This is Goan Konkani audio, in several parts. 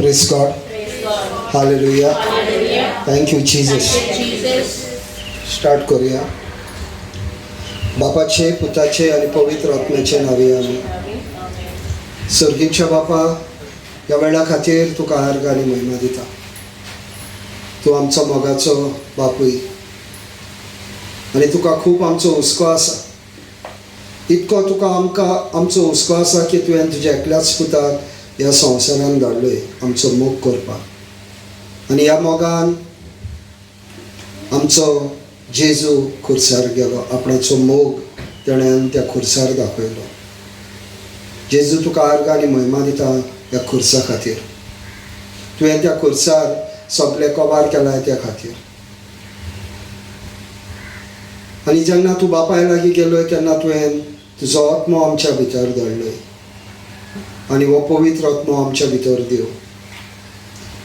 Praise God. Hallelujah. Thank you Jesus. Start करूया. बापाचे, पुताचे आनी पवित्र आत्म्याचे नांवे आमी. सर्गीच्या बापा, ह्या वेळा खातीर तुका आर्ग आनी म्हयमा दिता. तूं आमचो मोगाचो बापूय आनी तुका खूब आमचो हुस्को आसा. इतको तुका आमकां आमचो हुस्को आसा की तुवें तुज्या एकल्याच पुताक ह्या संवसारान धाडलोय आमचो मोग करपाक, आनी ह्या मोगान आमचो जेजू खुर्सार गेलो. आपणाचो मोग तेणें त्या खुर्सार दाखयलो. जेजू, तुका आर्ग आनी म्हयमा दिता ह्या खुर्सा खातीर. तुवें त्या खुर्सार सगळें कबार केलां त्या खातीर. आनी जेन्ना तूं बापाय लागीं गेलोय तेन्ना तुवें तुजो आत्मो आमच्या भितर धाडलोय आनी हो पवित्र आत्मो आमच्या भितर दिव.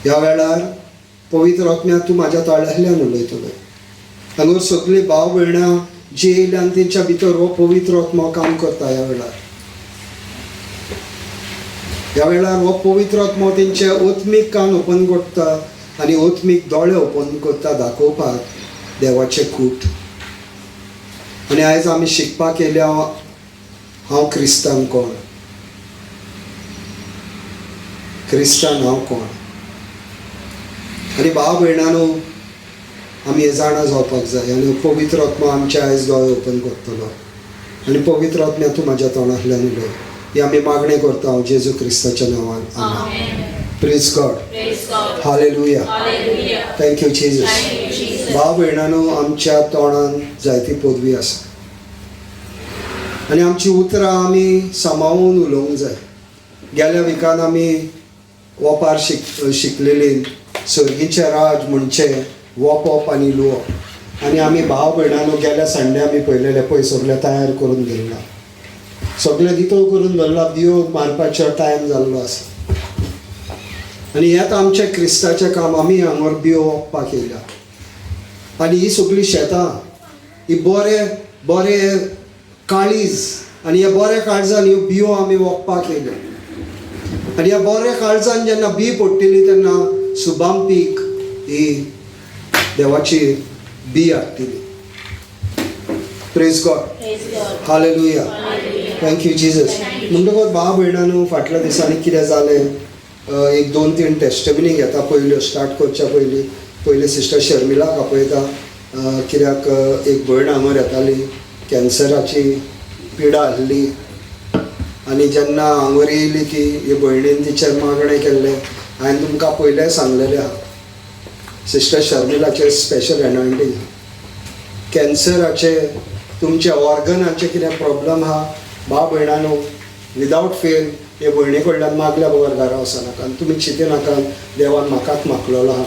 ह्या वेळार पवित्र आत्म्या तूं म्हाज्या ताळ्यांतल्यान उलयतलो. हांगा सगळीं भाव भयणां जी येयल्या आनी तेंच्या भितर हो पवित्र आत्मो काम करता. ह्या वेळार, ह्या वेळार हो पवित्र आत्मो तेंचे ओत्मीक कान ओपन करता आनी ओत्मीक दोळे ओपन करता दाखोवपाक देवाचें कूट. आनी आयज आमी शिकपाक येयल्या हांव क्रिस्तान कोण, क्रिस्तान हांव कोण. आनी भाव भयणांनो, आमी हें जाणा जावपाक जाय. आनी पवित्र आत्मा आमचे आयज दोळे ओपन करतलो आनी पवित्र आत्म्या तूं म्हाज्या तोंडांतल्यान उलय, ही आमी मागणें करता हांव जेजू क्रिस्ताच्या नांवान. आमेन. Praise God. Hallelujah. Thank you Jesus. भाव भयणांनो, आमच्या तोंडान जायती पदवी आसा आनी आमची उतरां आमी सांबाळून उलोवंक जाय. गेल्या विकान आमी वोपार शिकलेली, सर्गीचें राज म्हणचे वोपप आनी लुवप. आनी आमी भाव भयणांनो गेल्या संडे आमी पळयलेले पळय सगळें तयार करून दवरलां, सगळें दितो करून दवरलां, बियो मारपाचो टायम जाल्लो आसा. आनी हेंच आमचें क्रिस्ताचें काम. आमी हांगर बियो वोपपाक येयल्या आनी ही सगळीं शेतां ही बरें बरें काळीज आनी ह्या बऱ्या काळजान ह्यो बियो आमी वोपपाक येयल्या. आनी ह्या बऱ्या काळजान जेन्ना बी पडटली तेन्ना सुबाम पीक ही देवाची बी हाडटली. Praise God. Hallelujah. Thank you Jesus. म्हणटकच भाव भयणांनो, फाटल्या दिसांनी कितें जालें, एक दोन तीन टेस्टमिनी घेता पयल्यो स्टार्ट करच्या पयलीं. पयलीं सिस्टर शर्मिलाक आपयता, कित्याक एक भयण हांगर येताली, कॅन्सराची पिडा आसली आनी जेन्ना हांगर येयली ती हे भयणीन तिचेर मागणें केल्लें. हांवें तुमकां पयलें सांगलेलें आहा, सिस्टर शर्मिलाचेर स्पेशल एनॉयंटींग. कॅन्सराचे तुमच्या ऑर्गनाचे कितें प्रॉब्लम आहा भाव भयणांनो, विदावट फेल हे भयणी कडल्यान मागल्या बगर घरा वचनाका. आनी तुमी चिंती नाका, देवान म्हाकाच मागलेलो आहा.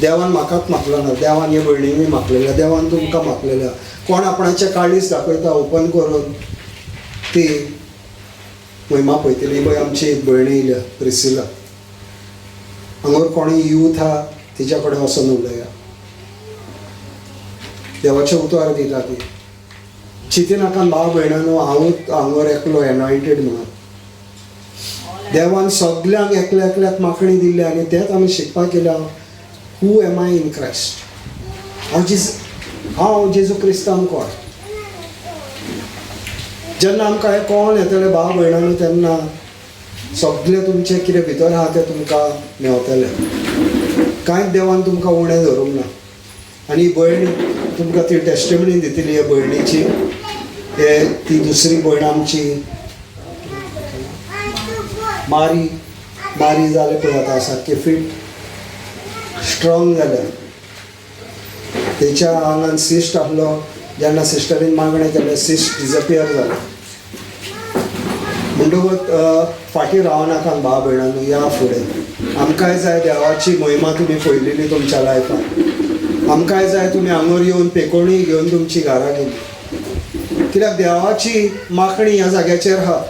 देवान म्हाकाच मागलो ना, देवान हे भयणींनी मागलेले, देवान तुमकां मागलेले आहा. कोण आपणाचें काळीज दाखयता ओपन करून ती महिमा पळयतली. पळय आमची एक भयणी येयल्या प्रिसिला, हांगर कोणूय यूथ आहा तिच्या कडेन वचोन उलया, देवाचें उतर दिता ती. चिंती नाका भाव भयणांनो, हांवूच हांगर एकलो एनॉयटेड म्हणून. देवान सगल्यांक एकल्या एकल्याक मागणी दिल्ली आनी तेंच आमी शिकपाक गेल्या. Who am I in Christ? हांव जेजू क्रिस्तान कोण? जेन्ना आमकां हें कळोन येतलें भाव भयणांनो, तेन्ना सगळें तुमचें कितें भितर आहा तें तुमकां मेवतलें. कांयच देवान तुमकां उणें धरूंक ना. आनी भयण तुमकां ती टेस्टिमनी दितली हे भयणीची. हे ती दुसरी भयण आमची मारी. मारी जालें पळय आतां सारकें फिट स्ट्रॉंग जालें. तेच्या आंगान सिस्ट आहलो, जेन्ना सिस्टरीन मागणें केलें सिस्ट डिजपियर जालें. म्हणटकूच फाटीं रावनाका भाव भयणांनो, या फुडें. आमकांय जाय देवाची महिमा तुमी पळयलेली तुमच्या लायफान. आमकांय जाय तुमी हांगर येवन पेकोणी घेवन तुमची घरा गेली, कित्याक देवाची मागणी ह्या जाग्याचेर आहा.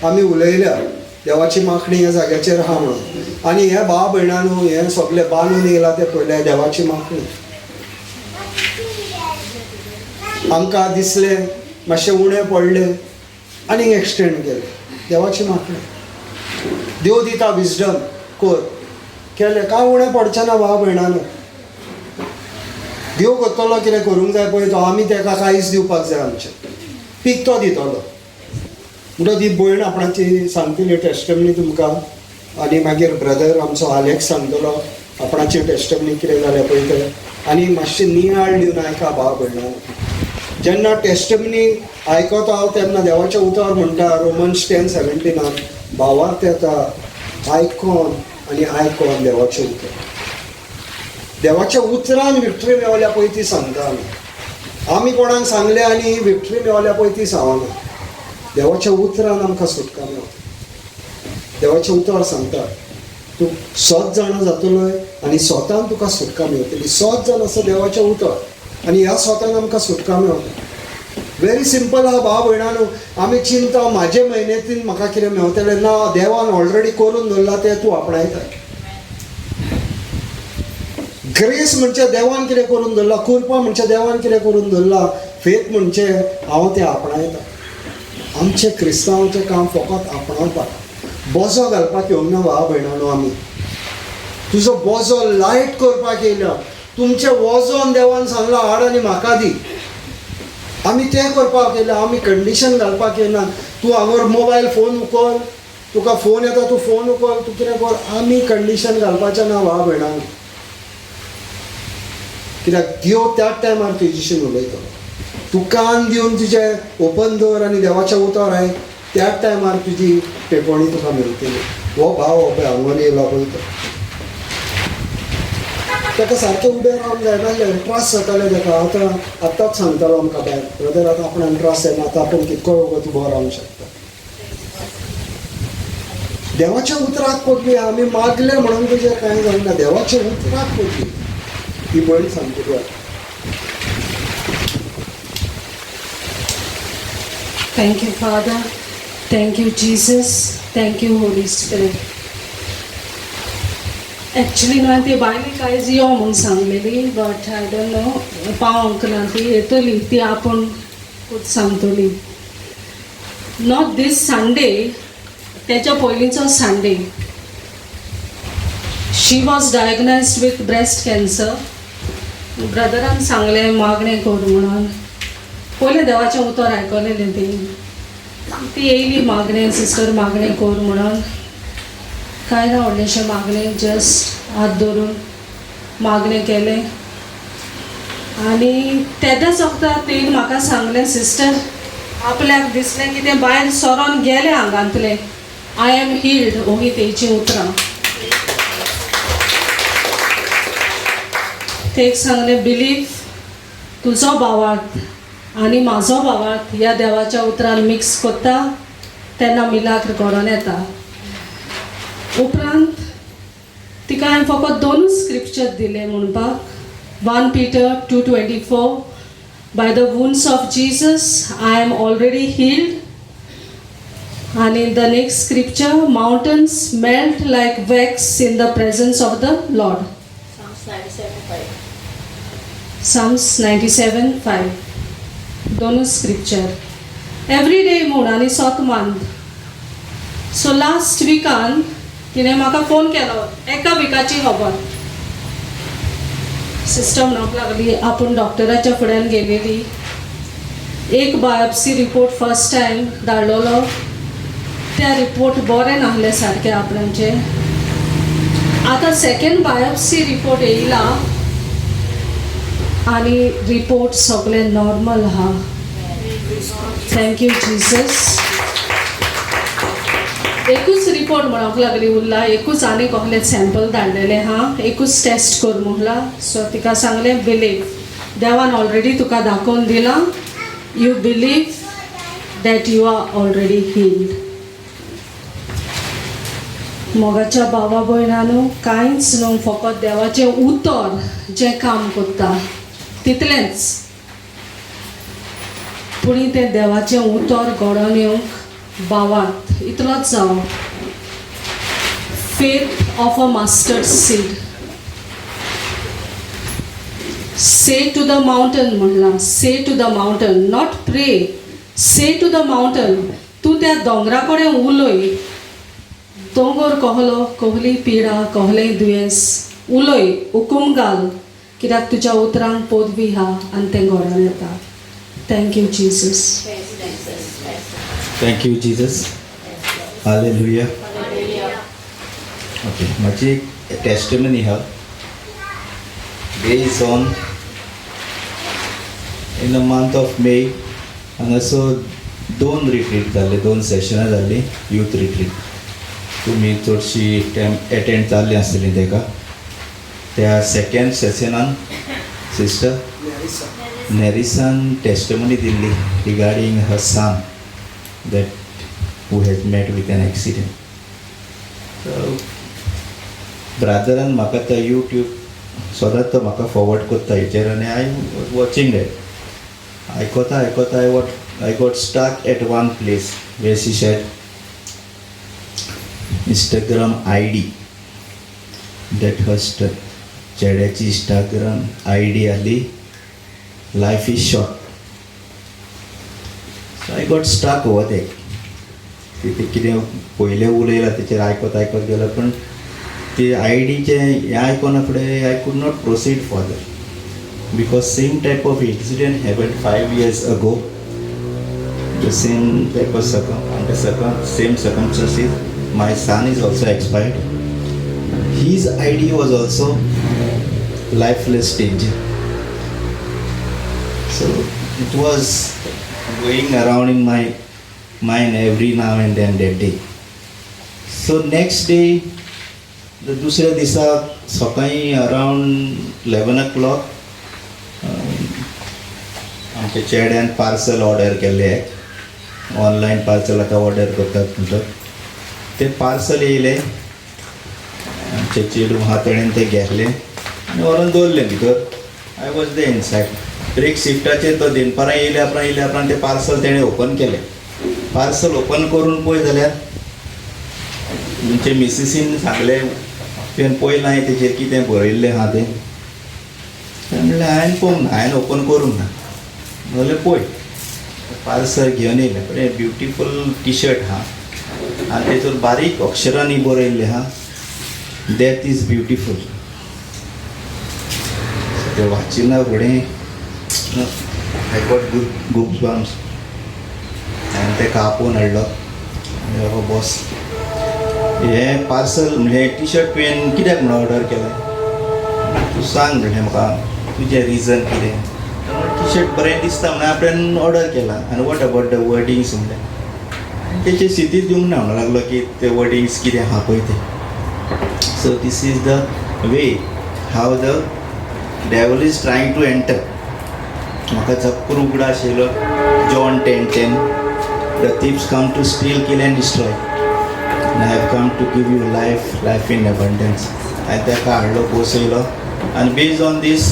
आमी उलयल्या देवाची मागणी ह्या जाग्याचेर आहा म्हणून. आनी हे भाव भयणांनो, हें सगळें बांदून येयलां तें पळयलें देवाची मागणी. आमकां दिसलें मातशें उणें पडलें आनीक एक्सटेंड केलें, देवाची मागणी. देव दिता विजडम कर केलें कांय उणें पडचें ना भाव भयणानो. देव करतलो कितें करूंक जाय पळय तो, आमी तेका कांयच दिवपाक जाय आमचें पीक तो दितलो. म्हणटच ही भयण आपणाची सांगतली टेस्टमनी तुमकां आनी मागीर ब्रदर आमचो आलेक्स सांगतलो आपणाची टेस्टमनी कितें जालें पळय तें. आनी मातशें नियाळ दिवन आयका भाव भयणानो. जेन्ना टेस्टमनी आयकता हांव तेन्ना देवाचें उतर म्हणटा रोमन्स 10:17 भावार्थ येता आयकोन आनी आयकोन देवाचें उतर. देवाच्या उतरान विक्ट्री मेवल्या पळय ती सांगता आमी. आमी कोणाक सांगलें आनी विक्ट्री मेवल्या पळय ती सांगना. देवाच्या उतरान आमकां सुटका मेवता. देवाचें उतर सांगता तूं सोत जाणा जातलोय आनी स्वतान तुका सुटका मेवतली. सोत जाण आसा देवाचें उतर आनी ह्या स्वतान आमकां सुटका मेवता. व्हेरी सिंपल आहा भाव भयणानो. आमी चिंता म्हाजे म्हयनेतीन म्हाका कितें मेवतलें ना, देवान ऑलरेडी करून दवरलां तें तूं आपणायता. ग्रेस म्हणजे देवान कितें करून दवरलां, कृपा म्हणजे देवान कितें करून दवरलां, फेथ म्हणजे हांव तें आपणायता. आमचें क्रिस्तांवाचें काम फकत आपणावपाक, बोजो घालपाक येवंक ना भाव भयणानो. आमी तुजो बोजो लायट करपाक येयल्या. तुमचें वजन देवान सांगलां हाड आनी म्हाका दी. आमी तें करपाक येयल्या, आमी कंडिशन घालपाक येयना. तूं हांगर मोबायल फोन उखल, तुका फोन येता तूं फोन उखल, तूं कितें कर, आमी कंडिशन घालपाचें ना भाव भयणानो. कित्याक देव त्याच टायमार तुजेशीन उलयतलो. तूं कान दिवन तुजें ओपन दवर आनी देवाचें उतर आयक, त्याच टायमार तुजी टेपोणी तुका मेळटली. हो भाव हो पळय हांगा येयला पळय तो, ताका सारकें उबें रावंक जायनासलें, त्रास जाताले ताका. आतां आत्तांच सांगतालो आमकां भायर ब्रदर, आतां आपणाक त्रास जायना, आतां आपूण कितको वगत उबो रावंक शकता. देवाच्या उतराक पडली, आमी मागले म्हणून तुजें कांय जायना. देवाच्या उतराक पडली ही भयण सांगता तुका. Thank you, Father. Thank you, Jesus. Thank you, Holy Spirit. Actually न्हय ती बायलेक आयज यो म्हूण सांगलेली, बट I don't know पावंक ना. ती येतली, ती आपूण सांगतली. Not these Sunday, तेच्या पयलींचो Sunday she was diagnosed with breast cancer. Brethren सांगलें मागणें कर म्हणून. पयलें देवाचें उतर आयकलेलें ती. ती येयली मागणें, सिस्टर मागणें कर म्हणून. कांय ना व्हडलेंशें मागणें, जस्ट हात धरून मागणें केलें. आनी तेद्याच वखदार तिणें म्हाका सांगलें, सिस्टर आपल्याक दिसलें की तें भायर सरोन गेलें आंगांतलें, I am healed. ओगी तेचीं उतरां. तेक सांगलें, बिलीव तुजो भावार्थ आनी म्हाजो भावार्थ ह्या देवाच्या उतरान मिक्स करता तेन्ना मिलाग्र घडोवन येता. उपरांत तिका हांवें फकत दोनूच स्क्रिप्चर दिले म्हणपाक, 1 Peter 2:24, by the wounds of Jesus I am already healed. आनी the next scripture, mountains melt like wax in the presence of the Lord. Psalms 97:5. दोनूच स्क्रिप्चर एवरी डे म्हूण आनी सोत मंथ. सो लास्ट विकान तिणें म्हाका फोन केलो, एका विकाची खबर. सिस्टर म्हणूंक लागली आपूण डॉक्टराच्या फुड्यान गेलेली, एक बायोप्सी रिपोर्ट फर्स्ट टायम धाडलेलो, त्या रिपोर्ट बरें नासले सारकें आपणाचे. आतां सेकेंड बायोप्सी रिपोर्ट येयला आनी रिपोर्ट सगळे नॉर्मल आहा. Thank you Jesus. एकूच रिपोर्ट म्हणूंक लागली उरला, एकूच आनी कसलें सॅम्पल धाडलेलें आहा, एकूच टेस्ट कर म्हणला. सो तिका सांगलें, बिलीव, देवान ऑलरेडी तुका दाखोवन दिलां, you believe that you are already healed. मोगाच्या भावा भयणानो, कांयच न्हू, फकत देवाचें उतर जें काम करता तितलेंच. पूण तें देवाचें उतर घडोवन येवंक भावार्थ इतलोच जावो, faith of a mustard seed. Say to the mountain म्हणलां, say to the mountain, not pray, say to the mountain. तूं त्या दोंगरा कडेन उलय, दोंगोर कहलो, कहली पिडा, कहलें दुयेंस, उलय, हुकूम घाल, कित्याक तुज्या उतरांक पदवी आहा आनी तें घडोवन येता. Thank you Jesus. Thank you Jesus. Hallelujah. Okay, म्हजी एक टेस्टिमनी आहा based on in the month of May. हांगासर दोन रिट्रीट जाल्ले, दोन सेशनां जाल्लीं यूथ रिट्रीट. तुमी चडशी टायम एटेंड जाल्लीं आसतलीं तेका. त्या second सेशनान sister नॅरिसान testimony Delhi regarding her son that who has met with an accident. So ब्रादरान म्हाका तो यूट्यूब सदांच तो म्हाका फॉवर्ड करता हेचेर आनी I was watching that. आयकता आयकता I got stuck at one place where she said Instagram ID that her चेड्याची Instagram I D आहली life is short. So I got stuck over there. ते कितें पयलें उलयलां तेचेर आयकत आयकत गेलो, पूण ते आय डीचें हें आयकना फुडें I could not proceed further because same type of incident happen 5 years ago, the same type of under same circumstances. My son is also expired. His ID was also lifeless danger. So it was going around in my mind every now and then that day. So next day, the दुसऱ्या दिसा सकाळी अरावंड 11 ओ क्लॉक आमच्या चेड्यान पार्सल ऑर्डर केल्लें एक. ऑनलायन पार्सल आतां ऑर्डर करतात म्हणटात तें पार्सल येयलें. आमचें चेडूं आहा तेणेन तें घेतलें आनी व्हरोन दवरलें भितर. I was there inside. Break शिफ्टाचेर तो दनपारां येयल्या उपरांत, येयल्या उपरांत तें पार्सल तेणें ओपन केलें. पार्सल ओपन करून पळय जाल्यार आमचे मिसिसीन सांगलें, तुवें पळयलां तेचेर कितें बरयल्लें आहा तें? म्हणलें, हांवें पळोवंक ना, हांवें ओपन करूंक ना. म्हणलें, पळय. पार्सल घेवन येयलें. बरें ब्युटिफूल टी शर्ट आहा आनी तेचेर बारीक अक्षरांनी बरयल्लें आहा, "Death is beautiful." तें वाचिना फुडें I got good goosebumps. हांवें ताका आपोवन हाडलो आनी, "हो बॉस, हें पार्सल म्हणजे टी शर्ट तुवें कित्याक म्हणून ऑर्डर केलें? तूं सांग म्हणलें म्हाका, तुजें रिजन कितें?" टी शर्ट बरें दिसता म्हणून आपणें ऑर्डर केलां. आनी what about the wordings म्हणलें. आनी तेचेर सितीच दिवंक ना. म्हणूंक लागलो की ते वर्डींग्स कितें आहा पळय तें. So this is the way how the devil is trying to enter. म्हाका झप्प उगडास येयलो John 10:10, "The thieves come to steal, kill and destroy, and I have come to give you life, life in abundance." हांवें ताका हाडलो, बसयलो आनी based on this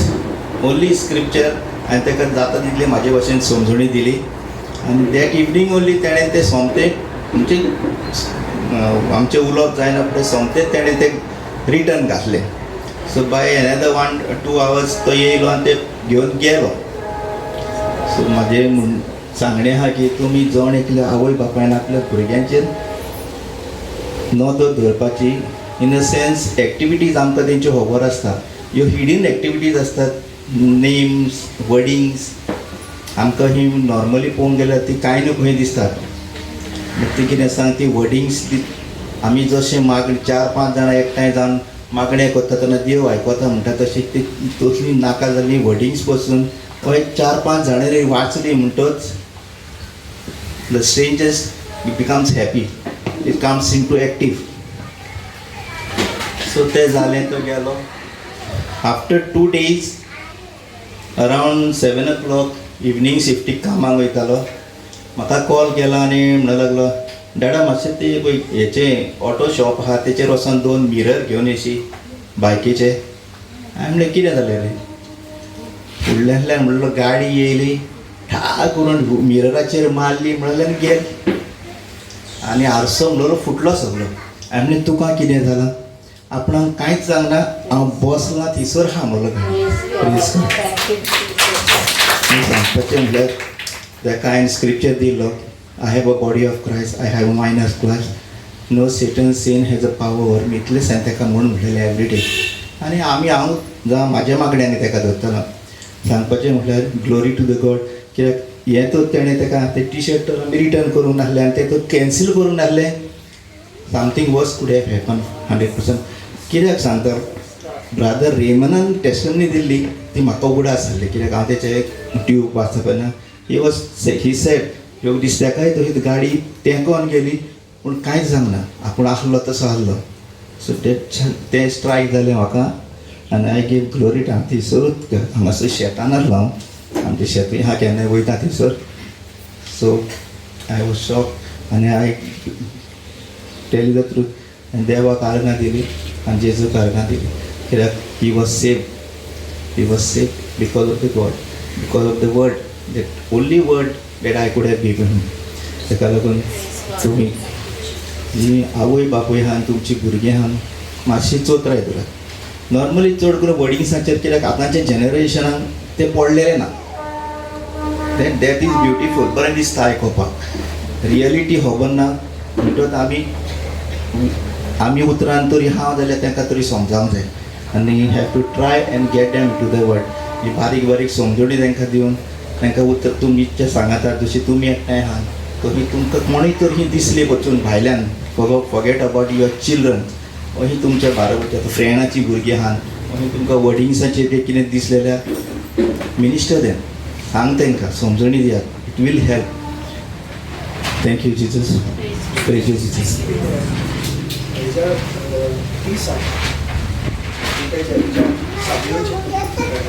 only scripture हांवें ताका जाता तितली म्हाजे भाशेन समजणी दिली. आनी that evening only तेणें तें सोमतें, म्हणजे आमचें उलोवप जायना फुडें सोमतें तेणें तें रिटर्न घातलें. So by another 1-2 hours तो येयलो आनी ते घेवन गेलो. सो म्हाजें म्हण सांगणें आहा की तुमी जण एकल्या आवय बापायन आपल्या भुरग्यांचेर नदर दवरपाची. इन अ सेन्स एक्टिविटीज आमकां तेंच्यो खबर आसता, ह्यो हिडन एक्टिविटीज आसतात, नेम्स, वर्डींग्स आमकां ही नॉर्मली पळोवंक गेल्यार ती कांय न्हू खंय दिसतात. बट ती कितें सांग, ती वर्डींग्स आमी जशें मागणी चार पांच जाणां एकठांय जावन मागणें करता तेन्ना देव आयकता म्हणटा, तशी ती तसली नाका जाल्ली वर्डींग्स पसून हो एक चार पांच जाणां वाचली म्हणटच the strangers becomes happy, it comes into active. So तें जालें, तो गेलो. After 2 days, around 7 o'clock, evening शिफ्टीक कामाक वयतालो, म्हाका कॉल केला आनी म्हणूंक लागलो, "डाडा, मातशें ते पळय हेचें ऑटो शॉप आहा तेचेर वचोन दोन मिरर घेवन येशी बायकीचे." हांवें म्हणलें, "कितें जालें रे?" फुडल्यांतल्यान म्हणलो, गाडी येयली, ठा करून मिरराचेर मारली म्हणल्यार आनी गेली आनी आरसो म्हणलो फुटलो सगलो. हांवें म्हणलें, "तुका कितें जालां?" "आपणाक कांयच जावंक ना, हांव बसलां थंयसर आहा," म्हणलो. प्लीज, सांगपाचें म्हणल्यार ताका हांवें स्क्रिप्चर दिलो, "I have a body of Christ, I have mind of Christ." No Satan sin has a power over me. इतलेंच हांवें ताका म्हूण म्हणलेलें एवरी डे. आनी आमी हांव जावं म्हाज्या मागण्यांनी ताका धरतलो. सांगपाचें म्हटल्यार ग्लोरी टू the God, कित्याक हें तर तेणें ताका तें टी शर्ट तर आमी रिटर्न करूंक नासलें आनी तें तर कॅन्सील करूंक नासलें. Something worse could have happen 100%. कित्याक सांगता, ब्रादर रेमनान टेस्टमनी दिल्ली ती म्हाका उगडास जाल्ली, कित्याक हांव तेचे ट्यूब वाचता तेन्ना he was he said योग दिसताकाय तशी गाडी तेंकोन गेली पूण कांयच जावंक ना, आपूण आहलो तसो आहलो. सो तें स्ट्रायक जालें म्हाका आनी I give glory to. हांव थंयसरूच हांगासर शेतान आहलो हांव, आमचें शेतूय आहा, केन्नाय वयता थंयसर. सो I was shock आनी I tell the truth. आनी देवाक आर्गां दिली आनी जेजूक आर्गां दिली, कित्याक he was save, he was save because of the God, because of the word, that only word that I could have given him. ताका लागून तुमी जी आवय बापूय आहा आनी तुमची भुरगीं आहा मातशी चोत्राय करात. नॉर्मली चड करून वर्डिंग्साचेर, कित्याक आतांच्या जनरेशनाक तें पडलेलें ना. That that is beautiful, बरें दिसता आयकोपाक, रियलिटी खबर ना. म्हणटच आमी आमी उतरान तरी आहा जाल्यार तांकां तरी समजावंक जाय आनी have to try and get them to the word. ही बारीक बारीक समजणी तांकां दिवन तांकां उतर तुमी जें सांगता जशी तुमी एकठांय आहा तरी तुमकां कोणूय तर ही दिसली वचून भायल्यान, फॉगेट अबावट your children, अशी तुमच्या बाराबरच्या आतां फ्रेंडाची भुरगीं आहात, अशी तुमकां वर्डिंग्साचेर तें कितें दिसलें जाल्यार मिनिस्टर देम, सांग तांकां, समजणी दियात. It will help. Thank you Jesus. Praise you Jesus. ती सांग.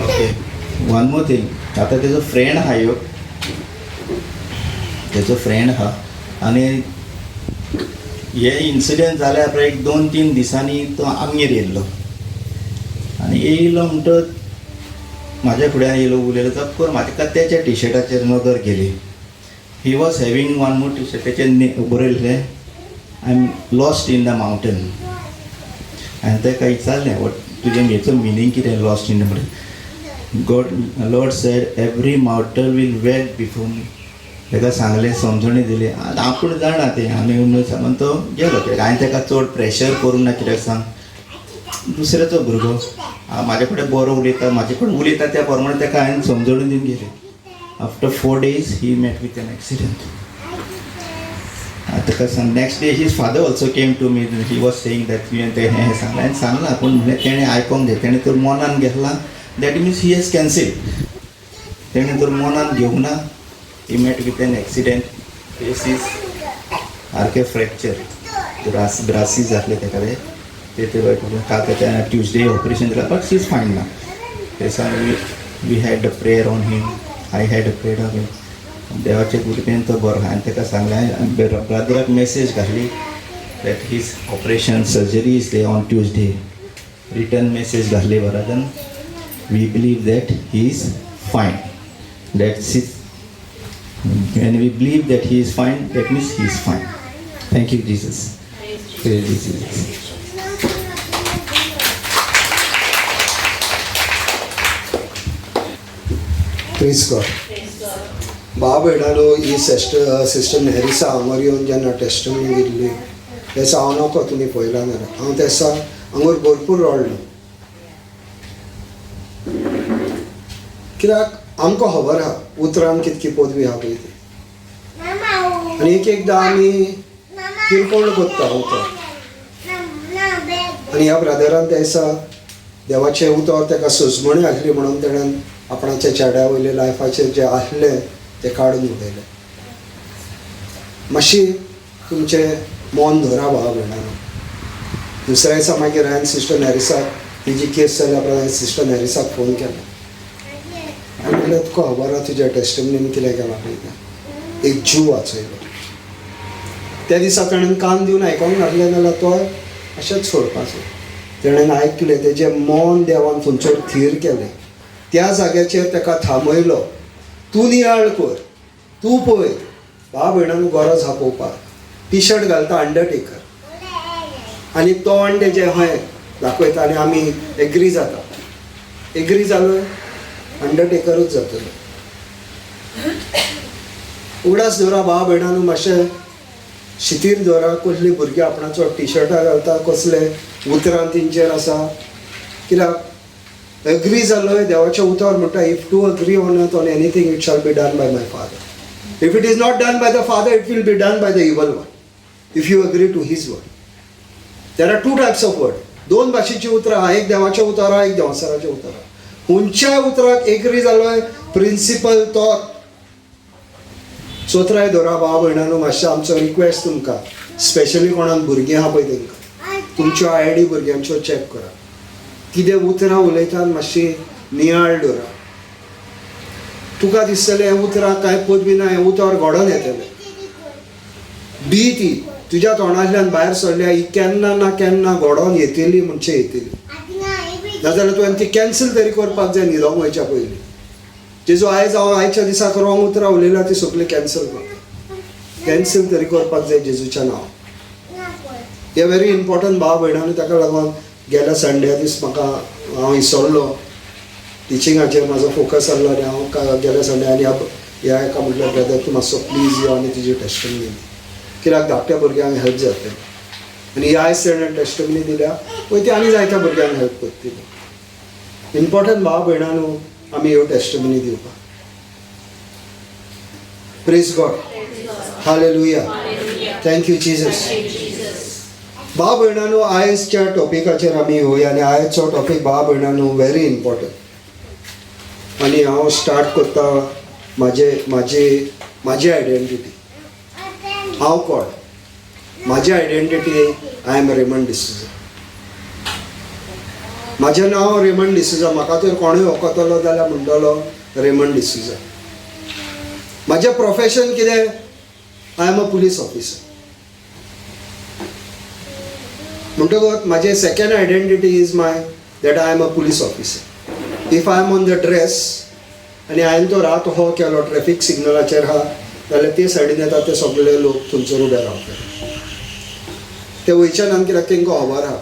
Okay, one more thing. आतां तेजो फ्रेंड आहा ह्यो, तेजो फ्रेंड आहा आनी हे इन्सिडंट जाल्या उपरांत एक 2-3 दिसांनी तो आमगेर येयल्लो आनी येयलो म्हणटच म्हाज्या फुड्यान येयलो, उलयलो. जप करून म्हाका तेच्या टिशर्टाचेर नदर गेली. He was having one more T-shirt, तेचेर बरयल्लें I am lost in the mountain. हांवें ताका विचारलें, वट तुजें हेचो मिनींग कितें lost in the mountain? God Lord said every mortal will wait before me. ताका सांगलें, समजणी दिली. आनी आपूण जाणा तें आमी सांगून तो गेलो, कित्याक हांवें ताका चड प्रेशर करूंक ना, कित्याक सांग, दुसऱ्याचो भुरगो म्हाजे कडेन बरो उलयता, म्हाजे कडेन उलयता त्या प्रमाणे ताका हांवें समजणी दिवन गेलें. After 4 days he met with an accident. ताका सांग, next day his father also came to me. He was saying that तुवें तें हें सांगलें. हांवें सांगलां, पूण म्हणलें तेणें आयकोंक जाय. तेणें तर मनान घेतलां, that means he has cancel. तेणें तर मनान घेवंक ना, he met with an accident. Face is सारकें फ्रॅक्चर, ब्रासीस जातले ताका ते ते काल ताच्या ट्युजडे ऑपरेशन जालां, but she is fine ना. ते सांग we had a prayer on him, I had a prayer on him. देवाचे कृपेन तो बरो. हांवें ताका सांगलें, ब्रदराक मॅसेज घातली that his operation surgery is day on Tuesday. Return message घातली बरादन, we believe that he is fine. That's is when we believe that he is fine, that means he is fine. Thank you, Jesus. Praise Jesus. Praise God. बाब भयणानो, ही सिस्टर नेरिसा हांगर येवन जेन्ना टेस्टमनी दिल्ली तेसा हांव नको तुमी पळयला जाल्यार हांव तेसा हांगर भरपूर रडलो, कित्याक आमकां खबर आहा उतरान कितकी पदवी आहा पळय ती. आनी एक एकदां आमी किरकोळ करता उतर. आनी ह्या ब्रदरान त्या दिसा देवाचें उतर ताका सुजमणी आसली म्हणून तेणेन आपणाच्या चेड्या वयले लायफाचेर जें आसलें तें काडून उडयलें. मातशी तुमचें मन धरा भाव भयणानो. दुसऱ्या दिसा मागीर हांवें सिस्टर नॅरिसाक तिजी केस जाल्या उपरांत हांवें सिस्टर नॅरिसाक फोन केलो आनी म्हणलें तुका खबर आहा तुज्या टेस्टमनीन कितें केलां पळय तें, एक जीव वाचयलो. त्या दिसा ताणें कान दिवन आयकोंक नासलें जाल्यार तो अशेंच सोडपाचो. तेणें आयकलें, तेजें मन देवान खंयचो थीर केलें, त्या जाग्याचेर ताका थांबयलो. तूं नियाळ कर, तूं पळय. भाव भयणांक गरज आहा पळोवपाक. टी शर्ट घालता अंडरटेकर आनी तोंड तेजें हय दाखयता आनी आमी एग्री जाता. एग्री जालो अंडरटेकरूच जातलो. उगडास दवरा भाव भयणांनो, मातशें शितीर दवरा कसली भुरगीं आपणाचो टिशर्टां घालता, कसले उतरां तेंचेर आसा. कित्याक एग्री जालो देवाचें उतर म्हणटा, if two agree on earth on anything it shall be done by my father. If it is not done by the father it will be done by the evil one, if you agree to his word. There are two types of word. दोन भाशेची उतरां आहा, एक देवाचें उतर आहा, एक देंवचाराचें उतर आहा. खंयच्याय उतराक एग्री जालोय प्रिंसिपल तो चोत्राय दवरा. भाव भयणांनो, मातशें आमचो रिक्वेस्ट तुमकां, स्पेशली कोणाक भुरगीं आहा पळय तेंकां, तुमच्यो आयडी भुरग्यांच्यो चॅक करा. कितें उतरां उलयतात मातशी नियाळ दवरा. तुका दिसतलें हें उतरां कांय पदवी ना, हें उतर घडोवन येतलें. बी ती तुज्या तोंडांतल्यान भायर सरल्या ही केन्ना ना केन्ना घडोवन येतली म्हणचे येतली. नाजाल्यार तुवें ती कॅन्सल तरी करपाक जाय न्हिदोंक वयच्या पयलीं. जेजू आयज हांव आयच्या दिसाक रॉंग उतरां उलयला ती सगळी कॅन्सल करता. कॅन्सल तरी करपाक जाय जेजूच्या नांव. हें व्हेरी इम्पॉर्टंट भाव भयणांनी. ताका लागून गेल्या संडे दीस म्हाका हांव विसरलो टिचिंगाचेर म्हाजो फोकस आहलो आनी हांव गेल्या संडे आनी ह्या एका म्हटल्यार ब्रदर तूं मातसो प्लीज यो आनी तुजी टेस्टमनी दी, कित्याक धाकट्या भुरग्यांक हेल्प जातली. आनी ह्या आयज ताणें टेस्टमनी दिल्या पळय ती आनी जायत्या भुरग्यांक हेल्प करतली. इम्पॉर्टंट भाव भयणांनो आमी ह्यो टेस्टमनी दिवपाक. Praise God, hallelujah, thank you Jesus. भाव भयणांनो, आयजच्या टॉपिकाचेर आमी येवया आनी आयजचो टॉपीक भाव भयणांनो व्हेरी इम्पॉर्टंट. आनी हांव स्टार्ट करता म्हाजे म्हाजी म्हाजी आयडेंटिटी. हांव कोण? म्हाजी identity, I am Raymond D'Souza. म्हाजें नांव रेमंड डिसूजा. म्हाका तर कोणूय वखतलो जाल्यार म्हणटलो रेमंड डिसूजा. म्हाजें प्रोफेशन कितें? I am a police officer. म्हणटकच म्हाजें second identity is my that I am a police officer. If I am on the dress आनी हांवें तो रात हो केलो ट्रॅफीक सिग्नलाचेर आहा जाल्यार ते सायडीन येता ते सगळे लोक थंयसर उबे रावतले. ते वयचे नान कित्याक तेंकां खबर आहा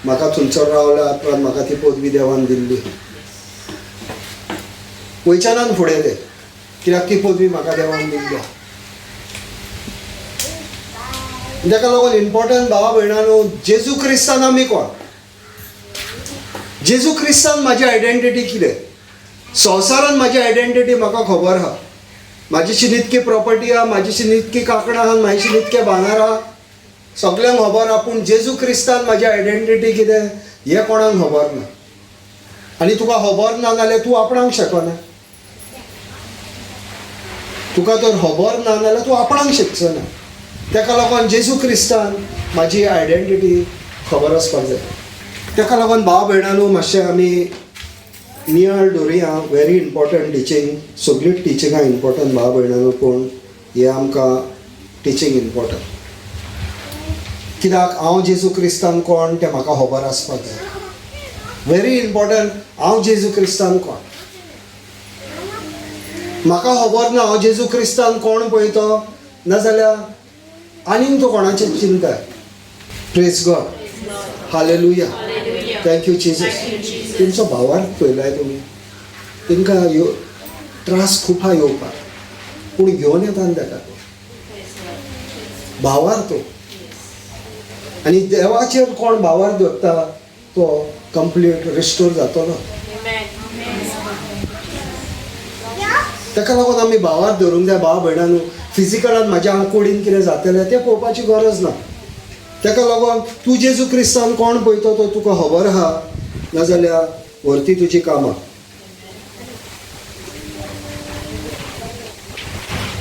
म्हाका थंयसर रावल्या उपरांत म्हाका ती पदवी देवान दिल्ली. वयचे नान फुडें ते, कित्याक ती पदवी म्हाका देवान दिल्ली आहा. ताका लागून इम्पॉर्टंट भावा भयणांनो, जेजू क्रिस्तान आमी कोण? जेजू क्रिस्तान म्हाजी आयडेंटिटी कितें? संवसारान म्हाजी आयडेंटिटी म्हाका खबर आहा. म्हाजी इतकी प्रॉपर्टी आहा, म्हाजी इतकी कांकणां आहा, म्हाजी इतके भांगर आहा, सगल्यांक खबर आहा. पूण जेजू क्रिस्तान म्हाजी आयडेंटिटी कितें हें कोणाक खबर ना. आनी तुका खबर ना जाल्यार तूं आपणाक शकना. तुका तर खबर ना जाल्यार तूं आपणाक शकचो ना. ताका लागून जेजू क्रिस्तान म्हाजी आयडेंटिटी खबर आसपाक जाय. ताका लागून भाव भयणांनो मातशें आमी नियाळ दवरुया. व्हेरी इम्पॉर्टंट टिचींग, सगळीं टिचिंगां इम्पॉर्टंट भाव भयणांनो, पूण हें आमकां टिचींग इम्पॉर्टंट कित्याक हांव जेजू क्रिस्तान कोण तें म्हाका खबर आसपाक जाय. व्हेरी इम्पॉर्टंट, हांव जेजू क्रिस्तान कोण म्हाका खबर ना. हांव जेजू क्रिस्तान कोण पळय तो, नाजाल्यार आनीक तो कोणाचें चिंता. Praise God, hallelujah, thank you Jesus. तेंचो भावार्थ पळयलाय तुमी, तेंकां यो त्रास खूब आहा येवपाक, पूण घेवन येता न्ही ताका तो भावार्थ तो. आनी देवाचेर कोण भावार्थ दवरता तो कंप्लीट रिस्टोर जातलो. ताका लागून आमी भावार्थ धरूंक जाय भाव भयणांनो. फिजिकलान म्हाज्या कुडीन कितें जातलें तें पळोवपाची गरज ना. ताका लागून तूं जेजू क्रिस्तान कोण पळयता तो तुका खबर आहा, नाजाल्यार व्हरती तुजी कामां.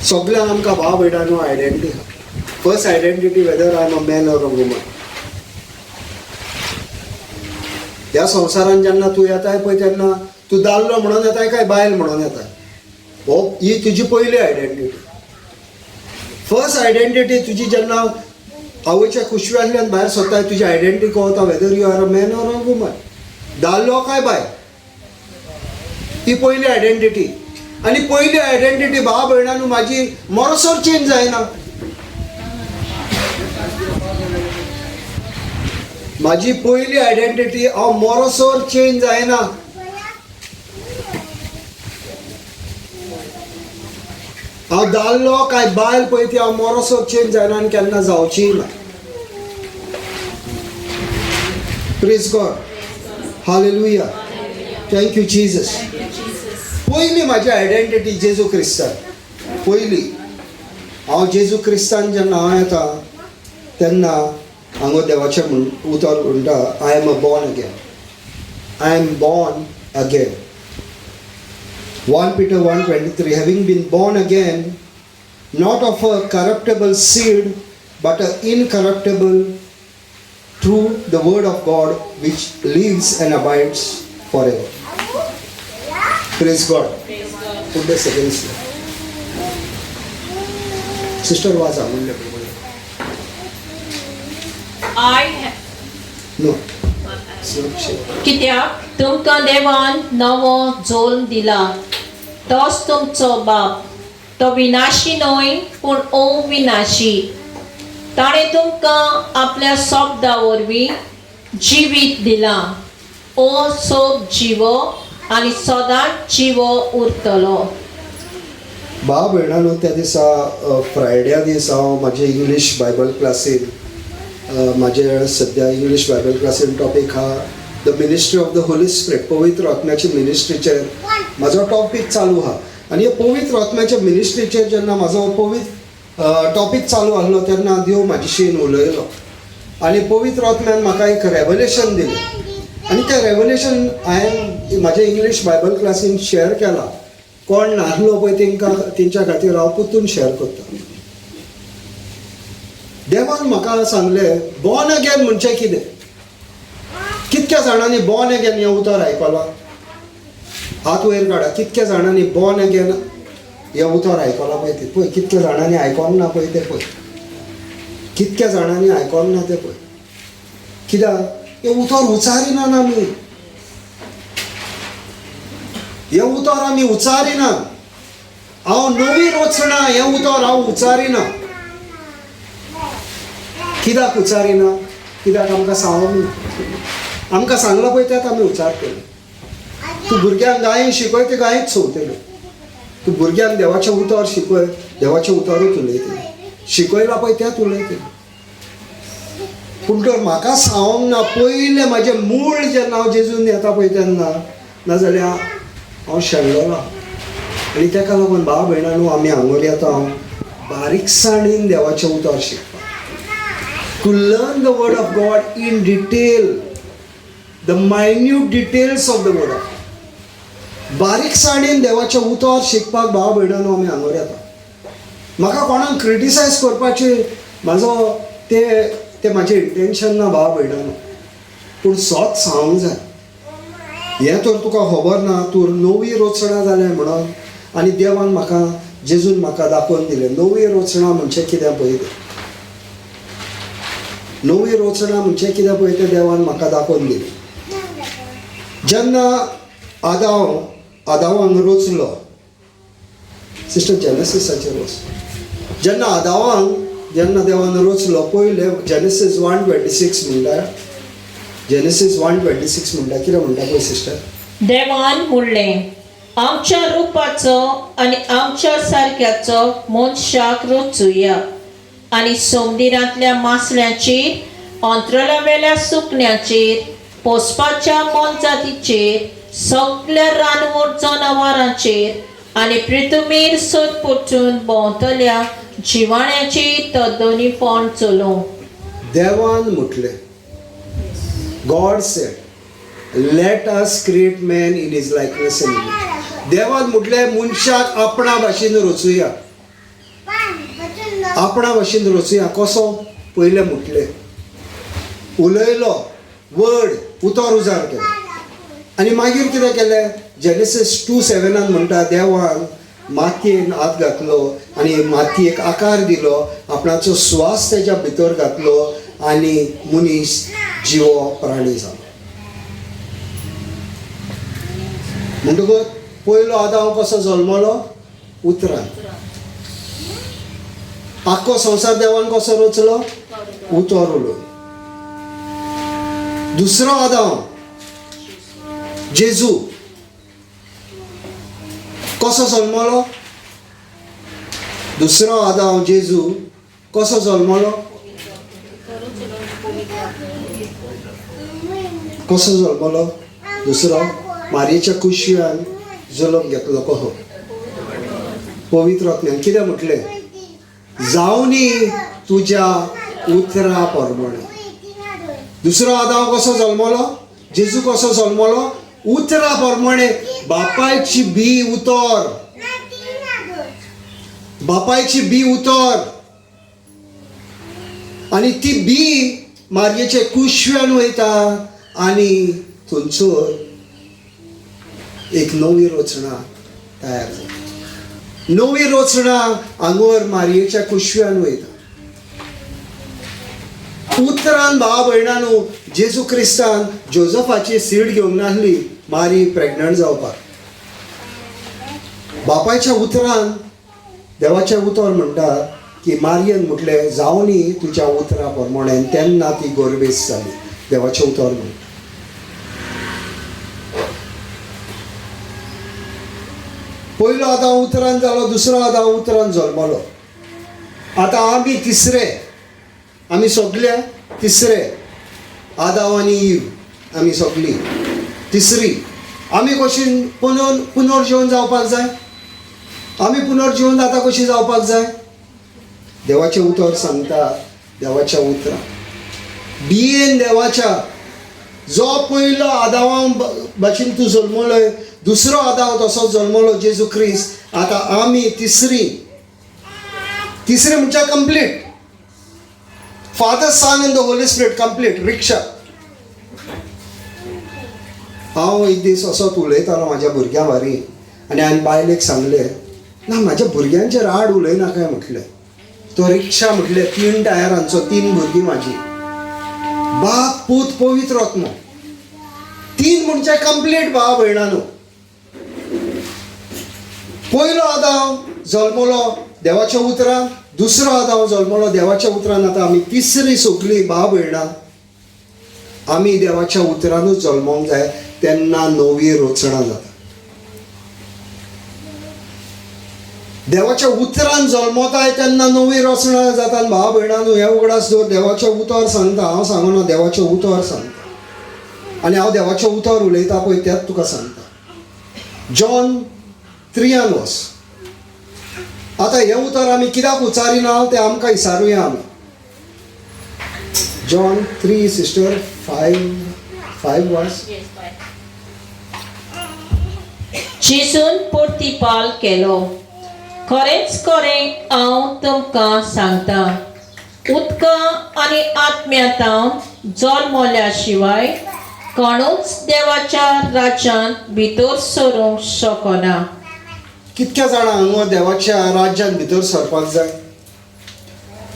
सगळ्यांक आमकां भाव भयणांनो आयडेंटिटी आहा. First identity whether I am a man or a woman. ह्या संवसारान जेन्ना तूं येताय पळय तेन्ना तूं दादलो म्हणून येताय काय बायल म्हणून येताय, हो ही तुजी पयली आयडेंटिटी. फर्स्ट आयडेंटिटी तुजी जेन्ना आवयच्या कुशव्यांतल्यान भायर सरताय तुजी आयडेंटिटी कळटा whether you are a man or a woman, दादलो काय बायल, ही पयली आयडेंटिटी. आनी पयली आयडेंटिटी भाव भयणांनो म्हाजी मरोसर चेंज जायना. म्हाजी पयली आयडेंटिटी हांव मरोसर चेंज जायना. हांव दादलो काय बायल पळय ती हांव मोरोसो चेंज जायना आनी केन्ना जावची ना. Praise God, hallelujah, thank you Jesus. पयली म्हाजी आयडेंटिटी जेजू क्रिस्तान. पयली हांव जेजू क्रिस्तान जेन्ना हांव येता तेन्ना हांगा देवाचें म्हण उतर म्हणटा, I am a born again, I am born again. 1 Peter 1:23, having been born again, not of a corruptible seed, but an incorruptible, through the word of God, which lives and abides forever. Praise God. Put the second slide. Sister वाचा म्हणले प्रमाणे. I No. It's कित्याक तुमकां देवान नवो जोल्म दिला, तोच तुमचो बाप, तो विनाशी न्हय पूण अविनाशी. ताणें तुमकां आपल्या शब्दा वरवीं जिवीत दिलां. ओ सोब जिवो आनी सदांच जिवो उरतलो. भाव भयणानो, त्या दिसा फ्रायड्या दीस हांव म्हाजे इंग्लीश बायबल क्लासीन, म्हाजे सद्या इंग्लीश बायबल क्लासीन टॉपीक आहा the ministry of the Holy Spirit. पवित्र आत्म्याच्या मिनिस्ट्रीचेर म्हाजो टॉपीक चालू आहा. आनी ह्या पवित्र आत्म्याच्या मिनिस्ट्रीचेर जेन्ना म्हाजो पवित्र टॉपीक चालू आहलो तेन्ना देव म्हाजेशीन उलयलो आनी पवित्र आत्म्यान म्हाका एक रेवलेशन दिलें. आनी तें रेवलेशन हांवें म्हाज्या इंग्लीश बायबल क्लासीन शेअर केलां. कोण नासलो पळय तेंकां, तेंच्या खातीर हांव परतून शेअर करता. देवान म्हाका सांगलें, बॉर्न अगेन म्हणजे कितें? कितक्या जाणांनी बॉर्न अगेन हें उतर आयकलां? हात वयर काडा. कितक्या जाणांनी बॉर्न अगेन हें उतर आयकलां पळय तें पळय. कितक्या जाणांनी आयकोंक ना पळय तें पळय. कितक्या जाणांनी आयकोंक ना तें पळय. कित्याक हें उतर उचारिना आमी, हें उतर आमी उचारिना. हांव नवी रचना हें उतर हांव उचारिना. कित्याक उचारिना? कित्याक आमकां सांगूंक ना. आमकां सांगलां पळय तेंच आमी उचारतले. तूं भुरग्यांक गायेन शिकय, ते गायेंत सोंवतले. तूं भुरग्यांक देवाचें उतर शिकय, देवाचें उतरूच उलयतले. शिकयलां पळय तेंच उलयतले. पूण तर म्हाका सांगूंक ना पयलें म्हाजें मूळ जेन्ना हांव जेजून येता पळय तेन्ना, नाजाल्यार हांव शेणलेलो. आनी तेका लागून भाव भयणां न्हू, आमी हांगर येता हांव बारीकसाणीन देवाचें उतर शिकपाक, to learn the word of God in detail, the minute details of the word of God. बारीकसाणीन देवाचें उतर शिकपाक भाव भयणां न्हू आमी हांगर येता. म्हाका कोणाक क्रिटिसायज करपाचें म्हाजो ते ते म्हाजें इंटेन्शन ना भाव भयणां न्हू, पूण सत सांगूंक जाय. हें तर तुका खबर ना, तूं नवी रचणा जालें म्हणून. आनी देवान म्हाका, जेजून म्हाका दाखोवन दिलें नवी रचणा म्हणजे कितें पळय तें. नवी रचणा म्हणजे कितें पळय तें देवान म्हाका दाखोवन दिलें. जेन्ना आदावान रचलो, सिस्टर जेनेसिसाचेर वच. जेन्ना आदावान, जेन्ना देवान रचलो पयलें, जेनेसीस 1:26 म्हणटा, जेनेसीस 1:26 म्हणटा, कितें म्हणटा पळय सिस्टर. देवान म्हणलें, आमच्या रुपाचो आनी आमच्या सारक्याचो मनशाक रचुया आनी समुद्रांतल्या मासळ्यांचेर, अंतराळावेल्या सुकण्याचेर, पोसपाच्या मोनजातीचेर, सगल्या रानवट जनावरांचेर आनी पृथ्वीर सरपटून भोंवतल्या जिवाण्याचेर तद्दनीपण चलोवं. देवान म्हटलें, God said, let us create man in his likeness and image. देवान म्हटलें मनशाक आपणा भाशेन रचुया, आपणा भाशेन रचुया. कसो? पयलें म्हटलें, उलयलो, वर्ड उतर उजार केलें. आनी मागीर कितें केलें? जेनेसीस 2:7 म्हणटा, देवान मातयेन हात घातलो आनी मातयेक आकार दिलो, आपणाचो स्वास तेच्या भितर घातलो आनी मनीस जिवो प्राणी जालो. म्हणटकूच पयलो आदाव कसो जल्मलो? उतरान. आख्खो संवसार देवान कसो रचलो? उतर उलोवन. दुसरो आदाव जेजू कसो जल्मलो? दुसरो आदांव जेजू कसो जल्मलो? कसो जल्मलो? दुसरो मारयेच्या कुशयान जल्म घेतलो. कसो? पवित्र आत्म्यान. कितें म्हटलें? जावनी तुज्या उतरा प्रमाणे. दुसरो आदांव कसो जल्मलो? जेजू कसो जल्मलो? उतरा प्रमाणे. बापायची बी उतर, बापायची बी उतर, आनी ती बी मारयेचे कुशव्यान वयता आनी थंयसर एक नवी रचना तयार जाता. नवी रचना आंगोर मारयेच्या कुशव्यान वयता. उतरान भाव भयणानू जेजू क्रिस्तान जोजफाची सीट घेवंक नासली मारी प्रेग्नंट जावपाक. बापायच्या उतरान, देवाचें उतर म्हणटा की मारयेन म्हटलें जावनी तुज्या उतरा प्रमाणे, तेन्ना ती गोरवेस जाली. देवाचें उतर म्हणटा. पयलो आदांव उतरान जालो, दुसरो आदांव उतरान जल्मलो. आतां आमी तिसरे, आमी सगळे तिसरे, आदांव आनी इव, आमी सगळीं तिसरी. आमी कशी पुनर्जीवन जावपाक जाय? आमी पुनर्जीवन आतां कशी जावपाक जाय? देवाचें उतर सांगता, देवाच्या उतरान बियेन देवाच्या जो पयलो आदांवा भाशेन तूं जल्मलोय, दुसरो आदांव तसोच जल्मलो जेजू क्रिस्त. आतां आमी तिसरी, तिसरी म्हणजे complete. Father, Son and the Holy Spirit complete. Rickshaw. हांव एक दीस असोच उलयतालो म्हाज्या भुरग्यां बारी आनी हांवें बायलेक सांगलें, ना म्हाज्या भुरग्यांचेर आड उलयनाकाय म्हटलें. तो रिक्षा म्हटलें 3 टायरांचो, 3 भुरगीं म्हाजी, बाप पूत पवित्र आत्मो, 3 म्हणजे कंप्लीट. भाव भयणानो, पयलो आदांव जल्मलो देवाच्या उतरान, दुसरो आदांव जल्मलो देवाच्या उतरान. आतां आमी तिसरी सगळीं भाव भयणां आमी देवाच्या उतरानूच जल्मोंक जाय, तेन्ना नवी रचना जाता. देवाच्या उतरान जल्मताय तेन्ना नवी रचना जाता. भाव भयणांनो, हें उगडास दवर, देवाचें उतर सांगता, हांव सांगना, देवाचें उतर सांगता. आनी हांव देवाचें उतर उलयता पळय तेंच तुका सांगता. जॉन 3 वस. आतां हें उतर आमी कित्याक उच्चारिना तें आमकां विचारुया आमी. जॉन 3 सिस्टर 5 वर्स. जेजून प्रतिपाल केलो, खरेंच खरें हांव तुमकां सांगता, उदका आनी आत्म्यांत जल्मल्या शिवाय कोणूच देवाच्या राज्यांत भितर सरूंक शकना. कितक्या जाणां हांगा देवाच्या राज्यांत भितर सरपाक जाय?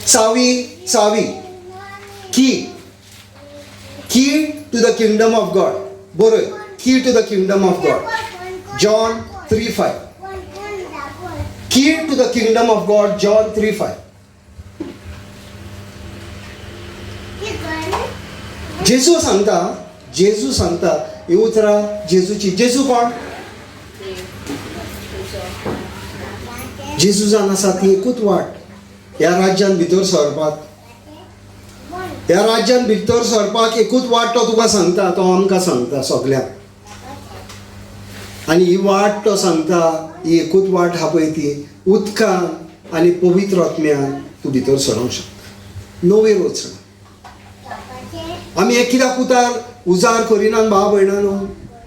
चावी, चावी, key, key to the kingdom of God. बरोय, key to the kingdom of God, John 3:5. Key to the kingdom of God, John 3:5. जेजू सांगता, जेजू सांगता ही उतरां जेजूची. जेजू कोण? जेजू जावन आसा ती एकूच वाट ह्या राज्यांत भितर सरपाक. ह्या राज्यांत भितर सरपाक एकूच वाट तो तुका सांगता, तो आमकां सांगता सगल्यांक. आनी ही वाट तो सांगता, ही एकूच वाट आहा पळय ती उदकान आनी पवित्र आत्म्यान तूं भितर सरोंक शकता. नवी रचना. आमी हें कित्याक उतार उजार करिनात भाव भयणानो?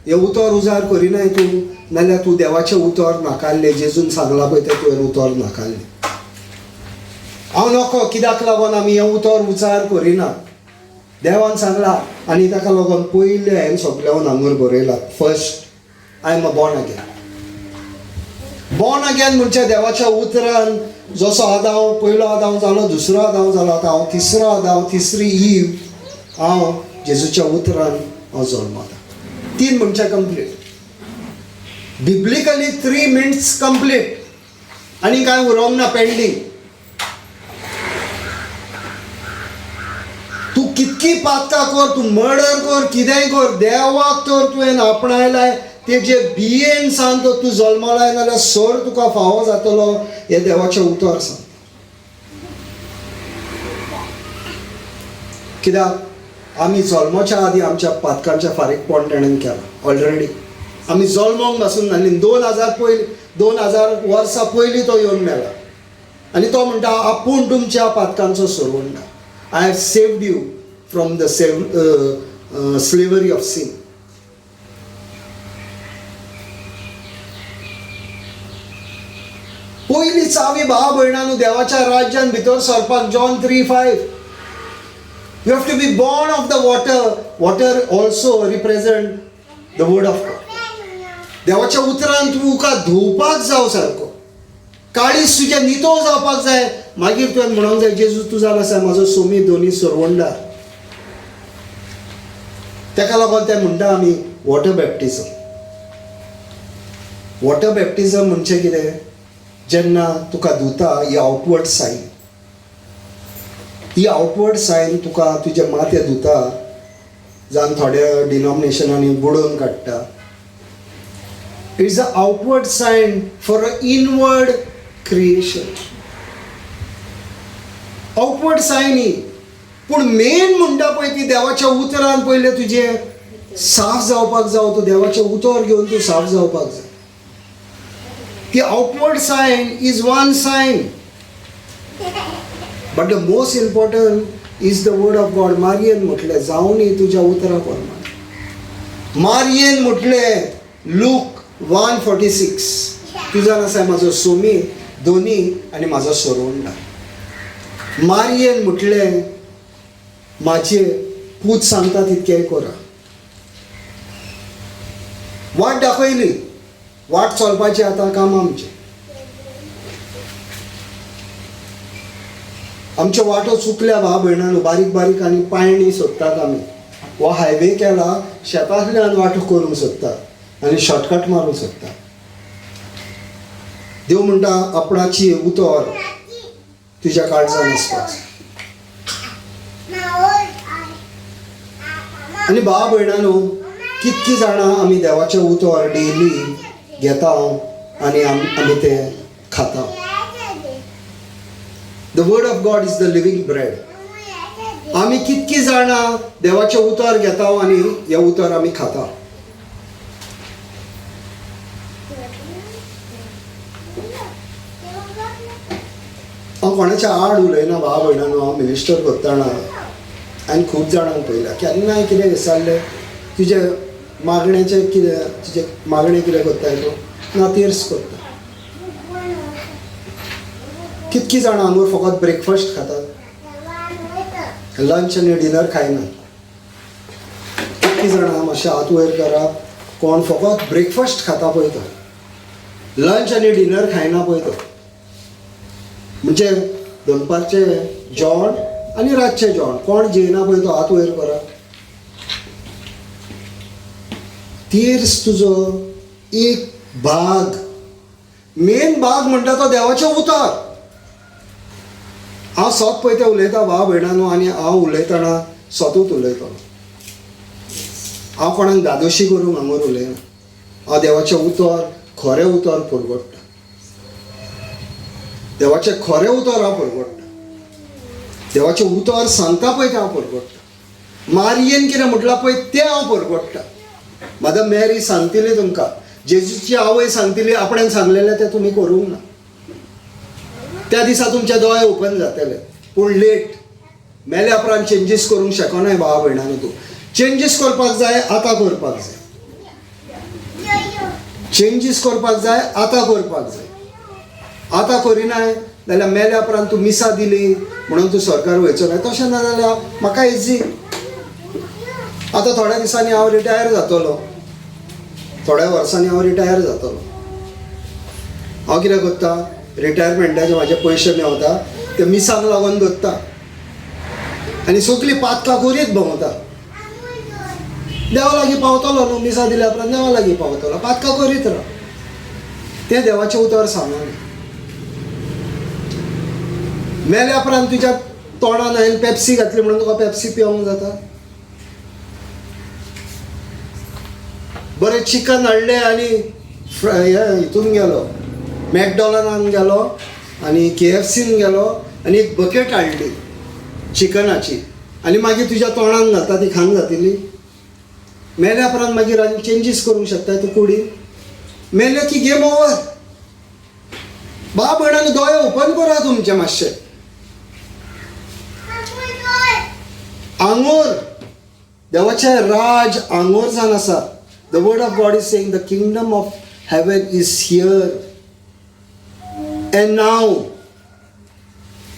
हें उतर उजार करिनाय तूं, नाल्यार तूं देवाचें उतर नाकारलें. जेजून सांगलां पळय तें तुवें उतर नाकारलें. हांव नको कित्याक लागून आमी हें उतर उचार करिना? देवान सांगलां आनी ताका लागून पयलें हांवें सगळ्यान हांगर बरयलां, first I am a born again. Born again म्हणजे देवाच्या उतरान जसो आदांव पयलो आदांव जालो, दुसरो आदांव जालो, आतां हांव तिसरो आदांव, तिसरी ईव, हांव जेजूच्या उतरान हांव जल्मता. 3 म्हणजे कंप्लीट. Biblically 3 means complete. आनी कांय उरोंक ना पेंडींग. तूं कितकी पातकां कर, तूं मर्डर कर, कितेंय कर, देवाक तर तुवें आपणायलाय तेजे बियेन सान तो तूं जल्मलाय नाल्यार सर तुका फावो जातलो हें देवाचें उतर सांगता. कित्याक आमी जल्मोच्या आदी आमच्या पातकांच्या फारीकपण ताणें केलां ऑलरेडी. आमी जल्मोंक पासून आनी 2000 वर्सां पयलीं तो येवन मेला आनी तो म्हणटा आपूण तुमच्या पातकांचो सोडवणदार. I have saved you from the slavery of sin. पयली चावी भाव भयणांनो देवाच्या राज्यान भितर सरपाक John 3:5. You have to be born of the water. Water also represent the word of God. देवाच्या उतरान तुका धुवपाक जाव सारको, काळीज तुजें नितो जावपाक जाय. मागीर तुवें म्हणूंक जाय जेजू तूं जावन आसा म्हाजो सोमी दोनी सरवणदार. तेका लागून ते म्हणटा आमी वॉटर बॅप्टिजम. वॉटर बॅप्टिजम म्हणजे कितें? जेन्ना तुका धुता ही आवटवर्ड सायन, ही आवटवर्ड सायन तुका तुजें माथें धुता, जावन थोड्या डिनॉमिनेशनांनी बुडोवन काडटा. It's a outward sign for a inward creation. Outward sign ही, पूण मेन म्हणटा पळय ती देवाच्या उतरान पयलें तुजें साफ जावपाक जाव. तूं देवाचें उतर घेवन तूं साफ जावपाक जाय. ती outward sign is one sign, but the most important is the word of God. मारियेन म्हटलें जावनी तुज्या उतरा प्रमाण. मारियेन म्हटलें लूक 1:46, तुजो आसा म्हाजो सोमी दोनी आनी म्हाजो सोरवणदार. मारियेन म्हटलें म्हाजे पूत सांगता तितकें करा. वाट दाखयली, वाट चलपाचें आतां काम आमचें. आमच्यो वाटो चुकल्या भाव भयणांनो, बारीक बारीक आनी पायणी सोदतात आमी. हो हायवे केला शेतांतल्यान वाटो करूंक सोदतात आनी शॉर्टकट मारूंक सोदतात. देव म्हणटा आपणाची उतर तुज्या काळजान आसपाक. आनी भाव भयणांनो कितकी जाणां आमी देवाचें उतर डेली घेता आनी आमी तें खाता. The word of God is the living bread. आमी कितकी जाणां देवाचें उतर घेता आनी हें उतर आमी खाता. हांव कोणाच्या आड उलयना भाव भयणांनो. हांव मिनिस्टर करतना हांवें खूब जाणांक पळयलां केन्नाय कितें विचारलें तुजें मागण्याचें कितें, तुजें मागणें कितें करताय तूं? ना तेर्स करता. कितकी जाणां हांगा फकत ब्रेकफास्ट खातात, लंच आनी डिनर खायना. कितकी जाणां मातशें हात वयर करा कोण फकत ब्रेकफास्ट खाता पळय तो, लंच आनी डिनर खायना पळय तो. म्हणजे दनपारचें जेवण आनी रातचें जेवण कोण जेयना पळय तो हात वयर करा. तेर्स तुजो एक भाग, मेन भाग म्हणटा तो देवाचें उतर. हांव सोत पळय तें उलयता भाव भयणांनो, आनी हांव उलयतना सोतूच उलयतलो. हांव कोणाक दादोशी करूंक हांगर उलयना. हांव देवाचें उतर खरें उतर परगट्टा. देवाचें खरें उतर हांव परगट्टा. देवाचें उतर सांगता पळय तें हांव परगट्टा. मारियेन कितें म्हटलां पळय तें हांव परगट्टा. मदर मॅरी सांगतली तुमकां, जेजूची आवय सांगतली आपणें सांगलेलें तें तुमी करूंक ना. त्या दिसा तुमचे दोळे ओपन जातले, पूण लेट मेल्या उपरांत चेंजीस करूंक शकनाय भावा भयणांनो. तूं चेंजीस करपाक जाय, आतां करपाक जाय. चेंजीस करपाक जाय, आतां करपाक जाय. आतां करिनाय जाल्यार मेल्या उपरांत तूं मिसा दिली म्हणून तूं सरकार वयचो ना. तशें ना जाल्यार म्हाका इजी. आतां थोड्या दिसांनी हांव रिटायर जातलो, थोड्या वर्सांनी हांव रिटायर जातलो. हांव कितें करता, रिटायरमेंटाचे म्हाजे पयशे मेवता ते मिसाक लागून दवरता आनी सगळीं पातकां करीत भोंवता. देवा लागीं पावतलो न्हू, मिसा दिल्या उपरांत देवा लागीं पावतलो, पातकां करीत राव. तें देवाचें उतर सांगना. मेल्या उपरांत तुज्या तोंडान हांवें पेप्सी घातली म्हणून तुका पेप्सी पिवंक जाता? बरें चिकन हाडलें आनी हितून गेलो, मॅकडॉनल्डान गेलो आनी KFCन गेलो आनी एक बकेट हाडली चिकनाची आनी मागीर तुज्या तोंडान घालता, ती खावन जातली. मेल्या उपरांत मागीर आनी चेंजीस करूंक शकता तूं कुडीन. मेलें की गेम ओवर. बाब भयणांनी दोळे ओपन करा तुमचे मातशे. आंगोर देवाचें राज आंगोर जावन आसा. The word of God is saying the kingdom of heaven is here and now.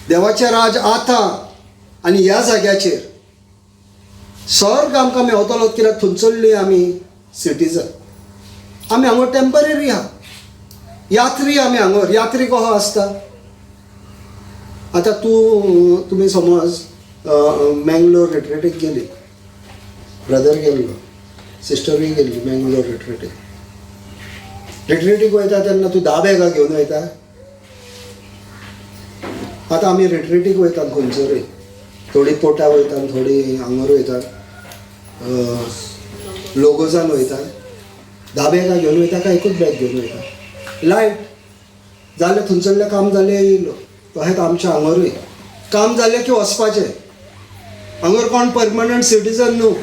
देवाचें राज आतां आनी ह्या जाग्याचेर. स्वर्ग आमकां मेवतलो कित्याक थंयसरली आमी सिटीजन, आमी हांगा टेंपररी आहा, यात्री आमी हांगा. यात्री कसो आसता? आतां तूं तुमी समज मँगलोर रिट्रीटीक गेली, ब्रदर गेल्लो, सिस्टरूय गेल्ली मँगलोर रिट्रीटीक. रिट्रीटीक वयता तेन्ना तूं 10 बॅगां घेवन वयता. आतां आमी रिट्रीटीक वयता खंयसरूय, थोडी पोटा वयता, थोडी हांगर वयता, लोगोजान वयता. 10 बॅगां घेवन वयता काय एकूच बॅग घेवन वयता? लायट जालें, थंयसरलें काम जालें येयलो. तशेंच आमच्या हांगरूय काम जालें की वचपाचें. हांगर कोण परमनंट सिटीजन न्हू.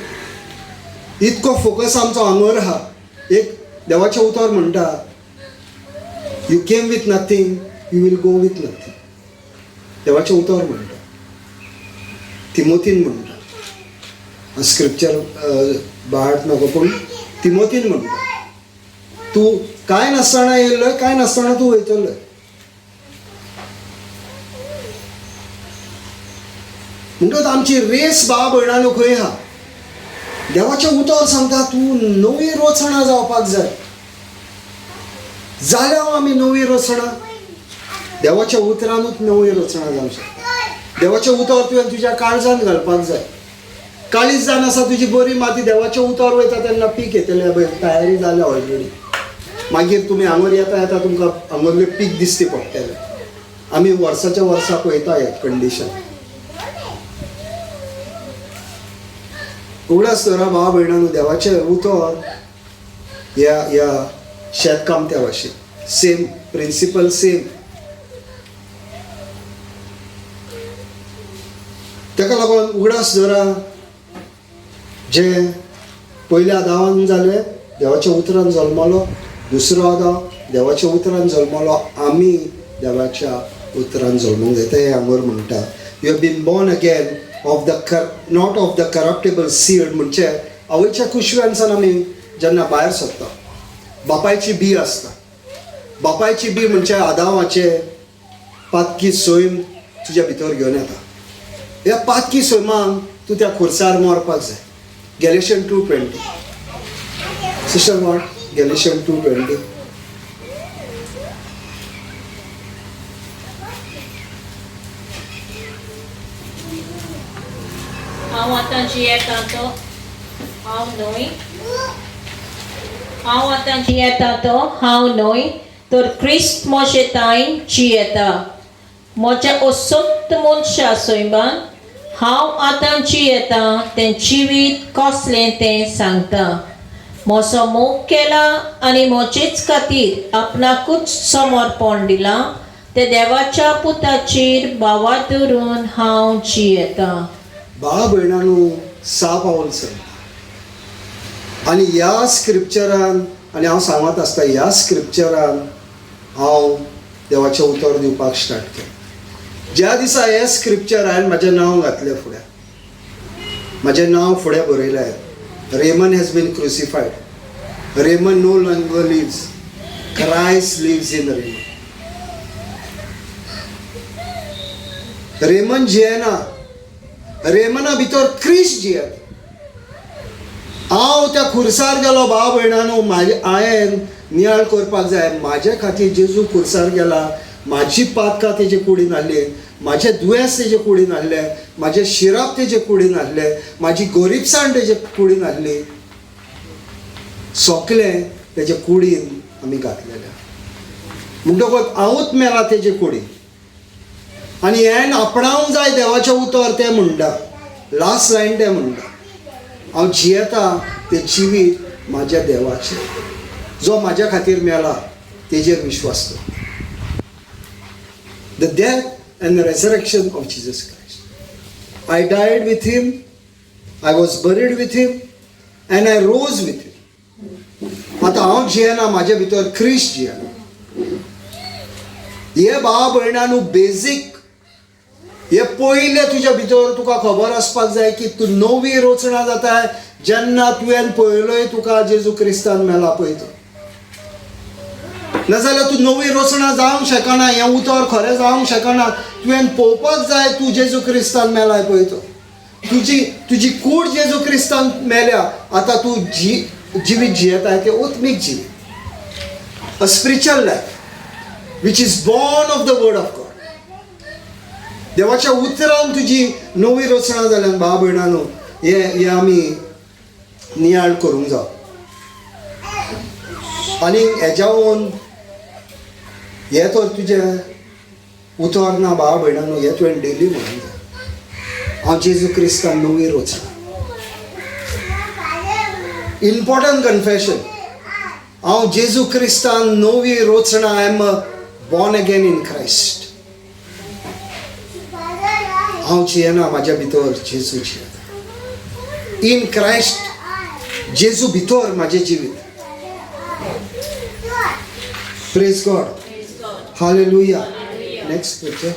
इतको फोकस आमचो हांगर आहा. एक देवाचें उतर म्हणटा, you came with nothing, you will go with nothing. देवाचें उतर म्हणटा, तिमोतीन म्हणटा, स्क्रिप्चर बाहाट नको पूण तिमोतीन म्हणटा, तूं कांय नासतना येयल्लो, कांय नासतना तूं वयतलो. म्हणटकच आमची रेस बा भयणांनो खंय आहा? देवाचें उतर सांगता तूं नवी रचणा जावपाक जाय. जाल्यार आमी नवी रचणा देवाच्या उतरानूच नवी रचणा जावंक शकता. देवाचें उतर तुवें तुज्या काळजान घालपाक जाय. काळीज जावन आसा तुजी बरी माती, देवाचें उतर वयता तेन्ना पीक येतलें. पळय तयारी जाल्या ऑलरेडी. मागीर तुमी हांगर येता येता तुमकां हांगरलें पीक दिसती पडटलें. आमी वर्साच्या वर्सा पळयता हें कंडिशन. उगडास दवरा भाव भयणांनो, देवाचें उतर ह्या ह्या शेतकामत्या भाशेन सेम प्रिंसिपल सेम. ताका लागून उगडास दवरा जे पयल्या आदावान जालें देवाच्या उतरान जल्मलो, दुसरो आदाव देवाच्या उतरान जल्मलो, आमी देवाच्या उतरान जल्मूंक जाय. तें हांगर म्हणटा, you have been born again of the not of the corruptible seed. म्हणजे आवयच्या कुशव्यानसान आमी जेन्ना भायर सरता, बापायची बी आसता. बापायची बी म्हणजे आदावाचे पातकी सैम तुज्या भितर घेवन येता. ह्या पातकी सैमाक तूं त्या खुर्सार मारपाक जाय. Galatians 2:20. Sister what? Galatians 2:20. हांव आतां जियेता तो हांव न्हय, हांव आतां जियेता तो हांव न्हय, तर क्रिस्त म्हजे ताईन जियेता. म्हज्या असक्त मनशा सैमान हांव आतां जियेता तें जिवीत कसलें तें सांगता. म्हजो मोग केला आनी म्हजेच खातीर आपणाकूच समर्पण दिलां तें देवाच्या पुताचेर भावा धरून हांव जियेता. भाव भयणांनो, 6 पावल चलता. आनी ह्या स्क्रिप्चरान, आनी हांव सांगत आसता, ह्या स्क्रिप्चरान हांव देवाचें उतर दिवपाक स्टार्ट केलें. ज्या दिसा हें स्क्रिप्चर हांवें म्हाजें नांव घातलें फुडें, म्हाजें नांव फुडें बरयलें, Raymond has been crucified, Raymond no longer lives, Christ lives in Raymond. Raymond जियेना, रेमना भितर क्रिस्ट जियेता. हांव त्या खुर्सार गेलो भाव भयणांनो, म्हाजे हांवें नियाळ करपाक जाय. म्हाजे खातीर जेजू खुर्सार गेला, म्हाजी पातकां तेजे कुडीन हाडली, म्हाजें दुयेंस तेजे कुडीन हाडलें, म्हाजें शिराप तेजे कुडीन हाडलें, म्हाजी गोरीबसाण तेजे कुडीन हाडली, सोकलें तेजे कुडीन आमी घातलेलें. म्हणटकच हांवूच मेला तेजे कुडीन. आनी हें आपणावंक जाय देवाचें उतर. तें म्हणटा लास्ट लायन, तें म्हणटा हांव जियेता तें जिवीत म्हाज्या देवाचेर, जो म्हाज्या खातीर मेला तेजेर विश्वास दवर. The death and the resurrection of Jesus Christ. I died with him, I was buried with him and I rose with him. आतां हांव जियेना, म्हाज्या भितर क्रिस्ट जियेना. हे भाव भयणानू बेजीक हे पयलें तुज्या भितर तुका खबर आसपाक जाय की तूं नवी रचना जाताय जेन्ना तुवें पळयलोय तुका जेजू क्रिस्तान मेला पळय तो. नाजाल्यार तूं नवी रचना जावंक शकना. हें उतर खरें जावंक शकना. तुवें पळोवपाक जाय तूं जेजू क्रिस्तान मेलाय पळय तो. तुजी तुजी कूड जेजू क्रिस्तान मेल्या, आतां तूं जिवीत जियेताय तें आत्मीक जिवीत, a spiritual life which is born of the word of God. देवाच्या उतरान तुजी नवी रचना जाल्यान भाव भयणानो हे हे आमी नियाळ करूंक जाव. आनी हेज्यावन हें तर तुजें उतर ना भाव भयणानो, हें तुवें डेली म्हणूंक जाय. हांव जेजू क्रिस्तान नवी रचना. इम्पॉर्टंट कन्फेशन, हांव जेजू क्रिस्तान नवी रचना. I am born again in Christ. हांव जियेना, म्हाज्या भितर जेजू जियेता. इन क्रायस्ट, जेजू भितर म्हाजें जिवीत. Praise God, hallelujah. Next scripture.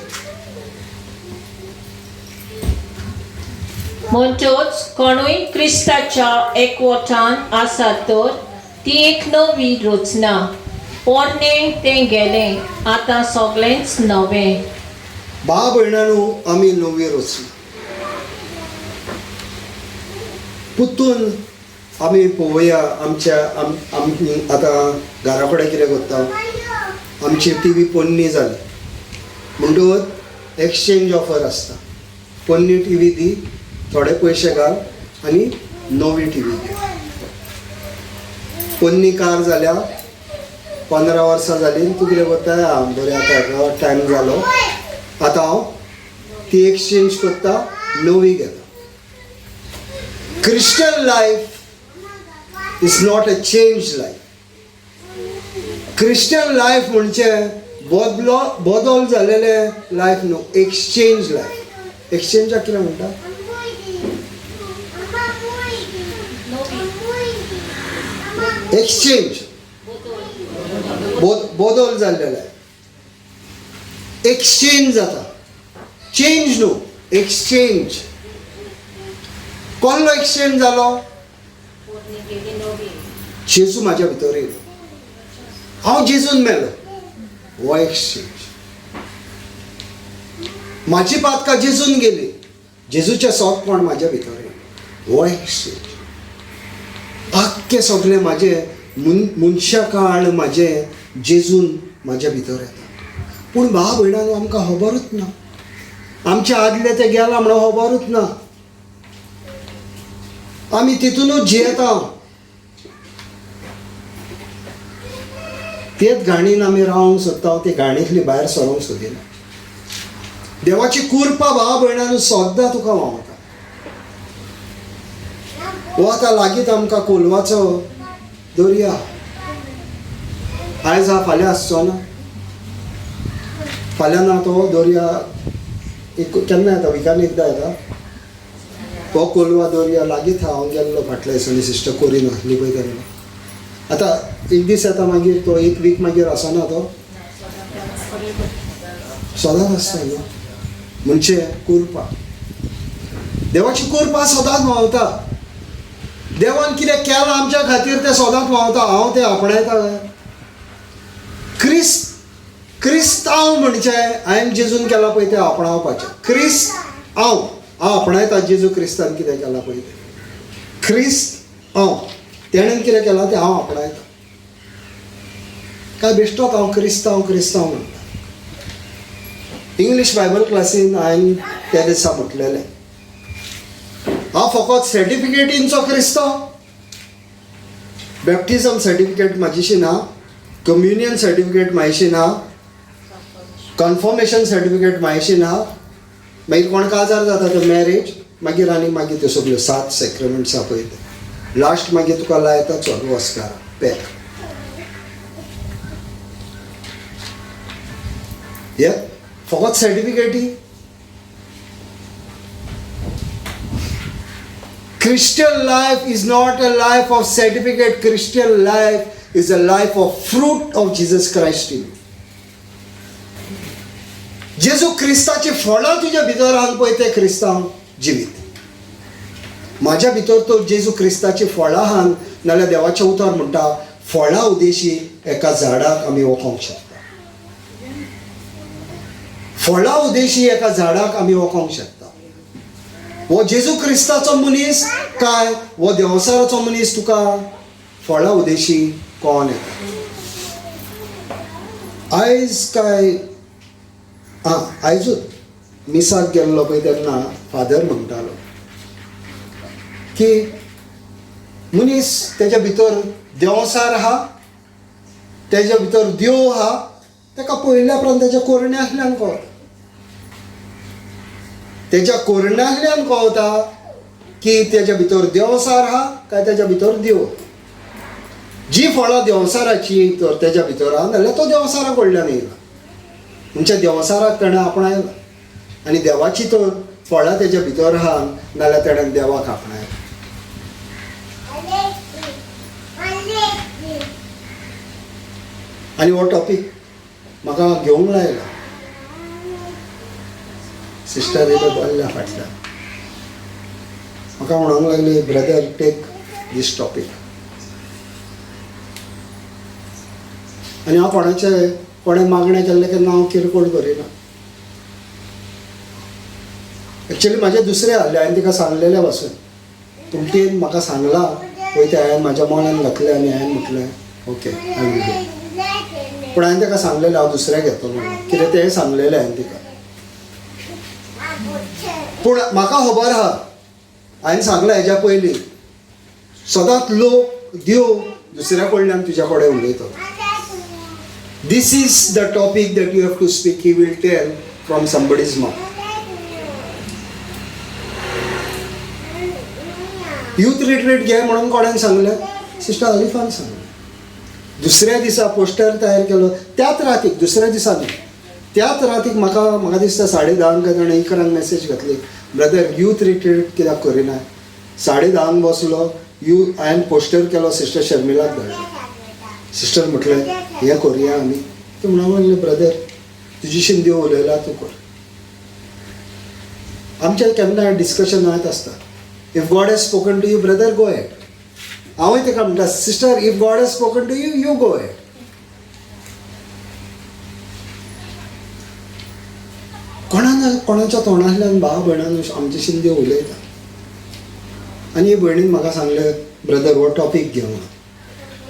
म्हणटच कोणूय क्रिस्ताच्या एकवटान आसा तर ती एक नवी रचना, पोरणें तें गेलें, आतां सगळेंच नवें. भाव भयणानू आमी नवी रचना. पुतून आमी पळोवया आमच्या आमी आतां घरा कडेन कितें करता. आमची टी व्ही पोन्नी जाली म्हणटकच एक्सचेंज ऑफर आसता. पोन्नी टी व्ही दी, थोडे पयशे घाल आनी नवी टी व्ही घे. पोन्नी कार जाल्या 15 वर्सां जालीं, तूं कितें करता, आं बरें आतां हेका टायम जालो, आतां हांव ती एक्सचेंज करता, नवी घेता. Christian life is not a change life. Christian life म्हणजे बदल जालेले लायफ न्हू, एक्सचेंज लायफ. एक्सचेंजाक कितें म्हणटा? एक्सचेंज, बदल जाल्ले लायफ, एक्सचेंज जाता. चेंज न्हू, एक्सचेंज. कसलो एक्सचेंज जालो? जेजू म्हाज्या भितर येयलो, हांव जेजून मेलो, हो एक्सचेंज. म्हाजी पातकां जेजून गेली, जेजूचें सोंपपण म्हाज्या भितर येयलें, हो एक्सचेंज. आख्खें सगळें म्हाजें मनशा काळ म्हाजें जेजून म्हाज्या भितर येता. पूण भाव भयणांनो आमकां खबरूच ना, आमचे आदले ते गेला म्हणून खबरूच ना, आमी तितूनच जियेता. तेच घाणीन आमी रावंक सोदता, ते घाणींतली भायर सरोंक सोदिना. देवाची कुरपा भाव भयणांनो सद्दां तुका व्हांवता. हो आतां लागींच आमकां कोलवाचो दर्या, आयज हा फाल्यां आसचो ना, फाल्यां ना तो दर्या एक केन्ना येता, विकान एकदां येता हो कोलवा दर्या. लागींच हांव गेल्लो फाटल्या दिसांनी, सिस्टर कोरीन आसली पळय तेन्ना. आतां एक दीस येता, मागीर तो एक वीक मागीर आसना, तो सदांच आसता न्हू. म्हणजे कुरपा, देवाची कुरपा सदांच व्हांवता. देवान कितें केलां आमच्या खातीर तें सदांच व्हांवता. हांव तें आपणायता. क्रिस्तांव म्हणजे हांवें जेजून केलां पळय तें आपणावपाचें. क्रिस्त हांव आपणायता जेजू क्रिस्तान कितें केलां पळय तें. क्रिस्त हांव, तेणेन कितें केलां तें हांव आपणायता. काय बेश्टोच हांव क्रिस्तांव क्रिस्तांव म्हणटा. इंग्लीश बायबल क्लासीन हांवें त्या दिसा म्हटलेलें, हांव फकत सर्टिफिकेटींचो क्रिस्तांव, बॅप्टिजम सर्टिफिकेट म्हाजीशी ना, कम्युनियन सर्टिफिकेट म्हायशी ना, कन्फर्मेशन सर्टिफिकेट म्हायशी ना, मागीर कोण काजार जाता ते मॅरेज, मागीर आनी मागीर त्यो सगळ्यो 7 सॅक्रमेंट्स आहा पळय ते. लास्ट मागीर तुका लायता, चल वस्कार पॅक. हे फकत सर्टिफिकेटी. Christian life is not a life of certificate. Christian life is a life of fruit of Jesus Christ in you. जेजू क्रिस्ताची फळां तुज्या भितर आहा पळय तें क्रिस्तांव जिवीत. म्हाज्या भितर तो जेजू क्रिस्ताची फळां आहा नाल्यार देवाचें उतर म्हणटा फळां उदेशी एका झाडाक आमी वळखोंक शकता. फळां उदेशी एका झाडाक आमी वळखोंक शकता. हो जेजू क्रिस्ताचो मनीस काय हो देवसाराचो मनीस तुका फळां उदेशी कोण येता. आयज काय आं आयजूच मिसाक गेल्लो पळय तेन्ना फादर म्हणटालो की मनीस तेज्या भितर देवसार आहा, तेज्या भितर देव आहा, ताका पळयल्या उपरांत तेज्या कोरण्यांतल्यान कळटा. तेज्या कोरण्यांतल्यान कळटा की तेज्या भितर देवसार आहा काय तेज्या भितर देव. जी फळां देवसाराची तर तेज्या भितर आहा नाल्यार तो देवसारा कडल्यान येयला. म्हणजे देवसाराक ताणें आपणायला आनी देवाची तर फळां तेज्या भितर आहा नाल्यार ताणें देवाक आपणायला. आनी हो टॉपीक म्हाका घेवंक लायला सिस्टर येयले बोल्ल्या फाटल्यान म्हाका म्हणूंक लागली, ब्रदर टेक दीस टॉपीक. आनी हांव कोणाचें कोणें मागणें केल्लें केन्ना हांव किरकोळ करिना. एक्चुअली म्हाजें दुसरें आहलें, हांवें तिका सांगलेलें पासून, पूण तिणें म्हाका सांगलां पळय तें हांवें म्हाज्या मनान घातलें आनी हांवें म्हटलें ओके I will do. पूण हांवें ताका सांगलेलें हांव दुसरें घेतलो म्हणून, कितें तें सांगलेलें हांवें तिका. पूण म्हाका खबर आहा हांवें सांगलां हेज्या पयलीं, सदांच लोक देव दुसऱ्या कडल्यान तुज्या कडेन उलयता. This is the topic that you have to speak, he will tell from somebody's mouth. Youth retreat घे म्हणून कोणाक सांगलें, सिस्टर अलिफान सांगलें. दुसऱ्या दिसा पोस्टर तयार केलो, त्याच रातीक, दुसऱ्या दिसा न्ही, त्याच रातीक म्हाका म्हाका दिसता 10:30 काय ताणें 11 मॅसेज घातली, ब्रदर यूथ रिट्रीट कित्याक करिना. 10:30 बसलो, you हांवें पोस्टर केलो, सिस्टर शर्मिलाक धाडलो. सिस्टर म्हटलें हें करुया आमी. ती म्हणूंक लागली, ब्रदर तुजीशीन देव उलयला तूं कर. आमचें केन्ना डिस्कशन जायत आसता. If God has spoken to you brother go ahead. हांवूय ताका म्हणटा, sister if God has spoken to you you go ahead. कोणा कोणाच्या तोंडांतल्यान भाव भयणान आमचे देव उलयता. आनी हे भयणीन म्हाका सांगलें, ब्रदर हो टॉपीक घे म्हणून.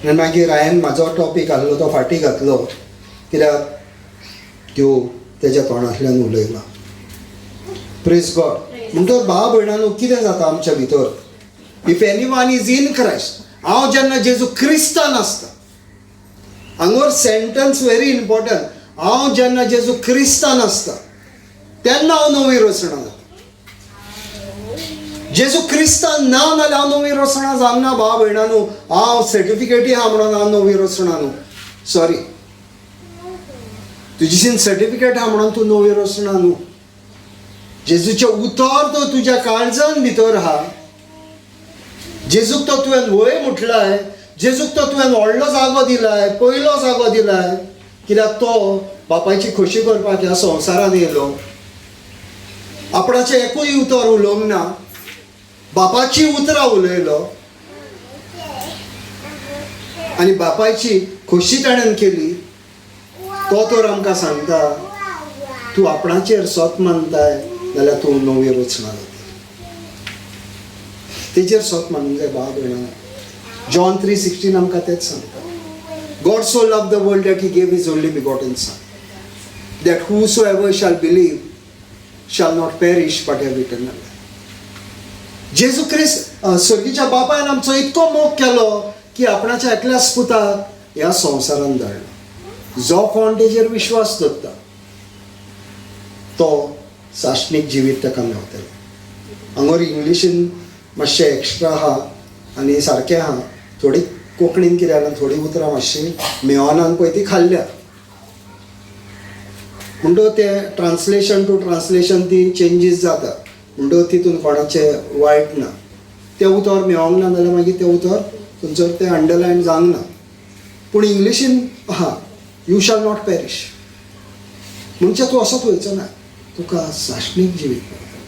आनी मागीर हांवें म्हाजो टॉपीक आहलो तो फाटीं घातलो, कित्याक त्यो तेज्या तोंडांतल्यान उलयला. Praise God. म्हणटकर भाव भयणांनो कितें जाता आमच्या भितर, if anyone is in Christ, हांव जेन्ना जेजू क्रिस्तान आसता, हांगोर सेंटन्स व्हेरी इम्पॉर्टंट, हांव जेन्ना जेजू क्रिस्तान आसता तेन्ना हांव नवी रचणा जाता. जेजू क्रिस्तान ना नाल्यार हांव नवी रचणा जावना. भाव भयणांनो हांव सर्टिफिकेटी आहा म्हणून हांव नवी रचणा न्हू, सॉरी, तुजीशीन सर्टिफिकेट आहा म्हणून तूं नवी रचणा न्हू. जेजूचें उतर तो तुज्या काळजान भितर आहा, जेजूक तो तुवें वय म्हटलाय, जेजूक तो तुवें व्हडलो जागो दिलाय, पयलो जागो दिलाय, कित्याक तो बापायची खोशी करपाक ह्या संवसारान येयलो. आपणाचें एकूय उतर उलोवंक ना, बापाची उतरां उलयलो आनी बापायची खोशी ताणें केली. तो तर आमकां सांगता, तूं आपणाचेर सोत मानताय जाल्यार तूं नवी रचणा जाता. तेजेर सोत मानूंक जाय भाव भयणां. जॉन 3:16 आमकां तेंच सांगता, God so loved the world that he gave his only begotten son, that whosoever shall believe shall not perish but have eternal life. जेजू क्रिस्त स्वर्गीच्या बापायन आमचो इतको मोग केलो की आपणाच्या एकल्याच पुताक ह्या संवसारान धाडलो. जो कोण तेजेर विश्वास दवरता तो साश्नीक जिवीत ताका मेवतलें. हांगोर इंग्लिशीन मातशें एक्स्ट्रा आहा, आनी सारकें आहा. थोडी कोंकणीन कितें जालां, थोडीं उतरां मातशीं मेयोनान पळय ती खाल्ल्या, म्हणटकच तें ट्रान्सलेशन टू ट्रान्सलेशन ती चेंजीस जाता, म्हणटकच तितून कोणाचें वायट ना. तें उतर मेळोंक ना जाल्यार मागीर तें उतर थंयसर तें अंडरलायन जावंक ना. पूण इंग्लिशीन आहा, you shall not perish, म्हणजे तूं असोच वयचो ना, तुका साश्णीक जिवीत मेळटा.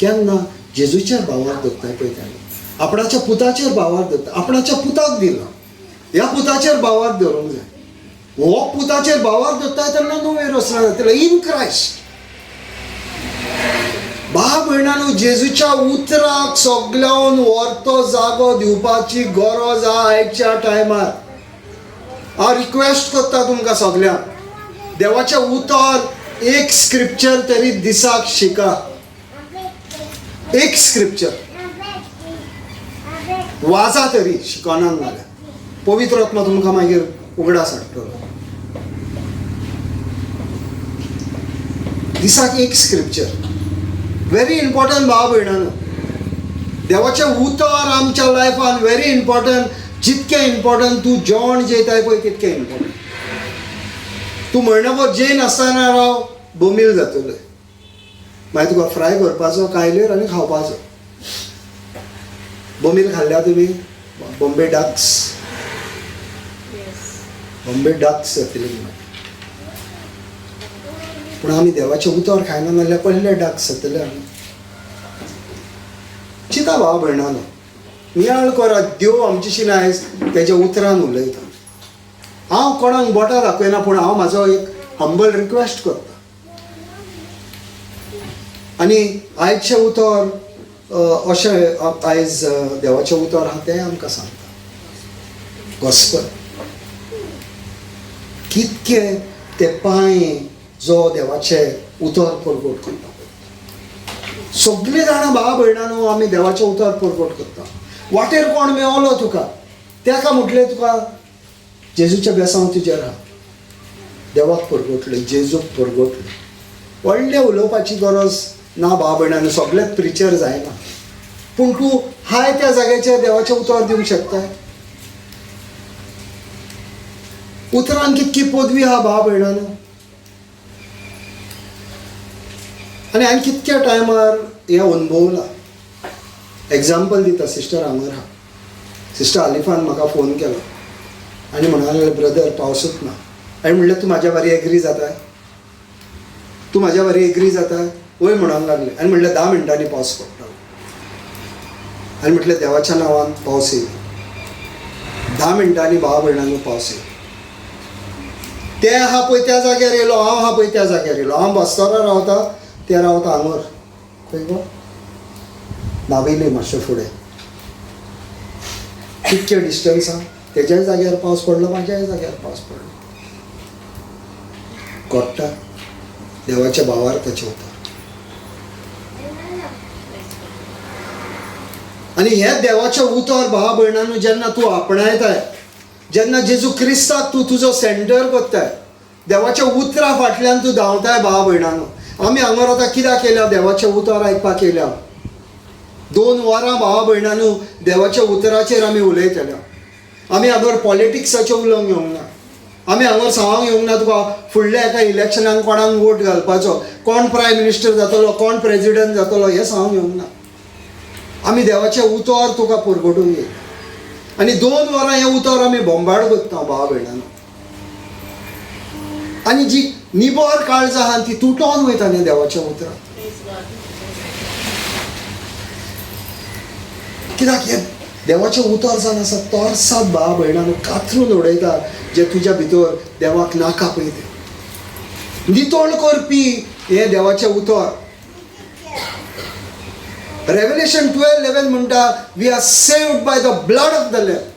केन्ना जेजूचेर भावार धरताय पळय तेन्ना, आपणाच्या पुताचेर भावार धरता, आपणाच्या पुताक दिला, ह्या पुताचेर भावार धरूंक जाय. हो पुताचेर भावार धरताय तेन्ना नवी रचना जातली इन क्रायस्ट. भाव भयणांनो, जेजूच्या उतराक सगल्यान व्हरतो जागो दिवपाची गरज आहा आयच्या टायमार. हांव रिक्वेस्ट करता तुमकां सगल्यांक, देवाचें उतर एक स्क्रिप्चर तरी दिसाक शिका, एक स्क्रिप्चर वाजा तरी शिकना जाल्यार पवित्र आत्मा तुमकां मागीर उगडास हाडटलो. दिसाक एक स्क्रिप्चर व्हेरी इम्पॉर्टंट भाव भयणांनो. देवाचें उतर आमच्या लायफान व्हेरी इम्पॉर्टंट. जितकें इम्पॉर्टंट तूं जेवण जेयताय पळय तितकें इम्पॉर्टंट. तूं म्हयनोभर जेय नासतना राव, बोमील जातलें, मागीर तुका फ्राय करपाचो कायलेर आनी खावपाचो. बोमील खाल्ल्या तुमी? बॉम्बे डक्स, बॉम्बे डक्स जातले. पूण आमी देवाचें उतर खायना जाल्यार पयले डक्स जातले आमी. चिंता भाव भयणांनो, नियाळ करा, देव आमच्याशी आयज तेज्या उतरान उलयता. हांव कोणाक बोटां दाखयना, पूण हांव म्हाजो एक हंबल रिक्वेस्ट करता. आनी आयचें उतर अशें आयज देवाचें उतर आहा तें आमकां सांगता. गॉस्पल कितके ते पांय जो देवाचें उतर परगट करता. सगळीं जाणां भाव भयणांनो आमी देवाचें उतर परगट करता. वाटेर कोण मेवलो तुका, तेका म्हटलें तुका जेजूचें बेसांव तुजेर आहा, देवाक परगटलें, जेजूक परगटलें. व्हडलें उलोवपाची गरज ना भाव भयणांनो, सगळेच प्रिचर जायना, पूण तूं हाय त्या जाग्याचेर देवाचें उतर दिवंक शकता. उतरान कितकी पदवी आहा भाव भयणांनो. आनी हांवें कितक्या टायमार हें अनुभवलां. एग्जाम्पल दिता, सिस्टर हांगर आहा, सिस्टर आलिफान म्हाका फोन केलो आनी म्हणूंक ब्रदर पावसूच ना. हांवें म्हणलें तूं म्हाज्या बारी एग्री जाताय, तूं म्हाज्या बारी एग्री जाता? वय म्हणूंक लागलें. आनी म्हणलें 10 मिनटांनी पावस पडटलो. आनी म्हटलें देवाच्या नांवान पावस येयलो. 10 मिनटांनी भाव भयणांनो पावस येयलो. ते आहा पळय त्या जाग्यार येयलो, हांव आहा पळय त्या जाग्यार येयलो. हांव बस्तोरा रावता, ते रावता हांगर खंय गो नावेली मातशें फुडें. कितकें डिस्टन्स आहा, तेज्याय जाग्यार पावस पडलो, म्हाज्याय जाग्यार पावस पडलो. कोट्टा देवाच्या भावार्थाचें उतर. आनी हें देवाचें उतर भाव भयणांनो जेन्ना तूं आपणायताय, जेन्ना जेजू क्रिस्ताक तूं तुजो सेंटर करताय, देवाच्या उतरा फाटल्यान तूं धांवताय भाव भयणांनो. आमी हांगर आतां कित्याक येयल्या? देवाचें उतर आयकपाक येयल्या. 2 वरां भाव भयणांनो देवाच्या उतराचेर आमी उलयतले. आमी हांगर पॉलिटिक्साचें उलोवंक येवंक ना, आमी हांगर सांगूंक येवंक ना तुका फुडल्या एका इलेक्शनाक कोणाक वोट घालपाचो, कोण प्रायम मिनिस्टर जातलो, कोण प्रेजिडंट जातलो, हें सांगूंक येवंक ना. आमी देवाचें उतर तुका परगटूंक येयला. आनी 2 वरां हें उतर आमी बोंबाड करता भाव भयणांनो. आनी जी निबर काळजां आहा ती तुटोन वयता न्ही देवाच्या उतरान. कित्याक हें देवाचें उतर जावन आसा तोरसात भाव भयणांनो कातरून उडयता जे तुज्या भितर देवाक नाका पळय तें नितळ करपी हें देवाचें उतर. रेवलेशन 12:11 म्हणटा, we are saved by the blood of the lamb.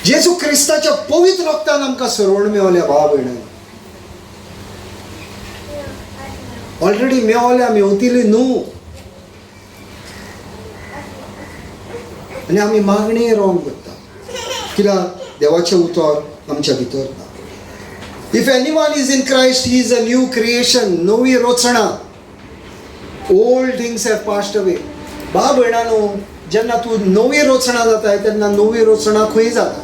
जेजू क्रिस्ताच्या पवित्र रक्तान आमकां सरवण मेवल्या भाव भयणांनो. ऑलरेडी मेवल्या, मेवतली न्हू. आनी आमी मागणी रॉंग करता कित्याक देवाचें उतर आमच्या भितर ना. If anyone is in Christ he is a new creation, नवी रचना. Old things have passed away. बा भयणानो, जेन्ना तूं नवी रचना जाताय तेन्ना नवी रचना खंय जाता?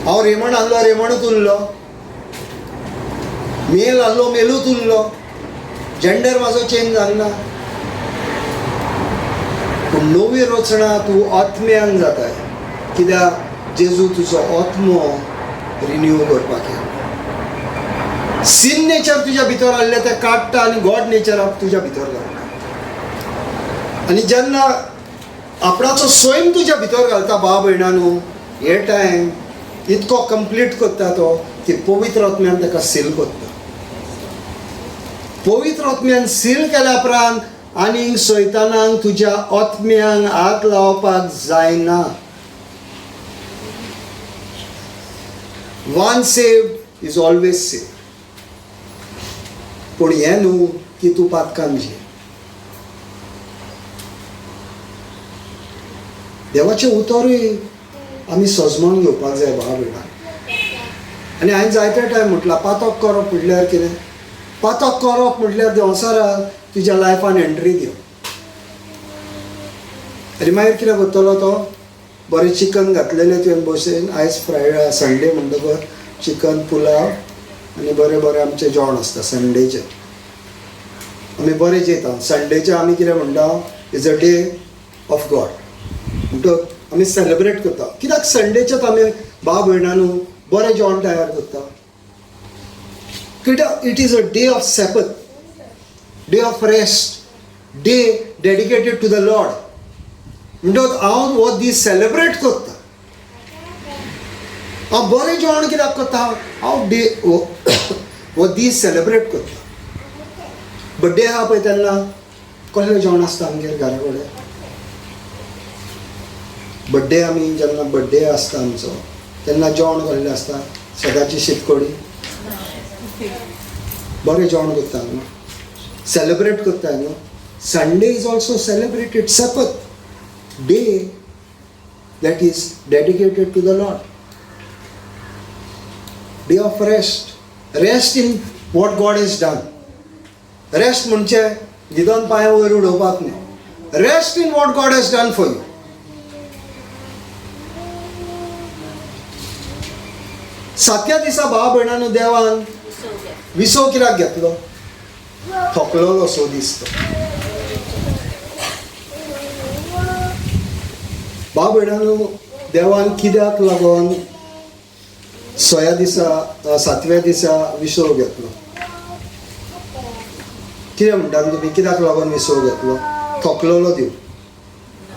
हांव रेमण आहलो रेमणूच उरलो, मेल आहलो मेलूच उरलो, जेंडर म्हाजो चेंज जालना. पूण नवी रचना तूं आत्म्यान जाताय, कित्याक जेजू तुजो आत्मो रिन्यू करपाक येयलो. सिन नेचर तुज्या भितर आहलें तें काडटा आनी गॉड नेचर तुज्या भितर घालता. आनी जेन्ना आपणाचो स्वयं तुज्या भितर घालता बा भयणानू, हे टायम इतको कंप्लीट करता तो की पवित्र आत्म्यान ताका सील करता. पवित्र आत्म्यान सील केल्या उपरांत आनीक सैतानाक तुज्या आत्म्यांक हात लावपाक जायना. One saved is always saved. पूण हें न्हू की तूं पातकान जी. देवाचें उतरूय आमी सजमान घेवपाक जाय बाबा भयणा. आनी हांवें जायते टायम म्हटलां, पातक करप म्हटल्यार कितें? पातक करप म्हटल्यार देंवचारा तुज्या लायफान एंट्री दिवप. आनी मागीर कितें करतलो तो? बरें चिकन घातलेलें तुवें बशेन, आयज फ्रायडे संडे म्हणटकर चिकन पुलाव आनी बरें बरें आमचें जेवण आसता संडेचें. आमी बरें जेयता संडेचें. आमी कितें म्हणटा, is a day of God म्हणटक आमी सेलेब्रेट करता. कित्याक संडेचेच आमी बा भयणानू बरें जेवण तयार करता? कित्याक it is a day of Sabbath, day of rest, day dedicated to the Lord. म्हणटकच हांव हो दीस सेलेब्रेट करता. हांव बरें जेवण कित्याक करता? हांव डे हो दीस सेलेब्रेट करता. बड्डे आहा पळय तेन्ना कसलें जेवण आसता आमगेर घरा कडेन? बड्डे आमी जेन्ना बड्डे आसता आमचो तेन्ना जेवण कसलें आसता? सदांची शीतकडी, बरें जेवण करता न्हू, सेलेब्रेट करता न्हू. Sunday is also celebrated Sabbath day that is dedicated to the Lord, day of rest. Rest in what God has done. Rest म्हणजे न्हिदोन पांय वयर उडोवपाक न्हू. Rest in what God has done for you. सातव्या दिसा भाव भयणांनो देवान विसव कित्याक घेतलो? थकलोलो सो दिसतो. भाव भयणांनो देवान कित्याक लागून सया दिसा सातव्या दिसा विसव घेतलो? कितें म्हणटा तुमी? कित्याक लागून विसव घेतलो? थकलोलो देव,